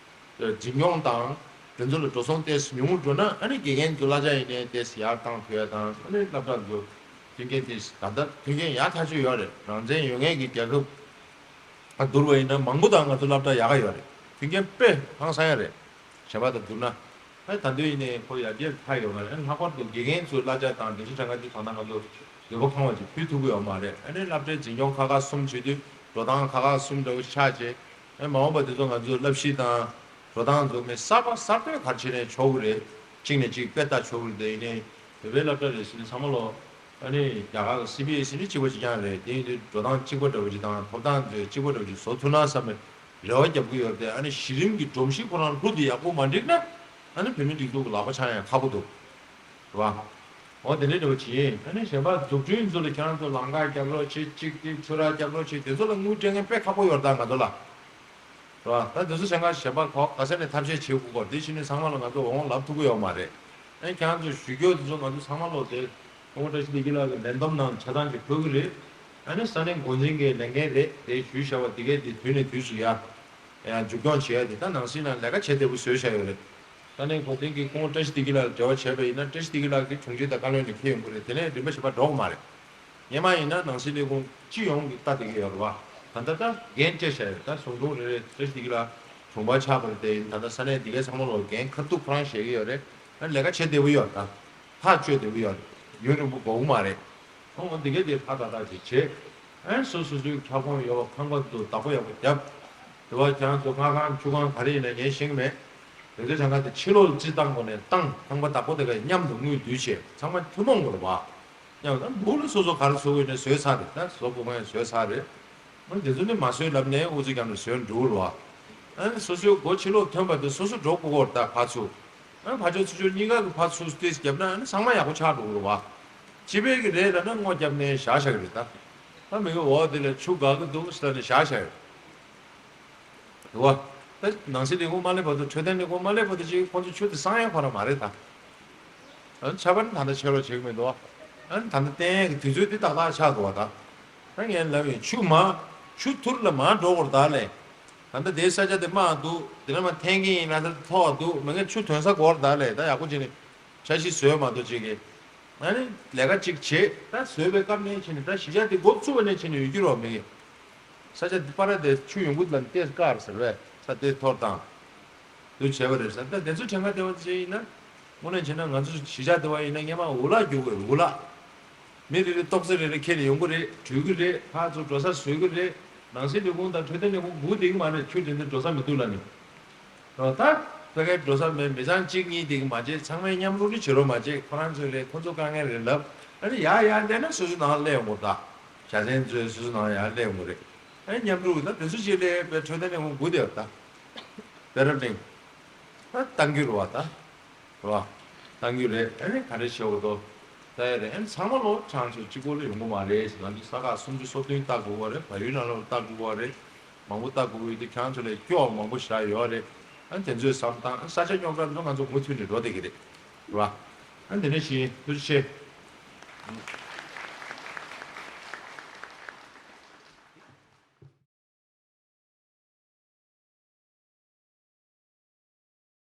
འཛིན་སྐྱོང་དང་དེ་ཚོ་ལ་འགྲོ་སོང་ཏོག་ཙམ་ཉུང་ངུ་འགྲོ་ན། ཨ་ནི་དགེ་རྒན་ཚོ་གླ་ཆ་ཡིན་ནའི་ཏོག་ཙམ་ཡར་བཏང་ཐུབ་ཡ་དང་། ཨ་ནི་སློབ་གྲྭ་ཚོ་མཐུན་རྐྱེན་ཏོག་ཙམ། ད་ལྟ་མཐུན་རྐྱེན་ཡག་ཐག་ཆོད་ཡོད་རེད། རང་བཙན་ཡོད་མཁན་གྱི་རྒྱལ་ཁབ་ཨ་བསྡུར་བ་ཡིན་ན་མང་པོ་དང་ང་ཚོ་སློབ་གྲྭ་ཡག་ག་ཡོད་རེད། མཐུན་རྐྱེན་དཔེ་ཧང་སང་ཡ་རེད། གཞན་པ་དང་བསྡུར་ན། ཨ་ད་དུང་ཡིན་ནའི་ཁོ་ཡར་རྒྱས་ཧ་ཡོད་མ་རེད། ཨ་ལྷག་པར་དུ་དགེ་རྒན་ཚོའི་གླ་ཆ་དང་སྡིངས་ཆ་གྲངས་ཀ་འདི་ད་ལྟ་ང་ཚོ་ འདོད་པ་ཁེངས་པ་ཅིག་ཕུལ་ཐུབ་ཀྱི་ཡོད་མ་རེད། ཨ་ནི་སློབ་གྲྭའི་འཛིན་སྐྱོང་ཁག་ཁག་གསུམ་བྱེད་དུས་འགྲོ་སྟངས་ཁག་ཁག་གསུམ་འདྲ་བོ་ཆགས་བྱས། ཨ་མ་འོངས་པ་དེ་ཚོ་ང་ཚོས་བསླབ་གཞི་དང་འགྲོ་སྟངས་འཛུགས་མི་གསར་པ་གསར་གཏོད་ག་རེ་བྱས་ནས་ཆོག་གི་རེད། གཅིག་ནས་གཅིག་དཔེ་ལྟ་ཆོག་གི་རེད། དེ་ཡིན་ནའི་བོད་པའི་སློབ་གྲྭ་རེད་ཟེར་ནས་ཚང་མ་ལོ། ཨ་ནི་རྒྱ་གར་གྱི་སི་བི་ཨེ་སི་ནི་གཅིག་པ་གཅིག་རྐྱང་རེད། དེ་ཡིན་དུས་འགྲོ་སྟངས་གཅིག་པ་འདྲ་བོ་ཅིག་དང་ཐོབ་ཐང་ཚོས་གཅིག་པ་འདྲ་བོ་ཅིག་བཟོ་ཐུབ་ན་བསམ་པའི་རེ་བ་རྒྱབ་ཀྱི་ཡོད་རེད་དེ། ཨ་ནི་གཞི་རིམ་གྱི་སྒྲོམ་གཞི་ཁོ་རང་ལྷུ་དེ་ཡག་པོ་མ་འགྲིག་ན། ཨ་ནི་བོད་མི་སྒྲིག་འཛུགས་ཀྱི་ལག་པ་འཆང་ཡང་ཁག་པོ་འདུག་རེད་བ། འོ་དེ་འདྲའི་འདྲ་བོ་བྱས། ཨ་ནི་གཞན་པ་འཛུགས་སྐྲུན་ཚོ་ལ་ཁྱེད་རང་ཚོ་ལམ་ཁ་རྒྱབ་རོགས་བྱེད། གཅིག་དེ་ཆུ་རགས་རྒྱབ་རོགས་བྱེད། དེ་ཚོ་ལ་དངུལ་སྤྲད་མཁན་དཔེ་ཁག་པོ་ཡོད་རེད་ད་ང་ཚོ་ལ། རེད་བ། ད་དེ་ཚོ་བྱེད་མཁན་གཞན་པ་གོ་ག་ས་ནས་ཐབས་ཤེས་བྱེད་དགོས་གོ། དེ་བྱས་ནས་ཚང་མ་ལ་ང་ཚོ་འོང་ལབ་ཐུབ་ཀྱི་ཡོད་མ་རེད། ཨ་ནི་ཁྱེད་རང་ཚོ་ཞུ་རྒྱུ་དེ་ཚོ་ང་ཚོ་ཚང་མ་ལོ་དེ་སྐུ་ངོ་བཀྲ་ཤིས་བདེ་སྐྱིད་ལགས་ཀྱི་ལས་བསྡོམས་ནང་ཆ་ཚང་ཅིག་ཕུལ་གྱི་རེད། ཨ་ནི་ས་གནས་འགོ་འཛིན་གྱི་ལས་འགན་རེད། དེ་ཞུས་བཞག་པ་དེ་གའི་དེ་དུས་ནས་དུས་སུ་ཡ། ཡང་མཇུག་སྐྱོང་བྱེད་ཡ་དེ་ད་ནང་སྲིད་ནང་ལས་ཀ་བྱེད་བདེ་པོ་བཟོས་བཞག་ཡོད་རེད། ས་གནས་འགོ་འཛིན་གྱིས་སྐུ་ངོ་བཀྲ་ཤིས་བདེ་སྐྱིད་ལགས་ལ་འབྲེལ་བ་བྱས་པ་ཡིན་ན། བཀྲ་ཤིས་བདེ་སྐྱིད་ལགས་ཀྱིས་དྲུང་ཆེ་དང་བཀའ་བློན་ནས་འཁྱེར་ཡོང་གི་རེད། དེ་ནས་རིམ་པ་བཞིན་པ་འགྲོ་གི་མ་རེད། སྔོན་མ་ཡིན་ན་ནང་སྲིད་ལས་ཁུངས་སྤྱི་ཡོངས་ཀྱིས་ལྟ་བསྡད་ཀྱི་ཡོད་རེད་བ། ད་ལྟ་ད་འགན་སྤྲད་བཞག་ཡོད། ད་ཟུང་དྲུང་རེ་རེ་བཀྲ་ཤིས་བདེ་སྐྱིད་ལགས་དྲུང་འཕར་ཆགས་པ་རེད་དེ། ད་ལྟ་ས་གནས་འདི་གའི་ཚང་མ་ལོ་འགན་ཁ་ཐུག་ཁོ་རང་བཞེས་ཀྱི་ཡོད་རེད། ཨ་ལས་ཀ་བྱེད་བདེ་པོ་ཡོད། ད་ཐག་གཅོད་བདེ་པོ་ཡོད། ཡུན་རིང་པོ་འགོར་གྱི་མ་རེད། ཨོ་འདི་གའི་དེ་ལྷ་ད་ད་ཅིག་བྱེད། ཨ་སོ་སོ་སོའི་ཁྱབ་ཁོངས་ཡོད་པ་ཁང་པ་འདུག་བདག་པོ་ཡག་པོ་རྒྱབ། དེ་བ་ཁྱེད་རང་ཚོ་ལྔ་ཁང་བཅུ་ཁང་ག་རེ་ཡིན་ན་ངས་ཤེས་ཀྱི་མེད། དེ་ཚོའི་གྲངས་ཀ་དེ་ཕྱི་ལོགས་ལ་རྩིས་བཏང་དགོས་ནས་བཏང་། ཁང་པ་བདག་པོ་དེ་ག་མཉམ་དུ་དངུལ་བསྡུས་བྱས་ཚང་མ་ཐུན་མོང་དགོས་རེད་བ། མཉམ་དུ་ད་འབུ་ལ་སོ་སོ་ག་རེ་བཟོ་དགོས་ནས་བཟོས་ཚར་རེད། ད་བཟོ་དགོས་མཁན་བཟོས་ཚར་རེད། ཨ་དེ་ཚོ་ནི་མ་བཟོས་ལབ་ནས་ཨུ་ཚུགས་རྒྱབ་ནས་བཟོས་འགྲོ་རེད་བ། ཨ་སོ་སོའི་སྒོ་ཕྱི་ལོགས་ཐོན་པ་དེ་སོ་སོ་འགྲོ་དགོས་ཀྱི་རེད། ད་ཕར་ཚུར། ཨ་ཕར་ཕྱོགས་ཚུར་ཕྱོགས་གཉིས་ཀ་གི་ཕར་ཚུར་ཏོག་ཙམ་བརྒྱབ་ན་ཨ་ནི་ཚང་མ་ཡག་པོ་ཆགས་འགྲོ་གི་རེད་བ། སྤྱི་པའི་གི་རེད་ལབ་ན་སྔོ་བརྒྱབ་ནས་བཞག་བཞག་གི་རེད་ད། ད་མི་གི་འོ་དེ་ལ་ཆུ་འགག་གི་འདུག་ཟེར་ནས་བཞག་བཞག་གི་རེད། རེད་བ། ད་ནང་སྲིད་ལས་ཁུངས་མ་སླེབས་བར་དུ། འཕྲོད་བསྟེན་ལས་ཁུངས་མ་སླེབས་བར་དུ་ཅིག་ཁོང་ཚོ་ཆུ་དེ་བསང་ཡག་ཁོ་རང་མ་རེད་ད། ཨ་ནི་ཆར་པ་ནི་ད་ལྟ་ཆད་རོགས་བྱེད་ཀྱི་མི་འདུག་ཨ་ནི་ད་ལྟ་བསྟན་ཡག་གི་དུས་ཚོད་འདི་ཏག་ཏག་ཆགས་འདུག་བ་ད། ད་ངས་ལབ་ཡིན། ཆུ་མ། ཆུ་ཐུར་ལ་མ་འགྲོ་དགོས་རེད་ད་ལས། ད་ལྟ་དེའི་ས་ཆ་དེ་དམའ་འདུག་དེ་ནས་མར་འཐེན་གྱི་ཡིན་ན་ད་མཐོ་བ་འདུག་མ་གི་ཆུ་ཐོན་ས་དགོས་རེད་ད་ལས། ད་ཡག་པོ་བྱས་ནས་འཆར་གཞི་བཟོས་མ་གཏོགས་ཅིག་གི། ཨ་ནི་ལས་ཀ་ཅིག་བྱེད། ད་བཟོས་པའི་སྐབས་ནས་བྱས་ནས་ད་གཞིས་ཆགས་དེ་འགོ་བཙུགས་པ་ནས་བྱས་ནས་ཡོད་རྒྱུ་རོགས་མ་གི། ས་ཆ་འདི་པ་ར་དེ་ཆུ་ཡོང་གི་ལ་ཏེས་ཀར་ཟེར་བས་ས་དེ་ཐོར་དང་། དུ་བྱས་པ་རེད་ཟེར། ད་དེ་ཚོ་གྲངས་ཀ་དེ་བ་ཅིག་ཡིན་ན། དངོས་གནས་བྱས་ན་ང་ཚོ་གཞིས་ཆགས་དེ་བ་ཡིན་ན་སྔོན་མ་འུ་ལག་རྒྱུག་དགོས། འུ་ལག་མི་རེ་རེ་ཏོག་ཙེ་རེ་རེ་ཁྱེར་ནས་ཡོང་གི་རེད། འགྲུལ་གི་རེད། ཕར་ཚུར་འགྲོ་ས་བཟོ་གི་རེད། ནང་སྲིད་ལས་ཁུངས་དང་འཕྲོད་བསྟེན་ལས་ཁུངས་སྒུག་བསྡད་ཀྱི་མ་རེད། ཆུ་དེ་འདྲ་འགྲོ་ས་མི་འདུག་ལབ་ནས། ད་ཕ་གིར་འགྲོ་ས་མེད། མི་ཚང་གཅིག་གཉིས་བསྡད་ཀྱི་མ་བྱེད། ཚང་མས་མཉམ་རུབ་ནི་བྱེད་རོགས་མ་བྱེད། ཁོ་རང་ཚོས་རེད། ཁོ་ཚོ་དཀའ་ངལ་རེད་ལབ། ཨ་ནི་ཡར་ཡར་བསྡད་ན་སོ་སོའི་ནང་སླེབས་ཡོང་གི་རེད་ད། བྱ་ཚན་ཚོས་སོ་སོའི་ནང་ཡར་སླེབས་ཡོང་གི་རེད། ཨ་ནི་མཉམ་རུབ་ད་དེ་ཚོ་ཅིག་སླེབས་པའི་འཕྲོད་བསྟེན་ལས་ཁུངས་སྒུག་བསྡད་ཡོད་ད། པེ་ར་གླིང་། ད་གཏང་རྒྱུ་རེད་བ་ད། རེད་བ། གཏང་རྒྱུ་རེད། ཨ་ནི་ག་རེ་བྱེད་དགོས་འདུག་ད་ཡ་རེད། ཨ་ནི་ཚང་མ་ལོ་ཁྱེད་རང་ཚོ་གཅིག་པོ་ལ་ཡོང་གི་མ་རེད་ཟེར། ང་ཚོ་ས་ཁག་སུམ་ཅུ་སོ་བདུན་ལྟ་དགོས་པ་རེད། བལ་ཡུལ་ནང་ལོགས་ལྟ་དགོས་པ་རེད། མང་པོ་ལྟ་དགོས་ཀྱི་ཡོད་དུས་ཁྱེད་རང་ཚོ་ལ་སྐྱོ་བ་མང་པོ་ཞེ་དྲག་ཡོད་རེད། ཨ་ནི་དེ་ཚོའི་བསམ་སྟངས། ཨ་ས་ཆ་རྙོག་དྲ་འདི་ཚོ་ང་ཚོ་མུ་མཐུད་ནས་འགྲོ་བསྡད་ཀྱི་རེད། རེད་བ། ཨ་ནི་དེ་ནས་བཞིན་ཐུགས་རྗེ་ཆེ།